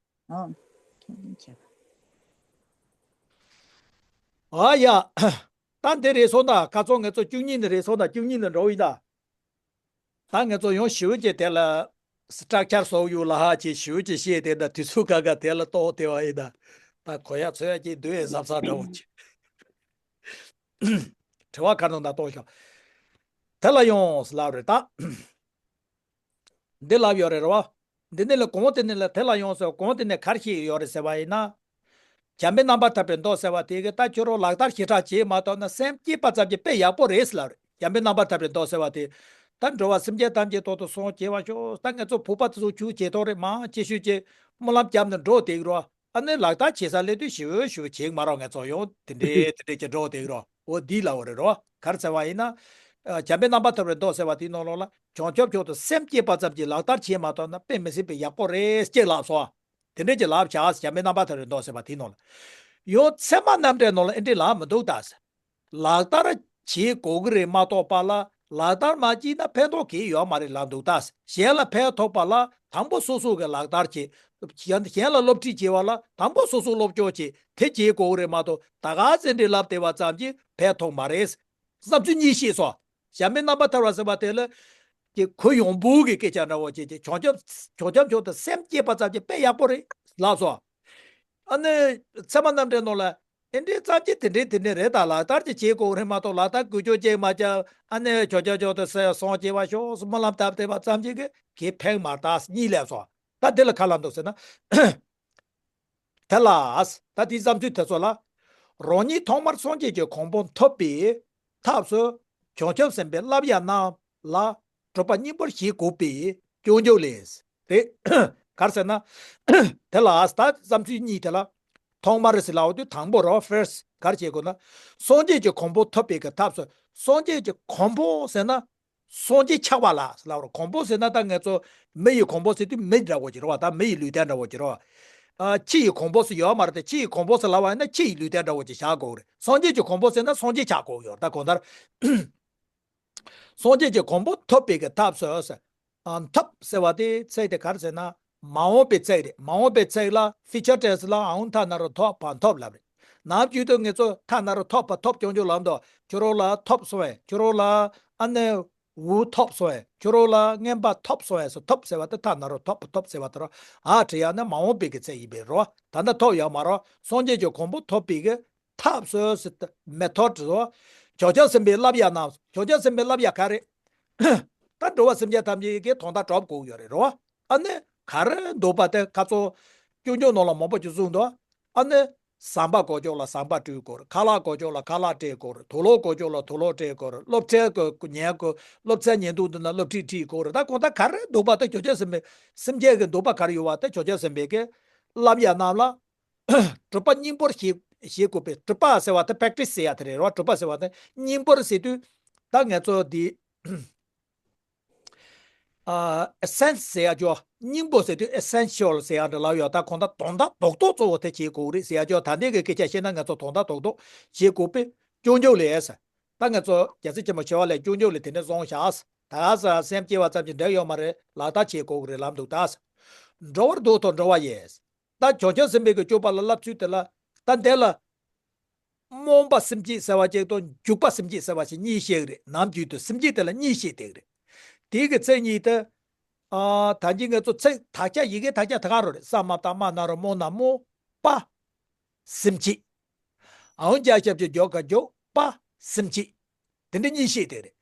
ཨང་། ཁས་ལེན་བྱེད། ཨ་ཡ། ད་འདི་རེད་སོང་ད་ཁ་ཚོ་ངེད་ཚོ་བཅུ་གཉིས་ནས་རེད་སོང་ད་བཅུ་གཉིས་ནས་འགྲོ་ཡིན་ད། ད་ངེད་ཚོ་ཡང་ཞི་བའི་ཀྱི་དེ་ལ་structure བཟོ་ཡོད་ལ་ཧ་ཅེ་ཞི་བའི་ཀྱི་བཤད་དེ་ད་དུས་ཚོད་ག་ག་དེ་ལ་གཏོགས་དེ་བ་ཡིན་ད། ད་གོ་ཡ་ཚོད་ཡ་ཀྱི་འདུག་ཨེ་གཟབ་གཟབ་འདྲ་བོ་ཅིག་དྲི་བ་ག་རང་ད་གཏོགས་ཤོག་དེ་ལ་ཡོང་ལབ་རེད་ད། འདི་ལབ་ཡོད་རེད་རེད་བ། འདི་ནས་ལ་གོང་དེ་ནས་ལ་དེ་ལ་ཡོང་ཟེར། གོང་དེ་ནས་གར་ཤེས་ཡོད་རེད་ཟེར་བ་ཡིན་ན། འཇམ་པའི་རྣམ་པར་ཐར་པའི་མདོ་ཟེར་བ་དེ་གི་ད་ཁྱོད་རང་ལག་བསྟར་ཞེ་དྲག་བྱེད་མ་ཐུབ་ན་སེམས་བསྐྱེད་པ་ཙམ་གྱིས་དཔེ་ཡག་པོ་རེད་ཟེར་ལབ་རེད། འཇམ་པའི་རྣམ་པར་ཐར་པའི་མདོ་ཟེར་བ་དེ། ད་འགྲོ་བ་སེམས་ཅན་ཐམས་ཅད་ཐོག་ཏུ་སངས་རྒྱས་པར་ཤོག་ད་ངེད་ཚོ་བོད་པ་དེ་ཚོ་ཆོས་བྱེད་ཐོག་རེད་མང་ཆེ་ཤོས་ཀྱིས་སྨོན་ལམ་བརྒྱབ་ནས་འགྲོ་བསྡད་ཀྱི་རོ། ཨ་ནི་ལག་བསྟར་བྱེད་ས་སླེབས་དུས་ཞེ་པོ་ཞེ་པོ་བྱེད་ཀྱི་མ་རེད། ངེད་ཚོ་ཡང་དེ་འདྲའི་དེ་འདྲའི་ཀྱི་འགྲོ་བསྡད་ཀྱི་རོ། འོ་འདི་ལབ་པ་རེད་རོ། ག་རེ་ཟེར་བ་ཡིན་ན། ཨ། འཇམ་པའི་རྣམ་པར་ཐར་པའི་མདོ་ཟེར་བ་དེའི་ནང་ལོགས་ལ་བྱང་ཆུབ་མཆོག་ཏུ་སེམས་བསྐྱེད་པ་ཙམ་གྱིས་ལག་བསྟར་བྱེད་མ་ཐུབ་ན་དཔེ་མི་སྲིད་པའི་ཡག་པོ་རེད་ཅེས་ལབ་སོང་། དེ་འདྲས་ཀྱི་ལབ་བྱ། འཇམ་པའི་རྣམ་པར་ཐར་པའི་མདོ་ཟེར་བ་དེའི་ནང་ལ། ཡང་ཚད་མ་རྣམ་འགྲེལ་ནང་ལ་ཨེ་འདྲས་ལབ་མི་འདུག་ད། ལག་བསྟར་བྱེད་དགོས་ཀྱི་རེད་མ་གཏོགས་པ་ལ་ལག་བསྟར་མ་བྱས་ན་ཕན་ཐོགས་གང་ཡང་ཡོད་མ་རེད་ལབ་འདུག་ད། གཞན་ལ་ཕན་ཐོགས་པ་ལ་དང་པོ་སོ་སོ་གི་ལག་བསྟར་བྱེད། གཞན་གཞན་ལ་སློབ་ཁྲིད་བྱེད་པ་ལ་དང་པོ་སོ་སོ་སློབ་སྦྱོང་བྱེད། དེ་བྱེད་དགོས་ཀྱི་རེད་མ་གཏོགས་ད་ག་ཚོད་འདྲས་ལབ་བསྡད་པ་ཙམ་གྱིས་ཕན་ཐོགས་མ་རེད། བསམ་ཚུལ་གཉིས་བཤད་སོང་། འཇམ་པའི་རྣམ་པར་ཐར་པ་ཟེར་བ་དེ་ལ། ཀྱི་གུ་ཡངས་པོ་གི་སྐད་ཆ་འདྲ་བོ་བྱས་ཀྱི་བྱང་ཆུབ་བྱང་ཆུབ་མཆོག་ཏུ་སེམས་བསྐྱེད་པ་ཙམ་གྱིས་དཔེ་ཡག་པོ་རེད་ལབ་སོང་། ཨ་ནི་ཚད་མ་རྣམ་འགྲེལ་ནང་ལ་ཨེ་འདྲའི་ཙམ་གྱིས་དེ་འདྲའི་དེ་འདྲའི་རེད། ད་ལག་བསྟར་གྱི་བྱེད་དགོས་རེད་མ་གཏོགས་ལག་བསྟར་དགོས་ཆོག་ཅེས་མ་བྱ། ཨ་ནི་བྱང་ཆུབ་མཆོག་ཏུ་སེམས་སངས་རྒྱས་པར་ཤོག་སྨོན་ལམ་བཏབ་བསྡད་པ་ཙམ་གྱིས་གི་གི་ཕན་མ་ཐོགས་གཉིས་ལབ་སོང་། ད་འདི་ལ་ག་ལབ་འདུག་ཟེར་ན། དེ་ལ། ད་དེའི་བསམ་ཚུལ་དེ་ཚོ་ལ། རང་ཉིད་ཐོག་མར་སངས་རྒྱས་ཀྱི་གོ་འཕང་ཐོབ་པའི་ཐབས་སུ་བྱང་ཆུབ་སེམས་དཔའི་བསླབ་ཡ་རྣམས་ལ་སྒྲུབ་པ་སྙིང་པོར་བྱེད་དགོས་པས་སྐྱོན་བརྗོད་ལས། རེད། ག་རེ་ཟེར་ན། དེ་ལ་ད་བསམ་ཚུལ་གཉིས་དེ་ལ། ཐོག་མར་ཟེར་ལབ་དུས་དང་པོ་རོ། ཕར་སི་ཊི། ག་རེ་བྱེད་དགོས་ན། སངས་རྒྱས་ཀྱི་གོ་འཕང་ཐོབ་པའི་གི་ཐབས་སུ། སངས་རྒྱས་ཀྱི་གོ་འཕང་ཟེར་ན། སངས་རྒྱས་ཆགས་པ་ལ་ལབ་རོ། གོ་འཕང་ཟེར་ན་ད་ངེད་ཚོ་མི་ཡི་གོ་འཕང་ཟེར་དུས་མི་འདྲ་བོ་ཅིག་རེད་བ། ད་མི་ཡི་ལུས་རྟེན་འདྲ་བོ་ཅིག་རེད་བ། ཨ། ཁྱི་ཡི་གོ་འཕང་ཟེར་ཡོད་མ་རེད་དེ། ཁྱི་ཡི་གོ་འཕང་ཟེར་ལབ་པ་ཡིན་ན་ཁྱི་ཡི་ལུས་རྟེན་འདྲ་བོ་ཅིག་བཞག་དགོས་རེད། སངས་རྒྱས་ཀྱི་གོ་འཕང་ཟེར་ན་སངས་རྒྱས་ཆགས་དགོས་ཡོད། ད་གང་ལྟར། སངས་རྒྱས་ཀྱི་གོ་འཕང་ཐོབ་པའི་གི་ཐབས་སུ་ཟེར། ཨ། ཐོབ་ཟེར་བ་དེ་ཚིག་དེ་ག་རེ་ཟེར་ན། མ་འོངས་པའི་ཚིག་རེད། མ་འོངས་པའི་ཚིག་ལ་ཕིའུ་ཅར་ཊེན་སི་ལ་ཨ་འོང་ཐ་ན་རོ་ཐོབ་པ་ཐོབ་ལབ་རེད། ནམ་རྒྱུན་དུ་ངེད་ཚོ་ཐ་ན་རོ་ཐོབ་པ་ཐོབ་སྐྱོན་བརྗོད་ལབ་འདུག་ཁྱོད་རང་ལ་ཐོབ་སོང་བས། ཁྱོད་རང་ལ་ཨ་ནི་འུ་ཐོབ་སོང་བས། ཁྱོད་རང་ལ་རྔན་པ་ཐོབ་སོང་བས་སོ། ཐོབ་ཟེར་བ་དེ་ཐ་ན་རོ་ཐོབ་པ་ཐོབ་ཟེར་བ་དེ་རོ། ཨ་བྲིས་ཡ་ན་མ་འོངས་པའི་གི་ཚིག་ཡིན་པས་རོ། ད་ལྟ་ཐོབ་ཡོད་མ་རོ། སངས་རྒྱས་ཀྱི་གོ་འཕང་ཐོབ་པའི་གི་ཐབས་སུ་ཟེར་ཏེ་མེ་ཐོ་ཌི་རོ། བྱང་ཆུབ་སེམས་དཔའི་བསླབ་ཡ་རྣམས། བྱང་ཆུབ་སེམས་དཔའི་བསླབ་ཡ་ག་རེ། ད་འགྲོ་བ་སེམས་ཅན་ཐམས་ཅད་ཀྱི་དོན་དག་སྒྲུབ་དགོས་ཡོད་རེད་རོ། ཨ་ནི་ག་རེ་འདུག་པ་དེ་ཁ་ཚོ་སྐྱོན་བརྗོད་ནང་ལ་མང་པོ་ཅིག་གསུངས་འདུག་ཨ་ནི་ཟམ་པ་གོ་ཆོག་ལ་ཟམ་པ་སྤྲོད་དགོས་རེད། ཁ་ལག་གོ་ཆོག་ལ་ཁ་ལག་སྤྲད་དགོས་རེད། དུག་ལོག་གོ་ཆོག་ལ་དུག་ལོག་སྤྲད་དགོས་རེད། སློབ་ཚན་གོ་ཉན་དགོས། སློབ་ཚན་ཉན་དུས་འདི་ན་སློབ་ཁྲིད་ཁྲིད་དགོས་རེད། ད་གང་ལྟར་ག་རེ་འདུག་པ་དེ་བྱང་ཆུབ་སེམས་དཔའི་སེམས་ཅན་གྱི་འདུག་པ་ག་རེ་ཡོད་པ་དེ་བྱང་ཆུབ་སེམས་དཔའི་གི་བསླབ་ཡ་རྣམས་ལ། སྒྲུབ་པ་སྙིང་པོར་བྱེད་བྱེད་དགོས་པས། སྒྲུབ་པ་ཟེར་བ་དེ་པེག་ཊི་སི་ཟེར་ཡ་དེ་རེད་རོ། སྒྲུབ་པ་ཟེར་བ་དེ་སྙིང་པོར་ཟེར་དུས། ད་ངེད་ཚོ་འདི། ཨ། ཨེ་སེན་སི་ཟེར་ཡ་ཅོ། སྙིང་པོ་ཟེར་དུས་ཨེ་སེན་ཤལ་ཟེར་ཡ་འདྲ་ལབ་ཡོད། ད་གང་ལྟར་དོན་དག་རྡོག་རྡོག་གཙོ་བོ་དེ་བྱེད་དགོས་རེད་ཟེར་ཡ་ཅོ། ད་ལྟའི་གི་སྐད་ཆ་བཤད་ན་ངེད་ཚོ་དོན་དག་རྡོག་རྡོག་བྱེད་དགོས་པས་སྐྱོན་བརྗོད་ལས་ཟེར། ད་ངེད་ཚོ་རྒྱལ་སྲས་ཆེན་པོ་ཞི་བ་ལྷས་སྐྱོན་བརྗོད་ལས་དེ་འདྲ་བཟུང་བཞག་ད་ག་ས་སེམས་བསྐྱེད་པ་ཙམ་གྱིས་འགྲིག་ཡོད་མ་རེད། ལག་བསྟར་བྱེད་དགོས་ཀྱི་རེད་ལབ་འདུག་ད་ཟེར། འགྲོ་བར་འདུག་དང་འགྲོ་བ་ཡི། ད་བྱང་ཆུབ་སེམས་དཔའི་གི་སྤྱོད་པ་ལ་བསླབ་ཚུལ་དེ་ལ། ད་འདི་ལ། རྨོངས་པ་སེམས་བསྐྱེད་ཟེར་བ་ཅིག་དང་འཇུག་པ་སེམས་བསྐྱེད་ཟེར་བ་ཞིག་གཉིས་བཤད་གི་རེད། ནམ་རྒྱུན་དུ་སེམས་བསྐྱེད་དེ་ལ་གཉིས་བཤད་བསྡད་གི་རེད། དེའི་གི་ཚིག་གཉིས་དེ། ཨ། ད་གིན་ང་ཚོ་ཚིག་དག་ཆ་ཡི་གེ་དག་ཆ་དེ་ག་རུ་རེད། ས་མ་བཏགས་སྨ་ན་རོ་རྨོ་ན་རྨོངས་པ་སེམས་བསྐྱེད། འ་འོག་ཞབས་ཀྱུ་འཇོ་ག་འཇུག་པ་སེམས་བསྐྱེད། དེ་འདྲ་གཉིས་བཤད་དེ་རེད།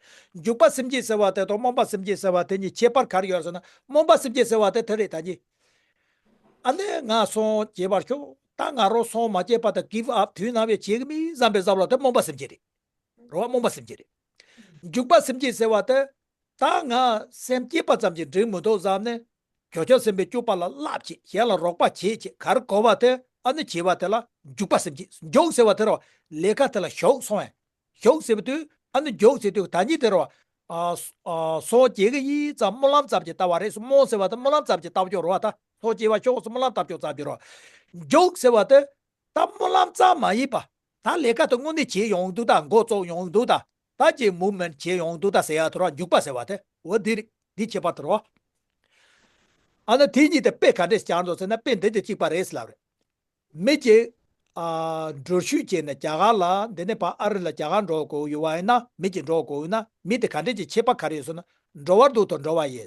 འཇུག་པ་སེམས་བསྐྱེད་ཟེར་བ་དེ་དང་རྨོངས་པ་སེམས་བསྐྱེད་ཟེར་བ་དེ་གཉིས་ཁྱད་པར་ག་རེ་ཡོད་ཟེར་ན། རྨོངས་པ་སེམས་བསྐྱེད་ཟེར་བ་དེ་དེ་རེད། ད་གིན། ཨ་ནི་ང་སངས་རྒྱས་པར་ཤོག་ད་ང་རང་སངས་མ་རྒྱས་བར་དུ་གིབ་ཨབ། དུས་ནམ་ཡང་བྱེད་གི་མིན་བསམ་པའི་བསམ་བློ་དེ་རྨོངས་པ་སེམས་བསྐྱེད་རེད། རེད་བ། རྨོངས་པ་སེམས་བསྐྱེད་རེད། འཇུག་པ་སེམས་བསྐྱེད་ཟེར་བ་དེ། ད་ང་སེམས་བསྐྱེད་པ་ཙམ་གྱིས་འགྲིག་མི་འདུག་བསམ་ནས། བྱང་ཆུབ་སེམས་དཔའི་སྤྱོད་པ་ལ་བསླབ་བྱེད། གཞན་ལ་རོགས་པ་བྱེད་བྱེད། ག་རེ་དགོས་པ་དེ་ཨ་ནི་བྱེད་པ་དེ་ལ་འཇུག་པ་སེམས་བསྐྱེད། འཇུག་ཟེར་བ་དེ་རེད་བ། ལས་ཀ་དེ་ལ་ཞུགས་སོང་བས། ཞུགས་ཟེར་བ་དུས་ཨ་ནི་འཇུག་ཟེར་དུས་ད་གིན་དེ་རེད་བ། ཨ། ཨ། སངས་རྒྱས་ཀྱི་ཡིན་ཙམ་སྨོན་ལམ་ཙམ་གྱི་ལྟ་བ་རེད། རྨོངས་ཟེར་བ་དེ་སྨོན་ལམ་ཙམ་གྱི་ལྟ་བ་ཅིག་རེད་བ། ད་སངས་རྒྱས་པར་ཤོག་ཟེར་སྨོན་ལམ་ལྟ་བ་ཅིག་ཙམ་གྱི་རེད་བ། འཇུག་ཟེར་བ་དེ། ད་སྨོན་ལམ་ཙམ་མ་ཡིན་པ། ད་ལས་ཀ་དེ་དངོས་གནས་བྱེད་ཡོང་འདུག་ད། འགོ་བཙུགས་ཡོང་འདུག་ད། ད་ཅིག་མུ་མེན་ཊི་བྱེད་ཡོང་འདུག་ད་ཟེར་ཡ་དེ་རེད་བ། འཇུག་པ་ཟེར་བ་དེ། འོ་འདི་རེད། འདི་ཁྱད་པར་དེ་རེད་བ། ཨ་ནི་དེ་གཉིས་དེ་དཔེ་ག་འདྲས་སྦྱར་འདུག་ཟེར་ན། དཔེ་འདི་དེ་གཅིག་པ་རེད་ཟེར་ལབ་རེད། མི་གཅིག་ཨ། འགྲུལ་བཞུད་བྱས་ནས་རྒྱ་གར་ལ་འདི་ནས་ཕར་ཨ་རི་ལ་རྒྱ་གར་འགྲོ་དགོས་ཡོད་པ་ཡིན་ན། མི་གཅིག་འགྲོ་དགོས་ཡོད་ན། མི་དེ་ག་འདྲས་ཀྱི་ཁྱད་པར་ག་རེ་ཡོད་ཟེར་ན། འགྲོ་བར་འདུག་དང་འགྲོ་བ་ཡི།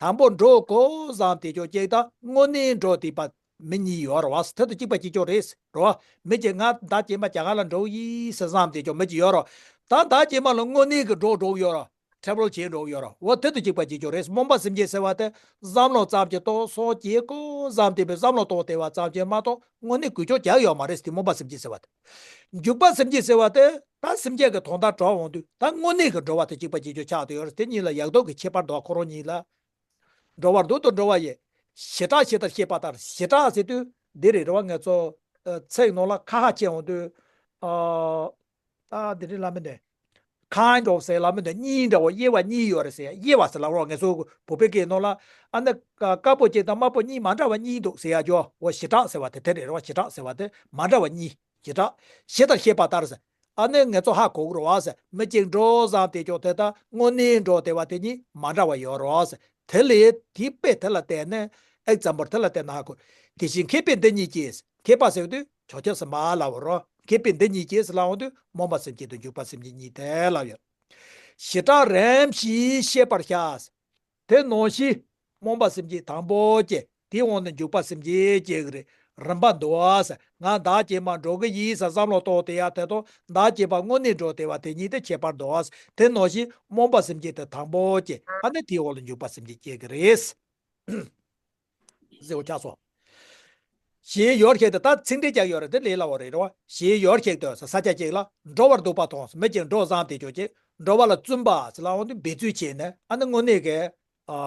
དང་པོ་འགྲོ་དགོས་བསམ་བསྡད་ཆོག་གཅིག་དང་། དངོས་གནས་འགྲོ་བསྡད་པ་མི་གཉིས་ཡོད་རེད་བ། དེ་དང་གཅིག་པ་གཅིག་རྐྱང་རེད་རེད་བ། མི་གཅིག་ང་ཟླ་རྗེས་མ་རྒྱ་གར་ལ་འགྲོ་ཡིན་ཟེར་བསམ་བསྡད་ཆོག་མི་གཅིག་ཡོད་རེད་བ། ད་ཟླ་རྗེས་མ་ལ་དངོས་གནས་ཀྱི་འགྲོ་འགྲོ་ཡོད་རེད་བ། ཊེ་བལ་བྱས་འགྲོ་གི་ཡོད་རེད། འོ་དེ་དང་གཅིག་པ་གཅིག་རྐྱང་རེད། སྨོན་པ་སེམས་བསྐྱེད་ཟེར་བ་དེ་བསམ་བློ་ཙམ་གྱིས་གཏོང་སོང་བྱེད་དགོས་བསམ་དེ་བས་བསམ་བློ་གཏོང་བདེ་བ་ཙམ་གྱིས་མ་གཏོགས་དངོས་གནས་འགུལ་སྐྱོད་རྒྱག་ཡོད་མ་རེད་དེ། སྨོན་པ་སེམས་བསྐྱེད་ཟེར་བ་དེ། འཇུག་པ་སེམས་བསྐྱེད་ཟེར་བ་དེ་ད་སེམས་བསྐྱེད་ཀྱི་དོན་དག་འགྲོ་འོང་དུས་ད་དངོས་གནས་ཀྱི་འགྲོ་བ་དེ་གཅིག་པ་གཅིག་རྐྱང་ཆགས་བསྡད་ཡོད་རེད། དེ་གཉིས་ལ་ཡག་སྡུག་གི་ཁྱད་པར་འདུག་ཁོ་རང་གཉིས་ལ། འགྲོ་བར་འདུག་དང་འགྲོ་བ་ཡི། བྱེ་བྲག་ཇི་ལྟར་ཤེས་པ་ལྟར། བྱེ་བྲག་ཟེར་དུས་འདི་རེད་རེད་བ། ང་ཚོ་ཨ་ཚིག་ནང་ལ་ཁ་ཁ་ཕྱེ་འོང་དུས། ཨ་ད་འདི་རེད་ལབ་མི་འདུག kind of ཟེར་ལབ་མི་འདུག་གཉིས་འདྲ་བོ་དབྱེ་བ་གཉིས་ཡོད་རེད་ཟེར་ཡ། དབྱེ་བ་ཟེར་ལབ་རོགས། ང་ཚོ་བོད་པའི་སྐད་ནང་ལ་ཨ་ནི་དཀར་པོ་གཅིག་དང་དམར་པོ་གཉིས་མ་འདྲ་བ་གཉིས་འདུག་ཟེར་ཡ་ཅོ། འོ་བྱེ་བྲག་ཟེར་བ་དེ་དེ་རེད་རེད་བ། བྱེ་བྲག་ཟེར་བ་དེ་མ་འདྲ་བ་གཉིས། བྱེ་བྲག་ཇི་ལྟར་ཤེས་པ་ལྟར་ཟེར། ཨ་ནི་ང་ཚོ་ཧ་གོ་གི་རེད་བ་ཟེར། མི་གཅིག་འགྲོ་བསམ་དེ་ཅོག་དེ་དང་དངོས་གནས་འགྲོ་བདེ་བ་དེ་གཉིས་མ་འདྲ་བ་ཡོད་རེད་བ་ཟེར། དེ་ལས་དེའི་དཔེ་དེ་ལ་བརྟེན་ནས་example དེ་ལ་བརྟེན་ནས་ཧ་གོ། དེ་བཞིན་མཁས་པས་འདི་གཉིས་ཀྱིས། མཁས་པ་ཟེར་དུས་བྱང་ཆུབ་སེམས་དཔའ་ལབ་རོགས། མཁས་པས་འདི་གཉིས་ཀྱིས་ལབ་འོང་དུས་སྨོན་པ་སེམས་བསྐྱེད་དང་འཇུག་པ་སེམས་བསྐྱེད་གཉིས་དེ་ལབ་ཡོད། བྱེ་བྲག་རིམ་བཞིན་ཤེས་པར་བྱ། དེ་ནང་བཞིན་སྨོན་པ་སེམས་བསྐྱེད་དང་པོ་སྐྱེ། དེའི་འོག་ནས་འཇུག་པ་སེམས་བསྐྱེད་སྐྱེ་གི་རེད། རིམ་པ་འདུག་ཟེར། ང་བདག་བསྐྱེད་མར་འགྲོ་གི་ཡིན་ཟེར་བསམ་བློ་གཏོང་དེ་ཡ་དེ་དང་བདག་བསྐྱེད་པ་དངོས་གནས་འགྲོ་བདེ་བ་དེ་གཉིས་དེ་ཁྱད་པར་འདུག་ཟེར། དེ་ནང་བཞིན་སྨོན་པ་སེམས་བསྐྱེད་དེ་དང་པོ་སྐྱེ། ཨ་ནི་དེའི་འོག་ལ་འཇུག་པ་སེམས་བསྐྱེད་སྐྱེ་གི་རེད། ཟེར་བ་ཆགས་སོང་། ཞེས་ཡོར་ཞིག་ཏུ། ད་ཚིག་འགྲེལ་རྒྱག་ཡོད་རེད། དེ་ལས་སླ་བོ་རེད་རེད་བ། ཞེས་ཡོར་ཞིག་ཏུ་ས་ཆ་གཅིག་ལ་འགྲོ་བར་འདུག་པ་མཐོང་། མི་གཅིག་འགྲོ་བསམ་དེ་ཅོག་གཅིག་འགྲོ་བ་ལ་བཙུན་པ་ཟེར་ལབ་འོང་དུས་འབད་བརྩོན་བྱས་ནས་ཨ་ནི་དངོས་གནས་ཀྱི་ཨ་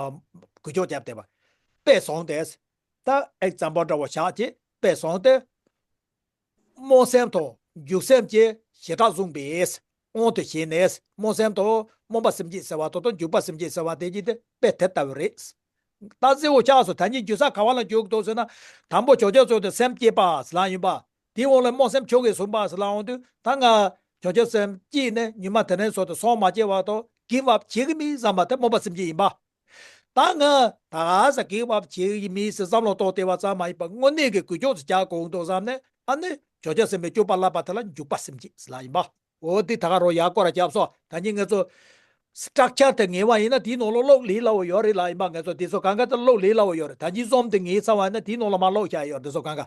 འགུལ་སྐྱོད་བརྒྱབ་བསྡད་པ། དཔེ་བཟུང་སྟེ། ད་ཨེག་ཛམ་པལ་འདྲ་བོ་བཞག་ཅིག་དཔེ་བཟུང་སྟེ། སྨོན་སེམས་དང་འཇུག་སེམས་ཀྱི་བྱེ་བྲག་བཟུང་བས། དབང་དུ་བྱས་ནས་སྨོན་སེམས་དང་སྨོན་པ་སེམས་བསྐྱེད་ཟེར་བ་དང་དང་འཇུག་པ་སེམས་བསྐྱེད་ཟེར་བ་དེ་གཉིས་དེ་དཔེ་དེ་ལྟ་བུ་རེད། ད་གཟིགས་འོ་ཆགས་སོ། ད་ནི་རྒྱུ་ས་ག་བ་ལ་འཇུག་འདུག་ཟེར་ན། དང་པོ་བྱང་ཆུབ་སེམས་དང་སེམས་བསྐྱེད་པ་ཟེར་ལབ་ཡིན་པ། དེའི་འོག་ལ་སྨོན་སེམས་ཆོ་གས་བཟུང་བ་ཟེར་ལབ་འོང་དུས་ད་ང་བྱང་ཆུབ་སེམས་བསྐྱེད་ནས་ཉི་མ་དེ་རིང་སོགས་དེ་སོང་མ་སྐྱེ་བ་དང་གིབ་ཨབ་བྱེད་ཀྱི་མིན་བསམ་པ་དེ་སྨོན་པ་སེམས་བསྐྱེད་ཡིན་པ། ད་ང་ད་ག་ས་གིབ་ཨབ་བྱེད་ཀྱི་མིན་ཟེར་བསམ་བློ་གཏོང་བདེ་བ་ཙམ་མ་ཡིན་པ་དངོས་གནས་ཀྱི་འགུལ་སྐྱོད་ཅིག་རྒྱག་དགོས་འདུག་བསམ་ནས་ཨ་ནི་བྱང་ཆུབ་སེམས་དཔའི་སྤྱོད་པ་བསླབ་པ་དེ་ལ་འཇུག་པ་སེམས་བསྐྱེད་ཟེར་ལབ་ཡིན་པ། འོ་དེ་ད་ག་རོ་ཡག་སྐོར་ར་རྒྱབ་སོ། ད་གིན་ང་ཚོ་སི་ཊག་ཅར་དེ་ངེས་པ་ཡིན་ན་དེའི་ནང་ལོགས་ཀློག་ལས་སླ་བོ་ཡོད་རེད་ལབ་ཡིན་པ། ང་ཚོ་དེ་ཚོ་གང་ག་དེ་ཀློག་ལས་སླ་བོ་ཡོད་རེད། ད་གིན་རྩོམ་དེ་ངེས་ཚར་བ་ཡིན་ན་དེའི་ནང་ལ་མར་ཀློག་བཞག་ཡོད་རེད། དེ་ཚོ་གང་ག་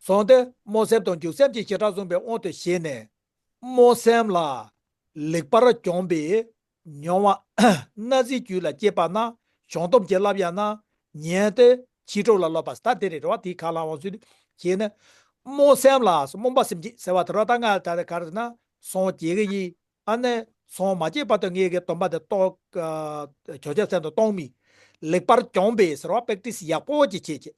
སོང་སྟེ་སྨོན་སེམས་དང་འཇུག་སེམས་ཀྱི་བྱེ་བྲག་བཟུང་བའི་དབང་དུ་བྱས་ནས། སྨོན་སེམས་ལ་ལེགས་པར་སྦྱངས་པས་མྱོང་བ་སྣ་ཟིན་རྒྱུད་ལ་སྐྱེས་པ་ན་བྱང་སྡོམ་གྱི་བསླབ་པ་རྣམས་ཉན་ཏེ་མཆིས་གྲོགས་ལ་སློབ་པ། ད་དེ་རེད་རེད་བ། དེའི་ཁ་ལ་འོང་ཚུལ་བྱས་ནས། སྨོན་སེམས་ལ་སྨོན་པ་སེམས་བསྐྱེད་ཟེར་བ་དེ་ར་ད་ང་ད་ག་རེ་ཟེར་ན་སངས་རྒྱས་ཀྱི་ཡིན། ཨ་ནི་སངས་མ་རྒྱས་བར་དུ་ངས་ཀྱི་སྡོམ་པ་དེ་གཏོང་། བྱང་ཆུབ་སེམས་དང་གཏོང་མི། ལེགས་པར་སྦྱངས་པས་ཟེར་བ་པེག་ཊི་སི་ཡག་པོ་ཅིག་བྱེད་ཀྱི།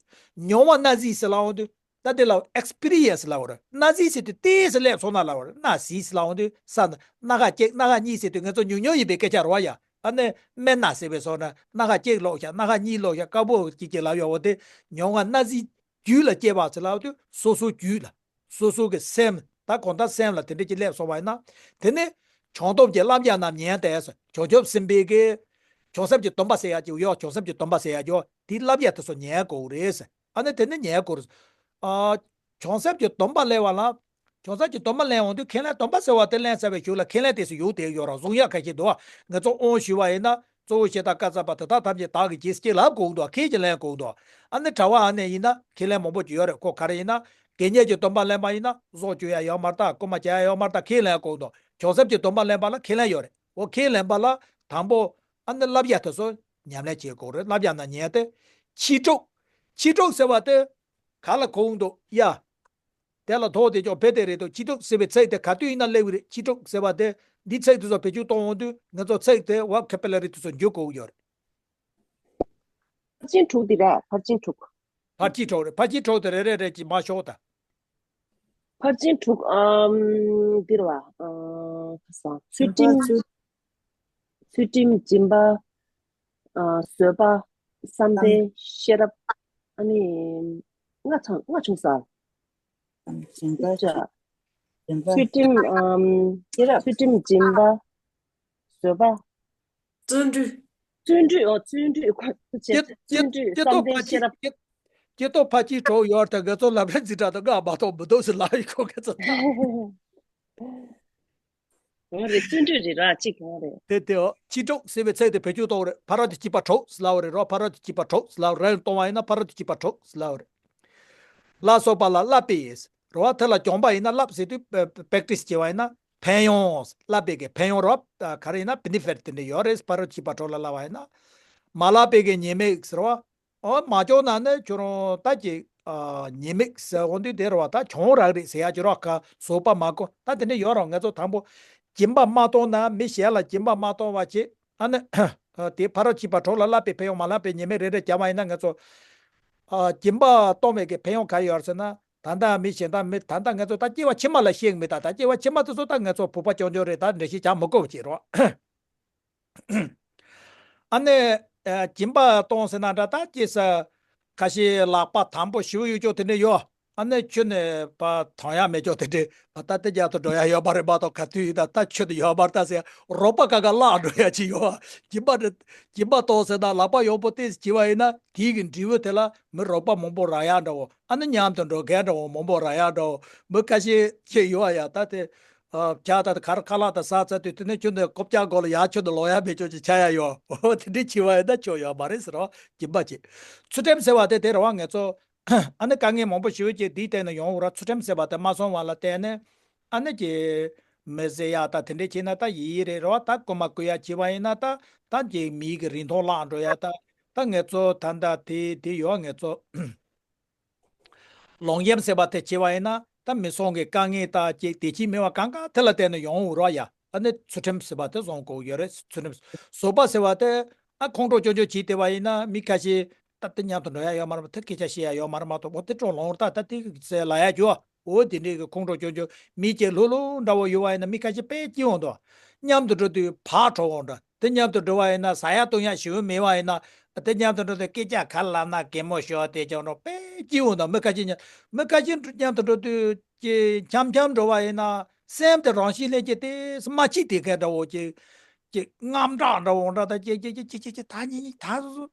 མྱོང་བ་སྣ་ཟིན་ཟེར་ལབ་འོང་དུས། ད་དེ་ལ་ཨེག་སི་པི་རི་ཡན་སི་ལབ་པ་རེད། སྣ་ཟིན་ཟེར་དུས་ཏོག་ཙམ་སླེབས་སོང་ན་ལབ་པ་རེད། སྣ་ཟིན་ཟེར་ལབ་འོང་དུས་ས་ན་སྣ་ཁ་གཅིག་སྣ་ཁ་གཉིས་ཟེར་དུས་ང་ཚོ་ཉུང་ཉུང་ཡིན་པའི་སྐད་ཆ་རེད་བ་ཡ། ཨ་ནི་སྨན་སྣ་ཟེར་བའི་སོགས་ན་སྣ་ཁ་གཅིག་ལོག་ཤག་སྣ་ཁ་གཉིས་ལོག་ཤག་དཀར་པོ་གཅིག་གཅིག་ལབ་ཡོད་པ་དེ། མྱོང་བ་སྣ་ཟིན་རྒྱུད་ལ་སྐྱེས་པ་ཟེར་ལབ་དུས་སོ་སོའི་རྒྱུད་ལ། སོ་སོ་གི་སེམས་ད་གང་ལྟར་སེམས་ལ་དེ་འདྲ་ཅིག་སླེབས་སོང་བ་ཡིན་ན། དེ་ནི་བྱང་སྡོམ་གྱི་བསླབ་བྱ་རྣམས་ཉན་ཏེ་ཟེར། བྱང་ཆུབ་སེམས་དཔའི་གི་བྱང་སེམས་ཀྱི་སྡོམ་པ་ཟེར་ཡ་ཅིག་ཡོད། བྱང་སེམས་ཀྱི་སྡོམ་པ་ཟེར་ཡ་ཅིག་ཡོད། དེའི་བསླབ་བྱ་དེ་ཚོ་ཉན་དགོས་རེད་ཟེར། ཨ་ནི་དེ་ནི་ཉན་དགོས་རེད། ཨ། བྱང་སེམས་ཀྱི་སྡོམ་པ་ལེན་པ་ལ། བྱང་སེམས་ཀྱི་སྡོམ་པ་ལེན་འོང་དུས་ཁས་ལེན་སྡོམ་པ་ཟེར་བ་དེ་ལེན་ཚར་བའི་གཞུག་ལ་ཁས་ལེན་དེ་ཚོ་ཡོད་དེ་ཡོད་ར་བཟུང་ཡག་ཁ་ཤས་འདུག་ང་ཚོ་དབང་ཞུས་པ་ཡིན་ན་གཙོ་བོ་གཞི་དང་བཀའ་སྩལ་པ་དེ་དག་ཐམས་ཅད་བདག་གིས་བགྱིས་ཟེར་ལབ་དགོས་འདུག་ཁས་ཀྱིས་ལེན་དགོས་འདུག་ཨ་ནི་གྲྭ་པ་ཨ་ནེ་ཡིན་ན་ཁས་ལེན་མང་པོ་ཅིག་ཡོད་རེད། ཁོ་ག་རེ་ཡིན་ན་དགེ་བསྙེན་གྱི་སྡོམ་པ་ལེན་པ་ཡིན་ན་བཟོ་བཅོས་ཡ་ཡོད་མ་རེད། ད་རྐུན་མ་བྱེད་ཡ་ཡོད་མ་རེད། ད་ཁས་ལེན་དགོས་འདུག་བྱང་སེམས་ཀྱི་སྡོམ་པ་ལེན་པ་ལ་ཁས་ལེན་ཡོད་རེད། འོ་ཁས་ལེན་པ་ལ་དང་པོ་ཨ་ནི་བསླབ་བྱ་དེ་ཚོ་ཉམས་ལེན་བྱེད་དགོས་རེད། བསླབ་བྱ་རྣམས་ཉན་ཏེ། མཆིས་གྲོགས། མཆིས་གྲོགས་ཟེར་བ་དེ་ག་ལ་གོ་འདུག་ཡ། དེ་ལ་ཐོག་དེ་ཅོག་བེ་དེ་རེད་དོ། མཆིས་གྲོགས་ཟེར་བའི་ཚིག་དེ་ག་དུས་ཡིན་ན་སླེབས་ཀྱི་རེད། མཆིས་གྲོགས་ཟེར་བ་དེ་འདི་ཚིག་དེ་ཚོ་བེད་སྤྱོད་གཏོང་འོང་དུས་ང་ཚོ་ཚིག་དེ་ཝོ་ཁེ་བུ་ལ་རི་དེ་ཚོ་འཇུག་དགོས་ཀྱི་ཡོད་རེད། ཕར་ཕྱིན་དྲུག་འདི་རེད། ཕར་ཕྱིན་དྲུག་ཕར་ཕྱིན་གྲོགས་རེད། ཕར་ཕྱིན་གྲོགས་དེ་རེ་རེ་རེ་གཅིག་མར་ཤོག་ད། ཕར་ཕྱིན་དྲུག་ཨམ། འདི་རེད་བ། ཨ། ཁ་སང་ཚུལ་ཁྲིམས། ཚུལ་ཁྲིམས་སྦྱིན་པ། ཨ། བཟོད་པ། བསམ་གཏན། ཤེས་རབ། ཨ་ནི། ལྔ་ཚང་ལྔ་བྱུང་ས། སྦྱིན་པ། ཚུལ་ཁྲིམས་ཨམ། ཤེས་རབ། ཚུལ་ཁྲིམས་སྦྱིན་པ། བཟོད་པ། བརྩོན་འགྲུས། བརྩོན་འགྲུས། ཨོ། བརྩོན་འགྲུས། ཁོ་ཚོ་བྱས། སྐྱེ་བརྩོན་འགྲུས། སྐྱེ་བསམ་གཏན། ཤེས་རབ། སྐྱེ་སྐྱེ་སྟོབས་ཕར་ཕྱིན་གྲོགས་ཡོད་དེ་ང་ཚོ་ལམ་རིམ་འཛིན་གྲྭ་དང་ང་མ་གཏོགས་མི་འདུག་ཟེར་ལབ་ཡོད། ཁོ་ང་ཚོ་ད། འོ་རེད། བརྩོན་འགྲུས་རེད་ར་གཅིག་འོ་རེད། དེ་དེ་འོ། མཆིས་གྲོགས་ཟེར་བའི་ཚིག་དེ་བེད་སྤྱོད་གཏོང་རེད། ཕ་རོལ་ཏུ་ཕྱིན་པ་གྲོགས་ཟེར་ལབ་པ་རེད་རོ། ཕ་རོལ་ཏུ་ཕྱིན་པ་གྲོགས་ཟེར་ལབ། རིང་གཏོང་བ་ཡིན་ན་ཕ་རོལ་ཏུ་ཕྱིན་པ་གྲོགས་ཟེར་ལབ་པ་རེད། ལ་སོགས་པ་ལ་བསླབ་པས་རོ། དེ་ལ་སྦྱོང་བ་ཡིན་ན་བསླབ་ཟེར་དུས་པེ་པེག་ཊི་སི་བྱས་པ་ཡིན་ན། ཕན་ཡོན་བསླབ་པའི་གི་ཕན་ཡོན་རོ། ག་རེ་ཡིན་ན་benefit དེ་འདྲ་ཡོད་རེད། ཕ་རོལ་ཕྱིན་པ་གྲོགས་ལ་བསླབ་པ་ཡིན་ན། མ་བསླབ་པའི་གི་ཉེས་དམིགས་ཟེར་བ། ཨོ་མ་སྐྱོང་ན་ནི་ཁྱོད་རང་ད་ཀྱི་ཉེས་དམིགས་ཟེར་འོང་དུས་དེ་རེད་བ། ད་གྱོང་རག་རེད་ཟེར་ཡ་ཅིག་རོ། ག་བཟོད་པ་མ་བསྐོ་ད་དེ་འདྲ་ཡོད་རོ། ང་ཚོ་དང་པོ་སྦྱིན་པ་མ་གཏོང་ན་མི་གཞན་ལ་སྦྱིན་པ་མ་གཏོང་བ་བྱེད། ཨ་ནི་དེ་ཕ་རོལ་ཕྱིན་པ་གྲོགས་ལ་བསླབ་པའི་ཕན་ཡོན་མ་བསླབ་པའི་ཉེས་དམིགས་རེ་རེ་བརྒྱབ་པ་ཡིན་ན་ང་ཚོ་སྦྱིན་པ་གཏོང་བའི་གི་ཕན་ཡོན་ག་ཡོད་ཟེར་ན། ད་ལྟ་མི་གཞན་དང་མི་ད་ལྟ་ང་ཚོ་ད་སྐྱེ་བ་ཕྱི་མ་ལ་ཤེས་མི་ད་ད་སྐྱེ་བ་ཕྱི་མ་དེ་ཚོ་ད་ང་ཚོ་བུ་པ་སྐྱོང་སྐྱོང་རེད། ད་འགྲེལ་བཤད་བྱ་མི་དགོས་པ་བྱེད་རོགས། ཨ་ནི་སྦྱིན་པ་གཏོང་ཟེར་ན་འདྲ། ད་ཅི་ས་ཁ་ཤས་ལག་པ་དམ་པོ་ཞུ་ཡོད་ཅོག་དེ་འདྲ་ཡོད། ཨ་ནི་ཁྱོད་ནི་པ་ཐོང་ཡ་མེད་ཅོག་དེ་འདྲ། ད་ལྟ་དེ་རྒྱ་དུ་འགྲོ་ཡ་ཡོད་པ་རེད་མ་གཏོགས་ག་དུས་ཡིན་ད་ད་ཁྱོད་དུ་ཡོད་པར་ད་ཟེར་རོགས་པ་ག་ག་བརླག་འགྲོ་ཡ་ཅི་ཡོད། སྦྱིན་པ་རེད། སྦྱིན་པ་གཏོང་ཟེར་ན་ལག་པ་ཡོང་པོ་ཏེ་བྱི་བ་ཡིན་ན་དེའི་གི་འབྲས་བུ་དེ་ལ་མི་རོགས་པ་མང་པོ་རག་ཡ་འདྲ་བོ། ཨ་ནི་མཉམ་དུ་འགྲོ་མཁན་འདྲ་བོ་མང་པོ་རག་ཡ་འདྲ་བོ། མི་ཁ་ཤས་ཁྱེད་ཡོད་ཡ་ད་དེ། ཨ་བྱ་ད་གར་ཁ་ལག་ད་ཟ་ཚ་དུས་དེ་ནས་ཁྱོད་འདི་ཀོ་ཅག་གོ་ལ་ཡ་ཁྱོད་འདི་ལོ་ཡ་མེད་ཆོག་ཅིག་ཆ་ཡ་ཡོད། འོ་དེ་འདྲའི་བྱི་བ་ཡིན་ད་ཆོག་ཡོད་མ་རེད་ཟེར་རོ། སྦྱིན་པ་བྱེད། ཚུལ་ཁྲིམས་ཟེར་བ་དེ་དེ་རེད་བ། ང་ཚོ་ཨ་ནི་དཀའ་ངལ་མང་པོ་ཞེ་པོ་ཅིག་འདིའི་སྟེང་ནས་ཡོང་འོ་ར། ཚུལ་ཁྲིམས་ཟེར་བ་དེ་མ་སོང་བ་ལ་བརྟེན་ནས་ཨ་ནི་ཀྱི་མི་ཟེར་ཡ་ད་དེ་འདྲས་བྱས་ན་ད་ཡི་ཡི་རེད་རོ། ད་རྐུ་མ་རྐུ་ཡ་བྱས་པ་ཡིན་ན་ད་ད་ཀྱི་མིའི་གི་རིན་ཐང་བརླག་འགྲོ་ཡ་ད། ད་ང་ཚོ་ད་ད་དེ་དེ་ཡོད་ང་ཚོ་ལོག་གཡེམ་ཟེར་བ་དེ་བྱས་པ་ཡིན་ན་ད་མི་སོང་གི་དཀའ་ངལ་ད་ཅིག་དེ་ཅིག་མེད་པ་གང་ག་དེ་ལ་བརྟེན་ནས་ཡོང་འོ་རོ་ཡ། ཨ་ནི་ཚུལ་ཁྲིམས་ཟེར་བ་དེ་བཟུང་དགོས་ཡོད་རེད། ཚུལ་ཁྲིམས་བཟོད་པ་ཟེར་བ་དེ་ཨ་ཁོང་ཁྲོ་སྐྱོ་སྐྱོ་བྱས་བསྡད་པ་ཡིན་ན་མི་ཁ་ཤས་ད་དེ་མཉམ་དུ་འགྲོ་ཡ་ཡོད་མ་རེད་མ་ཐུག་སྐད་ཆ་བཤད་ཡ་ཡོད་མ་རེད་མ་གཏོགས་འོ་དེ་སྤྲོ་ལོང་ད་ད་དེ་ཟེར་ལ་ཡ་རྒྱུ་བ། འོ་དེ་འདྲའི་གི་ཁོང་ཁྲོ་སྐྱོ་སྐྱོ་མི་སྐྱེ་ལྷུག་ལྷུག་འདྲ་བོ་ཡོད་པ་ཡིན་ན་མི་ཁ་ཤས་དཔེ་སྐྱིད་འོང་དོ། མཉམ་དུ་འགྲོ་དུས་བག་དྲོ་འོང་འདྲ། དེ་མཉམ་དུ་འགྲོ་བ་ཡིན་ན་ཟ་ཡ་བཏུང་ཡ་ཞེ་པོ་མེད་པ་ཡིན་ན་དེ་མཉམ་དུ་འགྲོ་དུས་སྐད་ཆ་ག་ལབ་ན་གད་མོ་ཤོར་དེ་ཀྱང་འགྲོ་དཔེ་སྐྱིད་འོང་དོ། མི་ཁ་ཤས་མཉམ་མི་ཁ་ཤས་མཉམ་དུ་འགྲོ་དུས་ཀྱི་འཆམ་འཆམ་འགྲོ་བ་ཡིན་ན་སེམས་དེ་རང་བཞིན་ལྷན་སྐྱེས་དེ་མ་སྐྱིད་དེ་མཁན་འདྲ་བོ་ཀྱི་ཀྱི་དངངས་སྐྲག་འདྲ་བོ་འདྲ་ད་ཀྱི་ཀྱི་ཀྱི་ཀྱི་ཀྱི་ཀྱི་ད་ཉིད་ཉིད་ད་སོ་སོ་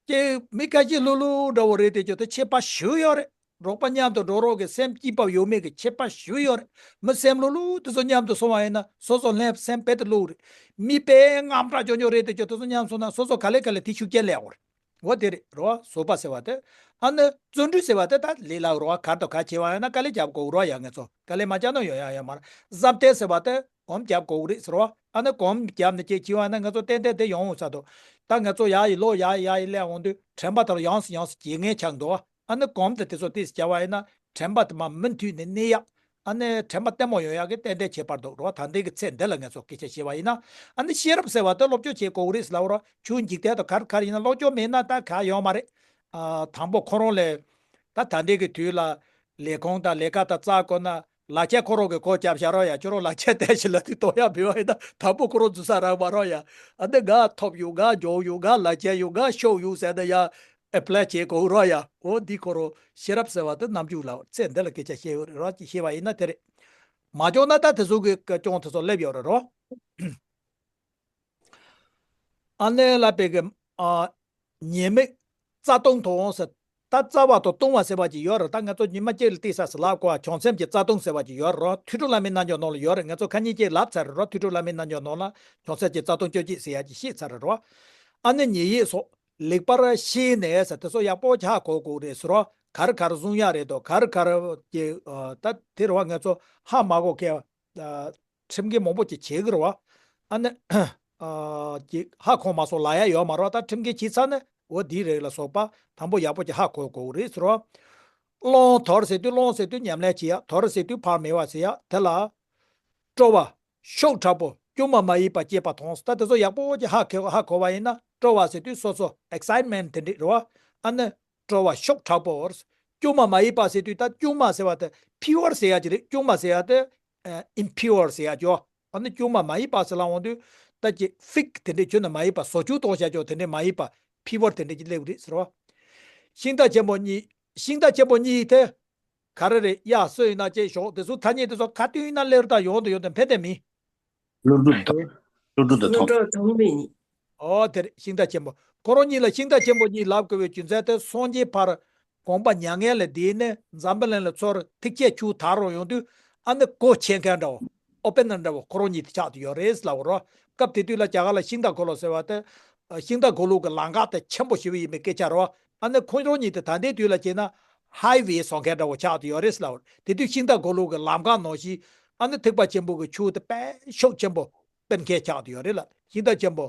ཀྱི་མི་ཁ་ཤས་ལྷུག་ལྷུག་འདྲ་བོ་རེད། དེ་ཀྱི་དེ་ཁྱད་པར་ཞེ་པོ་ཡོད་རེད། རོགས་པ་མཉམ་དུ་འགྲོ་རོགས་ཀྱི་སེམས་སྐྱིད་པ་ཡོད་མེད་ཀྱི་ཁྱད་པར་ཞེ་པོ་ཡོད་རེད། མི་སེམས་ལྷུག་ལྷུག་དེ་ཚོ་མཉམ་དུ་སོང་བ་ཡིན་ན་སོ་སོ་ལྷན་སེམས་དཔེ་དེ་ལྷུག་རེད། མི་དཔེ་དངངས་སྐྲག་སྐྱོ་སྐྱོ་རེད། དེ་ཀྱི་དེ་ཚོ་མཉམ་སོང་ན་སོ་སོ་ག་ལེ་ག་ལེ་དེ་ཤུགས་རྐྱེན་སླེབས་འོ་རེད། འོ་དེ་རེད་རོ། བཟོད་པ་ཟེར་བ་དེ། ཨ་ནི་བརྩོན་འགྲུས་ཟེར་བ་དེ་ད་ལས་ལ་རོ་གར་དང་གར་བྱེད་པ་ཡིན་ན་དཀའ་ལས་རྒྱབ་དགོས་རོ་ཡ། ང་ཚོ་དཀའ་ལས་མ་རྒྱབ་ན་ཡོང་ཡ་ཡོད་མ་རེད། བསམ་གཏན་ཟེར་བ་དེ་གོམ་རྒྱབ་དགོས་རེད་ཟེར་བ། ཨ་ནི་གོམ་རྒྱབ་ནས་ཅིག་བྱེད་པ་ཡིན་ན་ང་ཚོ་ཏན་ཏན་དེ་ཡོང་འོང་ས་དོ། ད་ང་ཚོ་ཡ་ཡི་ལོ་ཡ་ཡི་ཡ་ཡི་སླེབས་འོང་དུས་དྲན་པ་དང་ཡོངས་སུ་ཡོངས་སུ་བརྗེད་ངེས་ཆགས་འདུག་ཨ་ནི་གོམ་དེ་དེ་ཚོ་ཏིས་རྒྱབ་པ་ཡིན་ན་དྲན་པ་དེ་མ་མུ་མཐུད་ནས་གནས་ཡག་ཨ་ནི་དྲན་པ་ལྟད་མོ་ཡོང་ཡག་གི་ཏན་ཏན་ཁྱད་པར་འདུག་རོ། ད་ལྟའི་གི་ཚེ་འདི་ལ་ང་ཚོ་སྐད་ཆ་བཤད་པ་ཡིན་ན། ཨ་ནི་ཤེས་རབ་ཟེར་བ་དེ་སློབ་སྦྱོང་བྱེད་དགོས་རེད་ཟེར་ལབ་རོ། ཆུ་འཇིག་རྟེན་དུ་གར་གར་ཡིན་ན་སློབ་སྦྱོང་མེད་ན་ད་ག་ཡོང་མ་རེད། ཨ་དང་པོ་ཁོ་རང་ལས་ད་ད་ལྟའི་གི་དུས་ལ་ལས་ཁུངས་དང་ལས་ཀ་དང་རྩ་དགོས་ན་ལག་ཁྱེར་ཁོ་རང་གི་སྒོ་བརྒྱབ་བཞག་རོགས་ཡ། ཁྱོད་རང་ལག་ཁྱེར་དེ་ཞིག་ལ་དུས་གཏོང་ཡ་མེད་པ་ཡིན་ན་དང་པོ་ཁོ་རང་འཛུལ་ས་རག་མ་རོགས་ཡ། ཨ་ནི་ང་ཐོབ་ཡོང་ང་འཇོག་ཡོང་ང་ལག་ཁྱེར་ཡོང་ང་ཤོག་ཡོང་ཟེར་ན་ཡ། ཨེ་པ་ལའི་བྱེད་དགོས་རོགས་ཡ། འོ་འདི་ཁོ་རང་ཤེས་རབ་ཟེར་བ་དེ་རྣམ་འགྱུར་ལ་ཚེ་འདི་ལ་སྐད་ཆ་བཤད་ཡོད་རེད་རོགས། ཅིག་ཤེས་པ་ཡིན་ན་དེ་རེད། མ་འཇོག་ན་ད་དེ་ཚོ་གི་སྐད་སྐྱོང་དེ་ཚོ་སླེབས་ཡོད་རེད་རོགས། ཨ་ནེ་ལ་པའི་གི་ཨ་ཉེས་དམིགས་རྩ་ལྟུང་དུ་འོང་ཟེར། ད་རྩ་བ་དང་ལྟུང་བ་ཟེར་བ་ཅིག་ཡོད་རེད། ད་ང་ཚོ་ཉི་མ་གཅིག་ལ་ཏིག་ས་སུ་ལབ་གོ་བྱང་སེམས་ཀྱི་རྩ་ལྟུང་ཟེར་བ་ཅིག་ཡོད་རེད། ཐོས་གྲོལ་བླ་མའི་རྣལ་འབྱོར་ནང་ལ་ཡོད་རེད། ང་ཚོ་ཁ་ཉིན་གཅིག་ལབ་ཚར་རེད་རོ། ཐོས་གྲོལ་བླ་མའི་རྣལ་འབྱོར་ནང་ལ་བྱང་སེམས་ཀྱི་རྩ་ལྟུང་བཅོ་བརྒྱད་ཟེར་ཡ་ཅིག་བཤད་ཚར་རེད་རོ། ཨ་ནེ་ཉེས་དམིགས་སོགས་ལེགས་པར་ཤེས་ནས་ཟེར་དེ་ཚོ་ཡག་པོ་ཅིག་ཧ་གོ་དགོས་རེད་ཟེར་རོ། ག་རེ་ག་རེ་བཟུང་ཡ་རེད་དོ། ག་རེ་ག་རེ་ཀྱི་ད་དེ་རེད་བ། ང་ཚོ་ཧ་མ་གོ་མཁན་ཁྲིམས་འགལ་མང་པོ་ཅིག་བྱེད་ཀྱི་རེད་བ། ཨ་ནི་ཨ་ཅིག་ཧ་གོ་མ་སོང་ལབ་ཡ་ཡོད་མ་རེད་བ། ད་ཁྲིམས་འགལ་བྱས་ཚར་ནས་འོ་འདིའི་རིགས་ལ་སོགས་པ་དང་པོ་ཡག་པོ་ཅིག་ཧ་གོ་དགོས་རེད་ཟེར་བ། སློང་དོར་ཟེར་དུས་སློང་ཟེར་དུས་ཉམས་ལེན་བྱེད་ཡ། དོར་ཟེར་དུས་བག་མེད་པ་ཟེར་ཡ། དེ་ལ་སྤྲོ་བ་ཤུགས་དྲག་པོ་སྐྱོན་མ་མ་ཡིན་པ་སྐྱེས་པ་མཐོང་། ད་དེ་ཚོ་ཡག་པོ་ཅིག་ཧ་གོ་ཧ་གོ་བ་ཡིན་ན་སྤྲོ་བ་ཟེར་དུས་སོ་སོ་ཨེག་སའིཊ་མེན་ཊི་དེ་འདྲ་རེད་བ། ཨ་ནི་སྤྲོ་བ་ཤུགས་དྲག་པོ། སྐྱོན་མ་མ་ཡིན་པ་ཟེར་དུས་ད་སྐྱོན་མ་ཟེར་བ་དེ་པིའུར་ཟེར་ཡ་ཅིག་རེད། སྐྱོན་མ་ཟེར་ཡ་དེ་ཨིམ་པིའུར་ཟེར་ཡ་ཅིག་ཨ་ནི་སྐྱོན་མ་མ་ཡིན་པ་ཟེར་ལབ་འོང་དུས་ད་ཅིག་ཕེག་དེ་འདྲས་ཁྱོན་ནས་མ་ཡིན་པ་བཟོ་བཅོས་གཏོང་བྱ་ཅོག་དེ་འདྲས་མ་ཡིན་པ་པིའུར་དེ་འདྲས་ཀྱི་སླེབས་རེད་ཟེར་བ། ཤིང་རྟ་ཆེན་པོ་གཉིས། ཤིང་རྟ་ཆེན་པོ་གཉིས་དེ་ག་རེ་རེད་ཡ། སུ་ཡིན་ན་ཅེས་ཞོག་དེ་ཚོ་ཐ་སྙད་དེ་ཚོ་ག་དུས་ཡིན་ན་སླེབས་རེད། ད་ཡོང་དུ་ཡོང་དུ་ཕན་ཐོགས་མིན། ཀླུ་སྒྲུབ་དང་། ཀླུ་སྒྲུབ་དང་ཀླུ་ཐོགས། སྒྲུབ་ཐོགས་མེད་ནི། ཨོ་དེ་རེད། ཤིང་རྟ་ཆེན་པོ། ཁོ་རང་གཉིས་ལ་ཤིང་རྟ་ཆེན་པོ་གཉིས་ལབ་དགོས་པའི་རྒྱུ་མཚན་དེ་སངས་རྒྱས་ཕར་དགོངས་པ་མྱ་ངན་ལས་འདས་ནས་འཛམ་བུ་གླིང་ལ་ཚུར་ཐུགས་བསྐྱེད་ཆུ་དར་རོ་ཡོང་དུས་ཨ་ནི་སྒོ་ཕྱེ་མཁན་འདྲ་བོ། ཨོ་པེ་ནར་འདྲ་བོ་ཁོ་རང་གཉིས་དེ་ཆགས་ཏེ་ཡོད་རེད་ལབ་རོ། སྐབས་དེ་དུས་ལ་རྒྱ་གར་ལ་ཤིང་རྟ་འཁོར་ལོ་ཟེར་བ་དེ། ཤིང་རྟ་འཁོར་ལོ་གི་ལམ་ཁ་དེ་ཆེན་པོ་ཞེ་པོ་ཡིན་པའི་སྐད་ཆ་རོ། ཨ་ནི་ཁོ་རང་གཉིས་དེ་ད་ལྟའི་དུས་ལ་བྱས་ན་ཧའི་ཝེ་བཟོ་མཁན་འདྲ་བོ་ཆགས་ཏེ་ཡོད་རེད་ལབ་རོ། དེ་དུས་ཤིང་རྟ་འཁོར་ལོ་གི་ལམ་ཁ་ནང་བཞིན་ ཨ་ནི་ཐེག་པ་ཆེན་པོ་གི་ཆོས་དེ་དཔེ་ཤུགས་ཆེན་པོ་སྟོན་མཁན་ཆགས་བསྡད་ཡོད་རེད་ལ། ཤིང་རྟ་ཆེན་པོ།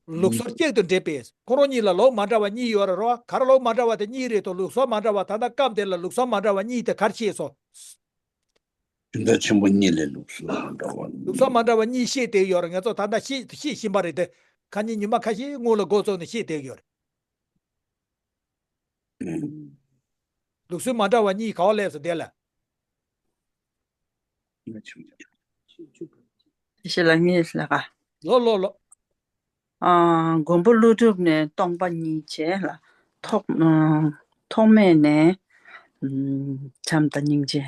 ལུགས་སྲོལ་གཅིག་ཏུ་འདྲེས་པས། ཁོ་རང་གཉིས་ལ་ལུགས་མ་འདྲ་བ་གཉིས་ཡོད་རེད་རོ། ག་རེ་ལུགས་མ་འདྲ་བ་དེ་གཉིས་རེད་དོ། ལུགས་སྲོལ་མ་འདྲ་བ། ད་ལྟ་སྐབས་དེ་ལ་ལུགས་སྲོལ་མ་འདྲ་བ་གཉིས་དེ་ག་རེ་བཤད་སོང་། ཤིང་རྟ་ཆེན་པོ་གཉིས་ལས་ལུགས་སྲོལ་མ་འདྲ་བ་ལུགས་སྲོལ་མ་འདྲ་བ་གཉིས་བཤད་བསྡད་ཡོད་རེད། ང་ཚོ་ད་ལྟ་ཤེས་ཤེས་བཞིན་པ་རེད་དེ། ཁ་ཉིན་ཉི་མ་ཁ་ཤས་སྔོན་ལ་འགོ་བཙུགས་ནས་བཤད་བསྡད་ཡོད་རེད། ལུགས་སྲོལ་མ་འདྲ་བ་གཉིས་ག་པར་སླེབས་སོང་དེ་ལ། དེ་ཤེས་ལ་ངེས་ལ་ག་ལོ་ལོ་ལོ། ཨ། མགོན་པོ་ཀླུ་སྒྲུབ་ནས་སྟོང་པ་ཉིད་བྱས་ལ། ཐོག་ཨ། ཐོགས་མེད་ནས་ཨ། བྱམས་དང་སྙིང་རྗེ།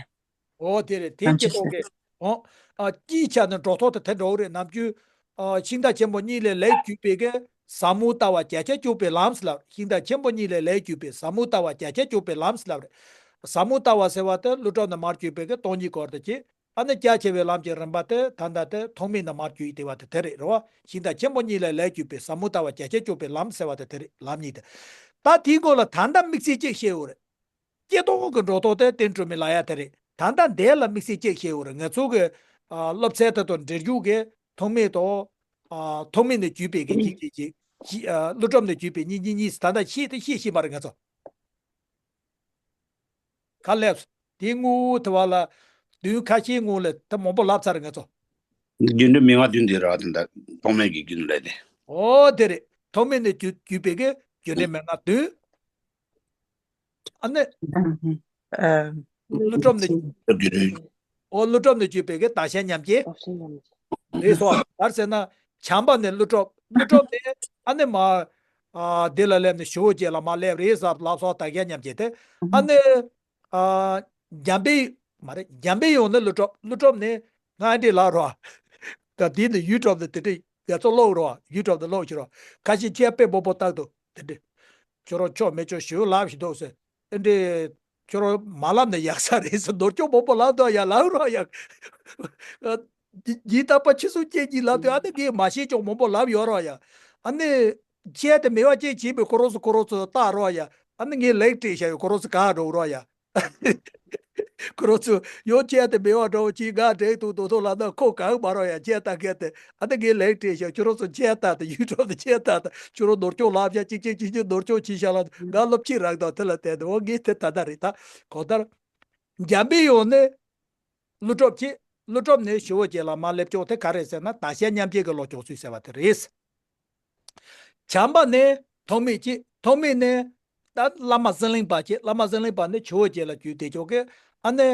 ཨོ་དེ་རེད། དེ་ནམ་སྐྱེ་རྒྱུ་ཐོག་གི། ཨོ། ཨ། སྤྱིའི་ཆ་ནས་འགྲོ་ཐོག་དེ་དེ་འདྲ་བོ་རེད། ནམ་རྒྱུན། ཨ། ཤིང་རྟ་ཆེན་པོ་གཉིས་ལས་ལས་གྱུར་པའི་གི་ཟབ་མོ་ལྟ་བ་བརྒྱ་ཆ་བཅུ་པའི་ལམ་ཟེར་ལབ། ཤིང་རྟ་ཆེན་པོ་གཉིས་ལས་ལས་གྱུར་པའི་ཟབ་མོ་ལྟ་བ་བརྒྱ་ཆ་བཅུ་པའི་ལམ་ཟེར་ལབ་རེད། ཟབ་མོ་ལྟ་བ་ཟེར་བ་དེ་ཀླུ་སྒྲུབ་ནས་མར་གྱུར་པའི་གི་སྟོང་ཉིད་སྐོར་དེ་བྱས། ཨ་ནི་རྒྱ་ཆེ་བའི་ལམ་གྱི་རིམ་པ་དེ་ད་ལྟ་དེ་ཐོགས་མེད་ནས་མར་གྱུར་ཡི་དེ་བ་དེ་དེ་རེད་རོ། ཤིང་རྟ་ཆེན་པོ་གཉིས་ལས་ལས་གྱུར་པའི་ཟབ་མོ་ལྟ་བ་བརྒྱ་ཆ་བཅུ་པའི་ལམ་ཟེར་བ་དེ་དེ་རེད། ལམ་གཉིས་དེ། ད་དེའི་སྐོར་ལ་ད་ལྟ་དམིགས་བསལ་གཅིག་བཤད་ཡོད་རེད། སྐྱེ་ཐོག་གི་འགྲོ་ཐོག་དེ་རྟེན་གྲོལ་མའི་ལག་ཡ་དེ་རེད། ད་ལྟ་འདས་ལ་དམིགས་བསལ་གཅིག་བཤད་ཡོད་རེད། ང་ཚོ་གི། ཨ། སློབ་ཚན་དེ་དང་འབྲེལ་རྒྱུ་གི་ཐོགས་མེད་དང་། ཨ། ཐོགས་མེད་ནས་བརྒྱུད་པའི་གི་གཅིག་གཅིག་གཅིག་གཅིག་ཨ། ཀླུ་སྒྲུབ་ནས་བརྒྱུད་པའི་གཉིས་གཉིས་གཉིས་ད་ལྟ་ཤེས་དེ་ཤེས་ཤེས་པ་རེད་ང་ཚོ། ག་ལེབ། དེ་དངོས་པོ་དེ་བ་ལ་དུས་ཁ་ཤས་སྔོན་ལ་ད་མང་པོ་ལབ་ཚར་ང་ཚོ། རྒྱུ་འབྲས་མན་ངག་བདུན་དེ་ར་དེ་འདྲ་ཐོགས་མེད་ཀྱི་རྒྱུན་ལས་དེ། ཨོ་དེ་རེད། ཐོགས་མེད་ནས་བརྒྱུད་བརྒྱུད་པའི་གི་རྒྱུ་འབྲས་མན་ངག་བདུན། ཨ་ནི། ཨ། ཀླུ་སྒྲུབ་ནས། ཨོ་ཀླུ་སྒྲུབ་ནས་བརྒྱུད་པའི་གི་བདག་གཞན་མཉམ་བརྗེ། རེད་སོ། ག་རེ་ཟེར་ན། བྱམས་པ་ནས་ཀླུ་སྒྲུབ། ཀླུ་སྒྲུབ་ནས་ཨ་ནི་མ། ཨ། འདི་ལ་སླེབས་ནས་ཞི་བ་བརྒྱད་ལ་མ་སླེབས་རེད་ཟེར་ལབ་སོང་བདག་གཞན་མཉམ་བརྗེ་དེ། ཨ་ནི། ཨ། འཇམ་པའི། མ་རེད། འཇམ་པའི་དབྱངས་ནི་ཀླུ་སྒྲུབ། ཀླུ་སྒྲུབ་ནི་ང་འདྲི་ལ་རོ། ད་འདི་ནི་ཡུ་ཊུབ་ནས་དེ་འདྲི་ཡ་ཚོ་ཀློག་རོ། ཡུ་ཊུབ་ནས་ཀློག་ཤི་རོ། ཁ་ཤས་ཁྱེད་དཔེ་མང་པོ་བཏང་འདུག་དེ་འདྲི། ཁྱོད་རང་ཆོ་མེད་ཆོ་ཞི་བ་ལབ་ཤི་འདུག་ཟེར། དེ་འདྲི། ཁྱོད་རང་མ་ལབ་ན་ཡག་ས་རེད་ཟེར། ནོར་སྐྱོན་མང་པོ་ལབ་འདུག་ཡ། ལབ་རོ་ཡ། ཨ། ཡི་ཡི་དམ་པ་ཁྱེད་ཚོ་སྐྱེ་གཉིས་ལབ་དུས་ཨ་ནི་ངས་མ་ཤེས་ཆོག་མང་པོ་ལབ་ཡོད་རོ་ཡ། ཨ་ནི། ཁྱེད་དེ་མེད་པ་ཅིག་བྱེད་པའི་ཁོ་རང་ཚོ་ཁོ་རང་ཚོ་བལྟ་རོ་ཡ། ཨ་ནི་ངས་ལེགས་སྤྲད་བཞག་ཡོད། ཁོ་རང་ཚོ་ག་འགྲོ་རོ་ཡ། ཁོ་རང་ཚོ་ཡོང་བྱས་དེ་མེད་པ་འདྲ་བོ་ཅིག་ང་འདྲེ་འདུག་དོ་དོ་ལབ་ན་ཁོ་གང་མ་རོ་ཡ། ཁྱེད་ལྟ་མཁན་དེ་ཨ་ནི་ངས་ལེགས་སྤྲད་བཞག་ཁྱོད་རང་ཚོ་ཁྱེད་ལྟ་དེ་ཡུ་ཊུབ་དེ་ཁྱེད་ལྟ་དེ་ཁྱོད་རང་ནོར་སྐྱོན་ལབ་བཞག་གཅིག་གཅིག་གཅིག་གཅིག་ནོར་སྐྱོན་བྱེད་བཞག་ལ་ང་སློབ་ཁྲིད་རག་དང་དེ་ལ་བལྟས་ཏེ། འོ་ངས་དེ་ད་ལྟ་རེད། ད་གང་ལྟར། འཇམ་པའི་དབྱངས་ནི། ཀླུ་སྒྲུབ་ཀྱིས། ཀླུ་སྒྲུབ་ནས་ཞི་བ་བརྒྱད་ལ་མ་སླེབས་ཀྱོག་དེ་ག་རེ་ཟེར་ན་བདག་གཞན་མཉམ་བརྗེ་གི་ལོག་ཀྱོག་ཚུལ་ཟེར་བ་དེ་རེད། བྱམས་པ་ནས་ཐོགས་མེད་ཀྱི། ཐོགས་མེད་ནས་ད་བླ་མ་ཟི་ལིང་པ་ཀྱི། བླ་མ་ཟི་ལིང་པ་ནས་ཞི་བ་བརྒྱད་ལ་བརྒྱུད་དེ་ཀྱོག་གི། ཨ་ནི།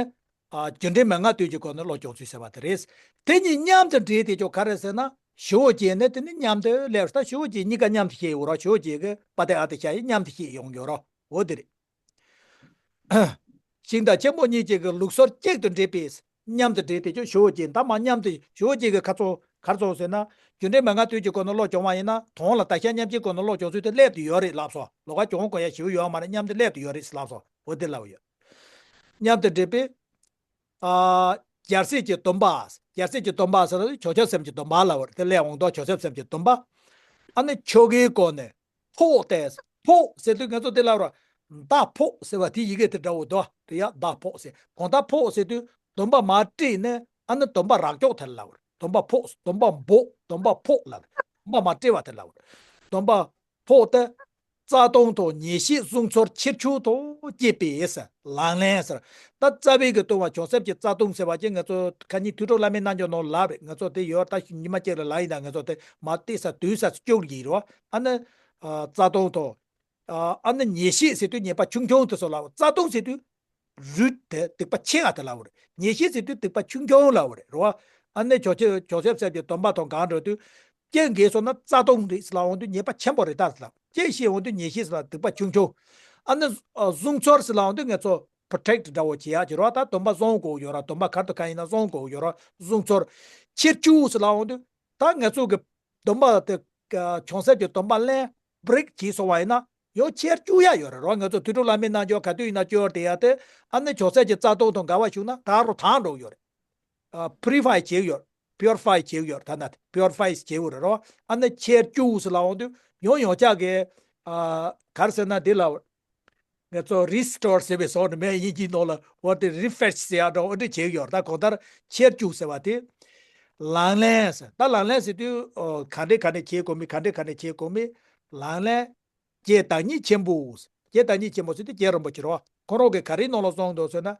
ཨ། རྒྱུ་འབྲས་མན་ངག་བདུན་གྱི་སྒོ་ནས་ལོག་ཀྱོག་ཚུལ་ཟེར་བ་དེ་རེད། དེ་གཉིས་མཉམ་དུ་འདྲེས་ཏེ་ཀྱོག་ག་རེ་ཟེར་ན་ཞི་བ་བརྒྱད་ནས་དེ་ནི་མཉམ་དུ་སླེབས། ད་ཞི་བ་བརྒྱད་གཉིས་ཀ་མཉམ་དུ་བཤད་ཡོད་རོ། ཞི་བ་བརྒྱད་ཀྱི་པ་དེ་ཨ་དེ་བཤད་ཡིན་མཉམ་དུ་བཤད་ཡོང་ཡོད་རོ། འོ་དེ་རེད། ཤིང་རྟ་ཆེན་པོ་གཉིས་ཀྱི་གི་ལུགས་སྲོལ་གཅིག་ཏུ་འདྲེས་པས། མཉམ་དུ་འདྲེས་ཏེ་ཀྱང་ཞི་བ་བརྒྱད་ད་མ་མཉམ་དུ། ཞི་བ་བརྒྱད་ཀྱི་ཁ་ཚོ་གར་ཚོ་ཟེར་ན། རྒྱུ་འབྲས་མན་ངག་བདུན་གྱི་སྒོ་ནས་ལོག་ཀྱོག་པ་ཡིན་ན་དོན་ལ་བདག་གཞན་མཉམ་བརྗེའི་སྒོ་ནས་ལོག་ཀྱོག་ཚུལ་དེ་སླེབས་ཏེ་ཡོད་རེད་ལབ་སོང་། ལོག་ཀ་ཀྱོག་དགོས་ཡ་ཞིག་ཡོད་མ་རེད། མཉམ་དུ་སླེབས་ཏེ་ཡོད་རེད་ལབ་སོང་། འོ་དེ་ལབ་ཡོད། མཉམ་དུ་འདྲེས་པས། ཨ། རྒྱལ་སྲས་ཀྱི་སྡོམ་པ། རྒྱལ་སྲས་ཀྱི་སྡོམ་པ་ཟེར་ན་བྱང་ཆུབ་སེམས་ཀྱི་སྡོམ་པ་ལབ་པ་རེད། དེ་ལས་འོང་དོ་བྱང་ཆུབ་སེམས་ཀྱི་སྡོམ་པ། ཨ་ནི་ཆོ་གའི་སྒོ་ནས། ཕོག་སྟེ། ཕོག་ཟེར་དུས་ང་ཚོ་དེ་ལ་རོ། མདའ་ཕོག་ཟེར་བ་དེ་ཡི་གེ་དེ་འདྲ་བོ་དོ། དེ་ཡ་མདའ་ཕོག་ཟེར། གང་ལྟར་ཕོག་ཟེར་དུས་སྡོམ་པ་མ་སྤྲད་ནས་ཨ་ནི་སྡོམ་པ་རག་ཀྱོག་དེ་ལ་རོ། སྡོམ་པ་ཕོག་སྡོམ་པ་འབོག་སྡོམ་པ་ཕོག་ལ་རོ། སྡོམ་པ་མ་སྤྲད་བ་དེ་ལ་རོ། སྡོམ་པ་ཕོག་སྟེ། རྩ་ལྟུང་དང་ཉེས་བཤད་གཟུང་འཚོལ་ཕྱིར་འཁྱུག་དང་བཅས་པས་ལག་ལེན་ཟེར། ད་རྩ་བའི་གི་ལྟུང་བ་བྱང་སེམས་ཀྱི་རྩ་ལྟུང་ཟེར་བ་ཅན་ང་ཚོ་ཁ་ཉིན་ཐོས་གྲོལ་བླ་མའི་རྣལ་འབྱོར་ནང་ལབ་རེད། ང་ཚོ་དེ་ཡོད་ད་ཉི་མ་གཅིག་ལ་ལབ་ཡིན་ད། ང་ཚོ་དེ་མ་བལྟས་ས་དུས་ས་སྐྱོར་གྱི་རོ། ཨ་ནི། ཨ། རྩ་ལྟུང་དང་། ཨ། ཨ་ནི་ཉེས་བཤད་ཟེར་དུས་ཉེས་པ་ཆུང་ཆུང་དེ་ཚོ་ལ། རྩ་ལྟུང་ཟེར་དུས་རུས་དེ་སྡིག་པ་ཆེ་བ་དེ་ལབ་རེད། ཉེས་བཤད་ཟེར་དུས་སྡིག་པ་ཆུང་ཆུང་ལབ་རེད་རོ། ཨ་ནི་བྱང་ཆུབ་བྱང་ཆུབ་སེམས་ཀྱི་སྡོམ་པ་དང་འགལ་འགྲོ་དུས་རྐྱེན་འགེལ་སོང་ན་རྩ་ལྟུང་རེད་ཟེར་ལབ་འོང་དུས་ཉེས་པ་ཆེན་པོ་རེད་ད་ཟེར་ལབ། རྐྱེན་བཤད་འོང་དུས་ཉེས་བཤད་ཟེར་ལབ་སྡིག་པ་ཆུང་ཆུང་། ཨ་ནི་གཟུང་འཚོལ་ཟེར་ལབ་འོང་དུས་ང་ཚོ་པྲོ་ཊེག་འདྲ་བོ་བྱེད་ཡག་གི་རོ། ད་སྡོམ་པ་བཟུང་དགོས་ཡོད་ར། སྡོམ་པ་གར་དུ་གང་ཡིན་ན་བཟུང་དགོས་ཡོད་ར། གཟུང་འཚོལ། ཕྱིར་འཁྱུག་ཟེར་ལབ་འོང་དུས། ད་ང་ཚོ་གི་སྡོམ་པ་དེ་བྱང་སེམས་ཀྱི་སྡོམ་པ་ལེན་བྷི་རེག་བྱས་སོང་བ་ཡིན་ན་ཡང་ཕྱིར་བཅུག་ཡ་ཡོད་རེད་རོ། ང་ཚོ་དུས་དྲུག་བླ་མའི་རྣལ་འབྱོར་ག་དུས་ཡིན་ན་སྐྱོར་བསྡད་ཡ་དེ། ཨ་ནི་བྱང་སེམས་ཀྱི་རྩ་ལྟུང་དང་འགལ་བ་བྱུང་ན་ད་རུང་དྭངས་འགྲོ་གི་ཡོད་རེད། ཨ། པུ་རི་ཕའི་བྱེད་ཀྱི་ཡོད། པིའུ་རི་ཕའི་བྱེད་ཀྱི་ཡོད། ད་ན་པིའུ་རི་ཕའི་བྱེད་ཀྱི་ཡོད་རེད་རོ། ཨ་ནི་ཕྱིར་བཅུག་ཟེར་ལབ་འོང་དུས་ཡང་ཡང་བསྐྱར་གི། ཨ། ག་རེ་ཟེར་ན་འདི་ལ། ང་ཚོ་རི་སི་ཊོར་ཟེར་བའི་བཟོ་འདྲ་མེད། དབྱིན་ཇིའི་ནང་ལ་འོ་དེ་རི་ཕེ་ཆི་ཟེར་ཡག་འདྲ་འོ་འདྲ་བྱེད་ཀྱི་ཡོད་རེད། ད་གང་ལྟར་ཁྱེར་བཅུག་ཟེར་བ་དེ། ལག་ལེན་ཟེར། ད་ལག་ལེན་ཟེར་དུས་ཨོ་ག་འདྲས་ག་འདྲས་བྱེད་དགོས་མིན། ག་འདྲས་ག་འདྲས་བྱེད་དགོས་མིན། ལག་ལེན། རྒྱས་བདག་ཉིད་ཆེན་པོ། རྒྱས་བདག་ཉིད་ཆེན་པོ་ཟེར་དུས་རྒྱས་རིན་པོ་ཆེ་རེད་བ། ཁོ་རང་གིས་ག་རེའི་ནང་ལ་གསུངས་འདུག་ཟེར་ན།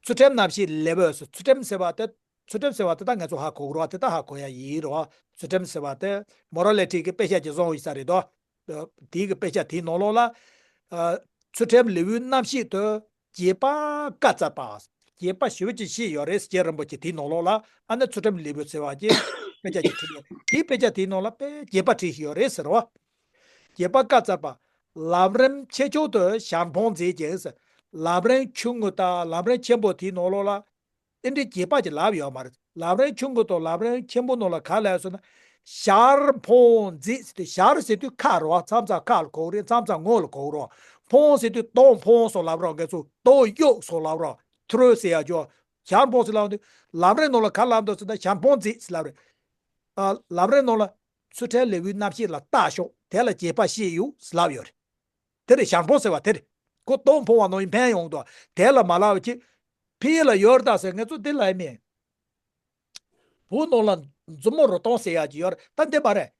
ཚུལ་ཁྲིམས་རྣམ་བཞི་ལེགས་པར་ཟེར། ཚུལ་ཁྲིམས་ཟེར་བ་དེ། ཚུལ་ཁྲིམས་ཟེར་བ་དེ་ད་ང་ཚོ་ཧ་གོ་གི་རེད་བ། དེ་ད་ཧ་གོ་ཡ་ཡིན་རེད་བ། ཚུལ་ཁྲིམས་ཟེར་བ་དེ་མོ་ར་ལི་ཊི་གི་དཔེ་ཆ་ཅིག་བཟོས་ཡོད་ས་རེད་དོ། དེའི་གི་དཔེ་ཆ་དེའི་ནང་ལོགས་ལ། ཨ། ཚུལ་ཁྲིམས་ལེའུའི་རྣམ་བཤད་དུ་རྒྱས་པ་བཀའ་སྩལ་པ། རྒྱས་པ་ཞེ་པོ་ཅིག་བཤད་ཡོད་རེད། རྒྱས་རིན་པོ་ཆེ་དེའི་ནང་ལོགས་ལ། ཨ་ནི་ཚུལ་ཁྲིམས་ལེའུ་ཟེར་བ་ཅིག་དཔེ་ཆ་ཅིག་བྲིས་ཡོད། དེའི་དཔེ་ཆ་དེའི་ནང་ལ་དཔེ་རྒྱས་པ་བྲིས་ཡོད་རེད་ཟེར་བ། རྒྱས་པ་བཀའ་སྩལ་པ། ལམ་རིམ་ཆེ་ཆུང་དུ་ཞལ་འཕངས་མཛད་ཅིང་ཟེར། ལམ་རིམ་ཆུང་ངུ་དང་ལམ་རིམ་ཆེན་པོ་དེའི་ནང་ལོགས་ལ། དེ་འདྲའི་རྒྱས་པ་ཅིག་ལབ་ཡོད་མ་རེད། ལམ་རིམ་ཆུང་ངུ་དང་ལམ་རིམ་ཆེན་པོ་ནང་ལ་ག་ལབ་སོང་ན། ཞལ་འཕངས་མཛད་ཟེར་དུས། ཞལ་ཟེར་དུས་ཁ་རེད་བ། མཚམས་མཚམས་ཁ་ལ་གོ་གི་རེད། མཚམས་མཚམས་ངོ་ལ་གོ་གི་རེད་བ། འཕངས་ཟེར་དུས་དོང་འཕངས་སོགས་ལབ་རེད་བ། ང་ཚོ་དོང་གཡུགས་སོགས་ལབ་རེད་བ། ཐུ་རུ་ཟེར་ཡ་ཅོ། ཞལ་འཕངས་ཟེར་ལབ་དུས་ལམ་རིམ་ནང་ལ་ག་ལབ་འདུག་ཟེར་ན། ཞལ་འཕངས་མཛད་ཟེར་ལབ་རེད། ཨ། ལམ་རིམ་ནང་ལ་ཚུལ་ཁྲིམས་ལེའུའི་རྣམ་བཤད་ལ་བརྟག་ཤོག་དེ་ལ་རྒྱས་པ་བཤད་ཡོད་ཟེར་ལབ་ཡོད་རེད། དེ་རེད། ཞལ་འཕངས་ཟེར་བ་དེ་རེད། ཁོ་དོང་འཕངས་པ་ནང་བཞིན་འཕེན་ཡོང་དུས་དེ་ལ་མ་ལབ་ཅིག་ཕ་གི་ལ་ཡོད་རེད་ད་ཟེར། ང་ཚོ་འདི་ལ་ཡིན་མིན། བོད་ནང་ལ་མཛུབ་མོ་རུ་གཏོང་ཟེར་ཡག་ཅིག་ཡོད་རེད། ད་འདི་མ་རེད།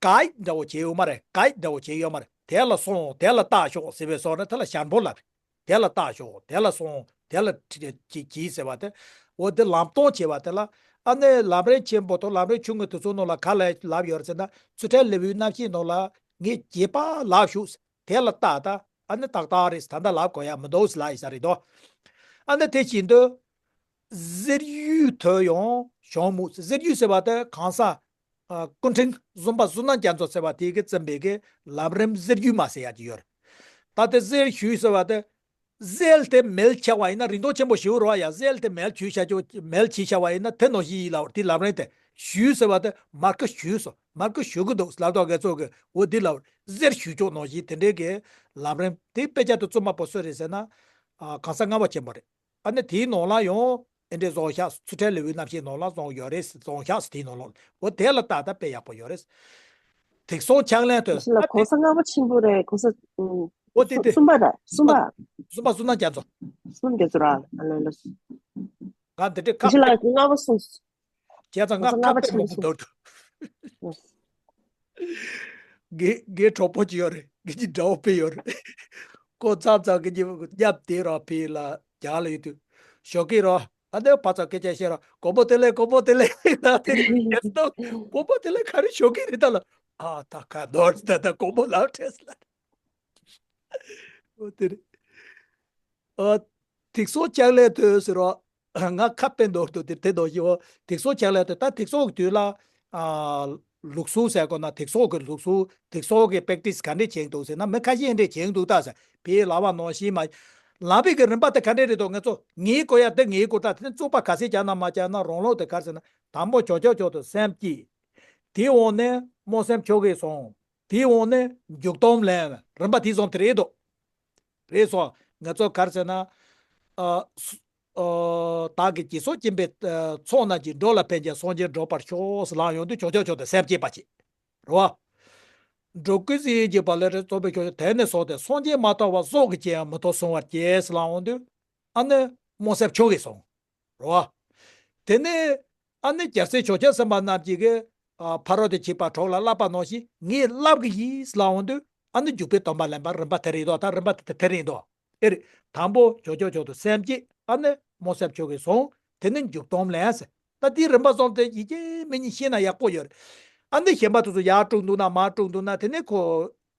གའི་འདྲ་བོ་བྱས་ཡོད་མ་རེད། གའི་འདྲ་བོ་བྱས་ཡོད་མ་རེད། དེ་ལ་སོང་། དེ་ལ་བལྟ་ཤོག་ཟེར་བའི་བཟོ་ན་དེ་ལ་ཞལ་འཕངས་ལབ་རེད། དེ་ལ་བལྟ་ཤོག་དེ་ལ་སོང་། དེ་ལ་ཁྲིད་ཀྱིས་ཟེར་བ་དེ། འོ་དེ་ལམ་སྟོན་བྱས་པ་དེ་ལ། ཨ་ནི་ལམ་རིམ་ཆེན་པོ་དང་ལམ་རིམ་ཆུང་ངུ་དེ་ཚོ་ནང་ལ་ག་ལ་ལབ་ཡོད་རེད་ཟེར་ན། ཚུལ་ཁྲིམས་ལེའུའི་རྣམ་བཤད་ནང་ལ་ངས་རྒྱས་པ་ལབ་ཞུས། དེ་ལ་ལྟ་ད། ཨ་ནི་ཏག་ཏག་རེད། ད་ལྟ་ལབ་དགོས་ཡ་མི་འདུག་ཟེར་ལབ་ཡིན་ས་རེད་དོ། ཨ་ནི་དེ་བཞིན་དུ། གཟེར་ཡུལ་དུ་ཡང་བྱོན་མོད། གཟེར་ཡུལ་ཟེར་བ་དེ་གང་ཟག་ཨ། སྐུ་ཕྲེང་བཟུམ་པ་གཟུགས་སྣང་རྒྱ་མཚོ་ཟེར་བ་དེ་གིས་བརྩམས་པའི་གི་ལམ་རིམ་གཟེར་ཡུལ་མ་ཟེར་ཡ་ཅིག་ཡོད་རེད། ད་དེ་གཟེར་ཡུལ་ཟེར་བ་དེ། གཟེར་དེ་མེ་ལ་ཆགས་པ་ཡིན་ན་རིང་ཐུང་ཆེན་པོ་ཞིག་རེད་བ། ཡ་གཟེར་དེ་མེ་ལ་བྱུགས་བཞག་ཅིག་མེ་ལ་བྱས་བཞག་པ་ཡིན་ན་དེ་ནང་བཞིན་ཡིན་ལབ་རེད། དེ་ལམ་རིམ་དེ། གཞུ་ཟེར་བ་དེ་མར་ཁུ་གཞུས་སོང་། མར་ཁུ་གཞུ་གི་འདུག་ལབ་དོ། དགེ་ཚོགས་ཀྱི་འོ་འདི་ལ་གཟེར་གཞུ་ཅོག་ནང་བཞིན་དེ་འདྲའི་གི་ལམ་རིམ་དེ། དཔེ་ཆ་དེ་རྩོམ་པ་པོ་སུ་རེད་ཟེར་ན། ཨ། གང་ཟག་ལྔ་པ་ཆེན་པོ་རེད། ཨ་ནི་དེའི་ནང་ལ་ཡང་ཨེ་འདྲས་བཟོ་བཞག་ཚུལ་ཁྲིམས་ལེའུའི་རྣམ་བཤད་ནང་ལ་བཟོ་ཡོད་རེད། བཟོ་བཞག་དེའི་ནང་ལ། འོ་དེ་ལ་ལྟ་ད་དཔེ་ཡག་པོ་ཡོད་རེད། དེང་སང་ཕྱག་ལེན་དུ། ཞི་ལ་གོང་ས་ལྔ་པ་ཆེན་པོ་རེད། གོང་ས། ཨུ། འོ་དེ་དེ། གསུམ་པ་རེད། གསུམ་པ། གསུམ་པ་གསུམ་པ་གསུམ་ན་རྒྱ་མཚོ། གསུམ་རྒྱ་མཚོ་ར་ལ་ལ་ལ། ང་འདི་འདྲས་ཁ། ཞི་ལ་ལྔ་པ་གསུངས། བྱས་ཙང་ང་ཁ་དཔེ་མང་པོ་འདོར་འདུག་ངའི་ངའི་གྲོགས་པོ་ཅིག་ཡོད་རེད། ངེད་ཀྱི་དགྲ་བོ་དཔེ་ཡོད་རེད། ཁོ་མཚམས་མཚམས་ངེད་ཀྱི་མཉམ་དེ་ར་ཕེབས་ལ་རྒྱག་ལ་ཡོད་དུས། ཞོགས་ཀས་ར། ཨ་ནི་ཕར་ཚུར་སྐད་ཆ་བཤད་ར། དགོང་མོ་བདེ་ལེགས། དགོང་མོ་བདེ་ལེགས་ལབ་དེ་རེད། ཡ་ད་དགོང་མོ་བདེ་ལེགས་ག་རེ། ཞོགས་ཀས་རེད་ད་ལ། ཨ་ད་ཁ་ནོར་ད། ད་དགོང་མོ་ལབ་བྲེས་ལ། འོ་དེ་རེད། ཨ། དེང་སང་ཕྱག་ལེན་དུ་ཟེར་རོ། ང་ཁ་དཔེ་འདོར་འདུག་དེ་དེ་འདོར་ཞིག་འོ། དེང་སང་ཕྱག་ལེན་དུ། ད་དེང་སང་གི་དུས་ལ། ཨ། ལུགས་སྲོལ་ཟེར་དགོས་ན། དེང་སང་གི་ལུགས་སྲོལ། དེང་སང་གི་པེག་ཊི་སི་ག་འདྲས་བྱེད་འདུག་ཟེར་ན། མི་ཁ་ཤས་འདྲས་བྱེད་འདུག་ད་ཟེར། ཕ་གིའི་ལབ་པ་ནང་བཞིན་མ། ལམ་བུ་གི་རིམ་པ་དེ་ག་འདྲས་རེད་འདུག་ང་ཚོ་ངའི་གོ་ཡ་དེ་ངའི་གོ་ད། དེ་ནས་བཙོག་པ་ག་ཚད་རྒྱག་ན་མ་རྒྱག་ན་རང་ལུགས་དེ་ག་རེ་ཟེར་ན། དང་པོ་བྱང་ཆུབ་མཆོག་ཏུ་སེམས་བསྐྱེད། དེའི་འོག་ནས་སྨོན་སེམས་ཆོ་གས་བཟུང་། དེའི་འོག་ནས་འཇུག་སྡོམ་ལེན། རིམ་པ་དེ་བཟུང་དེ་རེད་དོ། རེད་སོ། ང་ཚོ་ག་རེ་ཟེར་ན། ཨ། སུ། ཨ། བདག་གིས་སྦྱིན་སོགས་སྦྱིན་པའི་ཚོགས་རྣམས་ཀྱིས། འགྲོ་ལ་ཕན་ཕྱིར་སངས་རྒྱས་འགྲུབ་པར་ཤོག་ཟེར་ལབ་ཡོང་དུས་བྱང་ཆུབ་མཆོག་ཏུ་སེམས་བསྐྱེད་པ་བྱེད། རེད་བ། འགྲོ་ཀུན་སེམས་ཡིད་བསྐྱེད་པ་ལས། རེད། རྫོགས་པའི་བྱང་ཆུབ་དེ་ནས་བཟུང་སྟེ། སངས་རྒྱས་མ་ཐོབ་བར་སྲོག་གི་རྒྱུན་ཡང་མི་ཐོབ་བསྲུང་བར་བགྱི་ཟེར་ལབ་ཡོང་དུས། ཨ་ནི་སྨོན་སེམས་ཆོ་གས་བཟུང་། རེད་བ། དེ་ནས་ཨ་ནི་རྒྱལ་སྲས་བྱང་ཆུབ་སེམས་དཔའ་རྣམས་ཀྱིས་གི། ཨ། ཕ་རོལ་ཏུ་ཕྱིན་པ་གྲོགས་ལ་བསླབ་པ་ནང་བཞིན་ངས་བསླབ་གི་ཡིན་ལབ་ཡོང་དུས། ཨ་ནི་འཇུག་པའི་སྡོམ་པ་ལེན་པ། རིམ་པ་དེ་རེད་དོ། ད་རིམ་པ་དེ་དེ་རེད་དོ། ཨེ་རེད། དང་པོ་བྱང་ཆུབ་མཆོག་ཏུ་སེམས་བསྐྱེད། ཨ་ནི་སྨོན་སེམས་ཆོ་གས་བཟུང་། དེ་ནས་འཇུག་སྡོམ་ལེན་ཟེར། ད་དེའི་རིམ་པ་བཟུང་སྟེ་ཡིན་གཅིག་མིན་གཉིས་ཤེས་ན་ཡག་པོ་ཡོད་རེད། ཨ་ནི་གཞན་པ་དེ་ཚོ་ཡར་དཀྲུགས་འདུག་ན་མར་དཀྲུགས་འདུག་ན། དེ་ནས་ཁོ་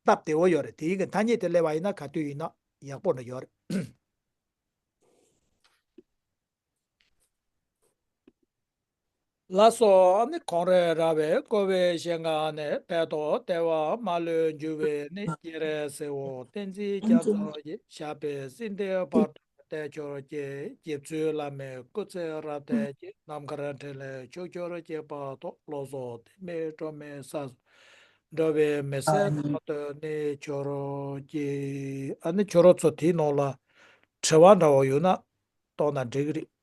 སྟབས་བདེ་བོ་ཡོད་རེད། དེའི་གི་ཐ་སྙད་དེ་སླེབས་པ་ཡིན་ན་ག་དུས་ཡིན་ན་ཡག་པོ་འདྲ་ཡོད་རེད། ལགས་སོ། ཨ་ནི་གངས་རི་ར་བས་བསྐོར་བའི་ཞིང་ཁམས་ནི། འཕེལ་དང་བདེ་བ་མ་ལུས་འབྱུང་བའི་གནས། སྤྱན་རས་གཟིགས་དབང་བསྟན་འཛིན་རྒྱ་མཚོ་ཡི། ཞབས་པད་སྲིད་མཐའི་བར་དུ་བརྟན་གྱུར་ཅིག་རྗེ་བཙུན་བླ་མའི་སྐུ་ཚེ་རབ་བརྟན་ཅིག་ནམ་མཁའ་འཕྲིན་ལས་ཕྱོགས་བཅུར་གཅིག་པ་ཐོབ། བློ་བཟང་དུ་མས་འགྲོ་མི་ས་འགྲོ་བའི་མི་ཚེ་ཐོག་ཏུ་གནས་གྱུར་ཅིག་ཨ་ནི་ཁྱོད་རང་ཚོ་དེའི་ནང་ལ་དྲི་བ་འདྲ་བོ་ཡོད་ན་གཏོང་ན་འགྲིག་གི་རེད།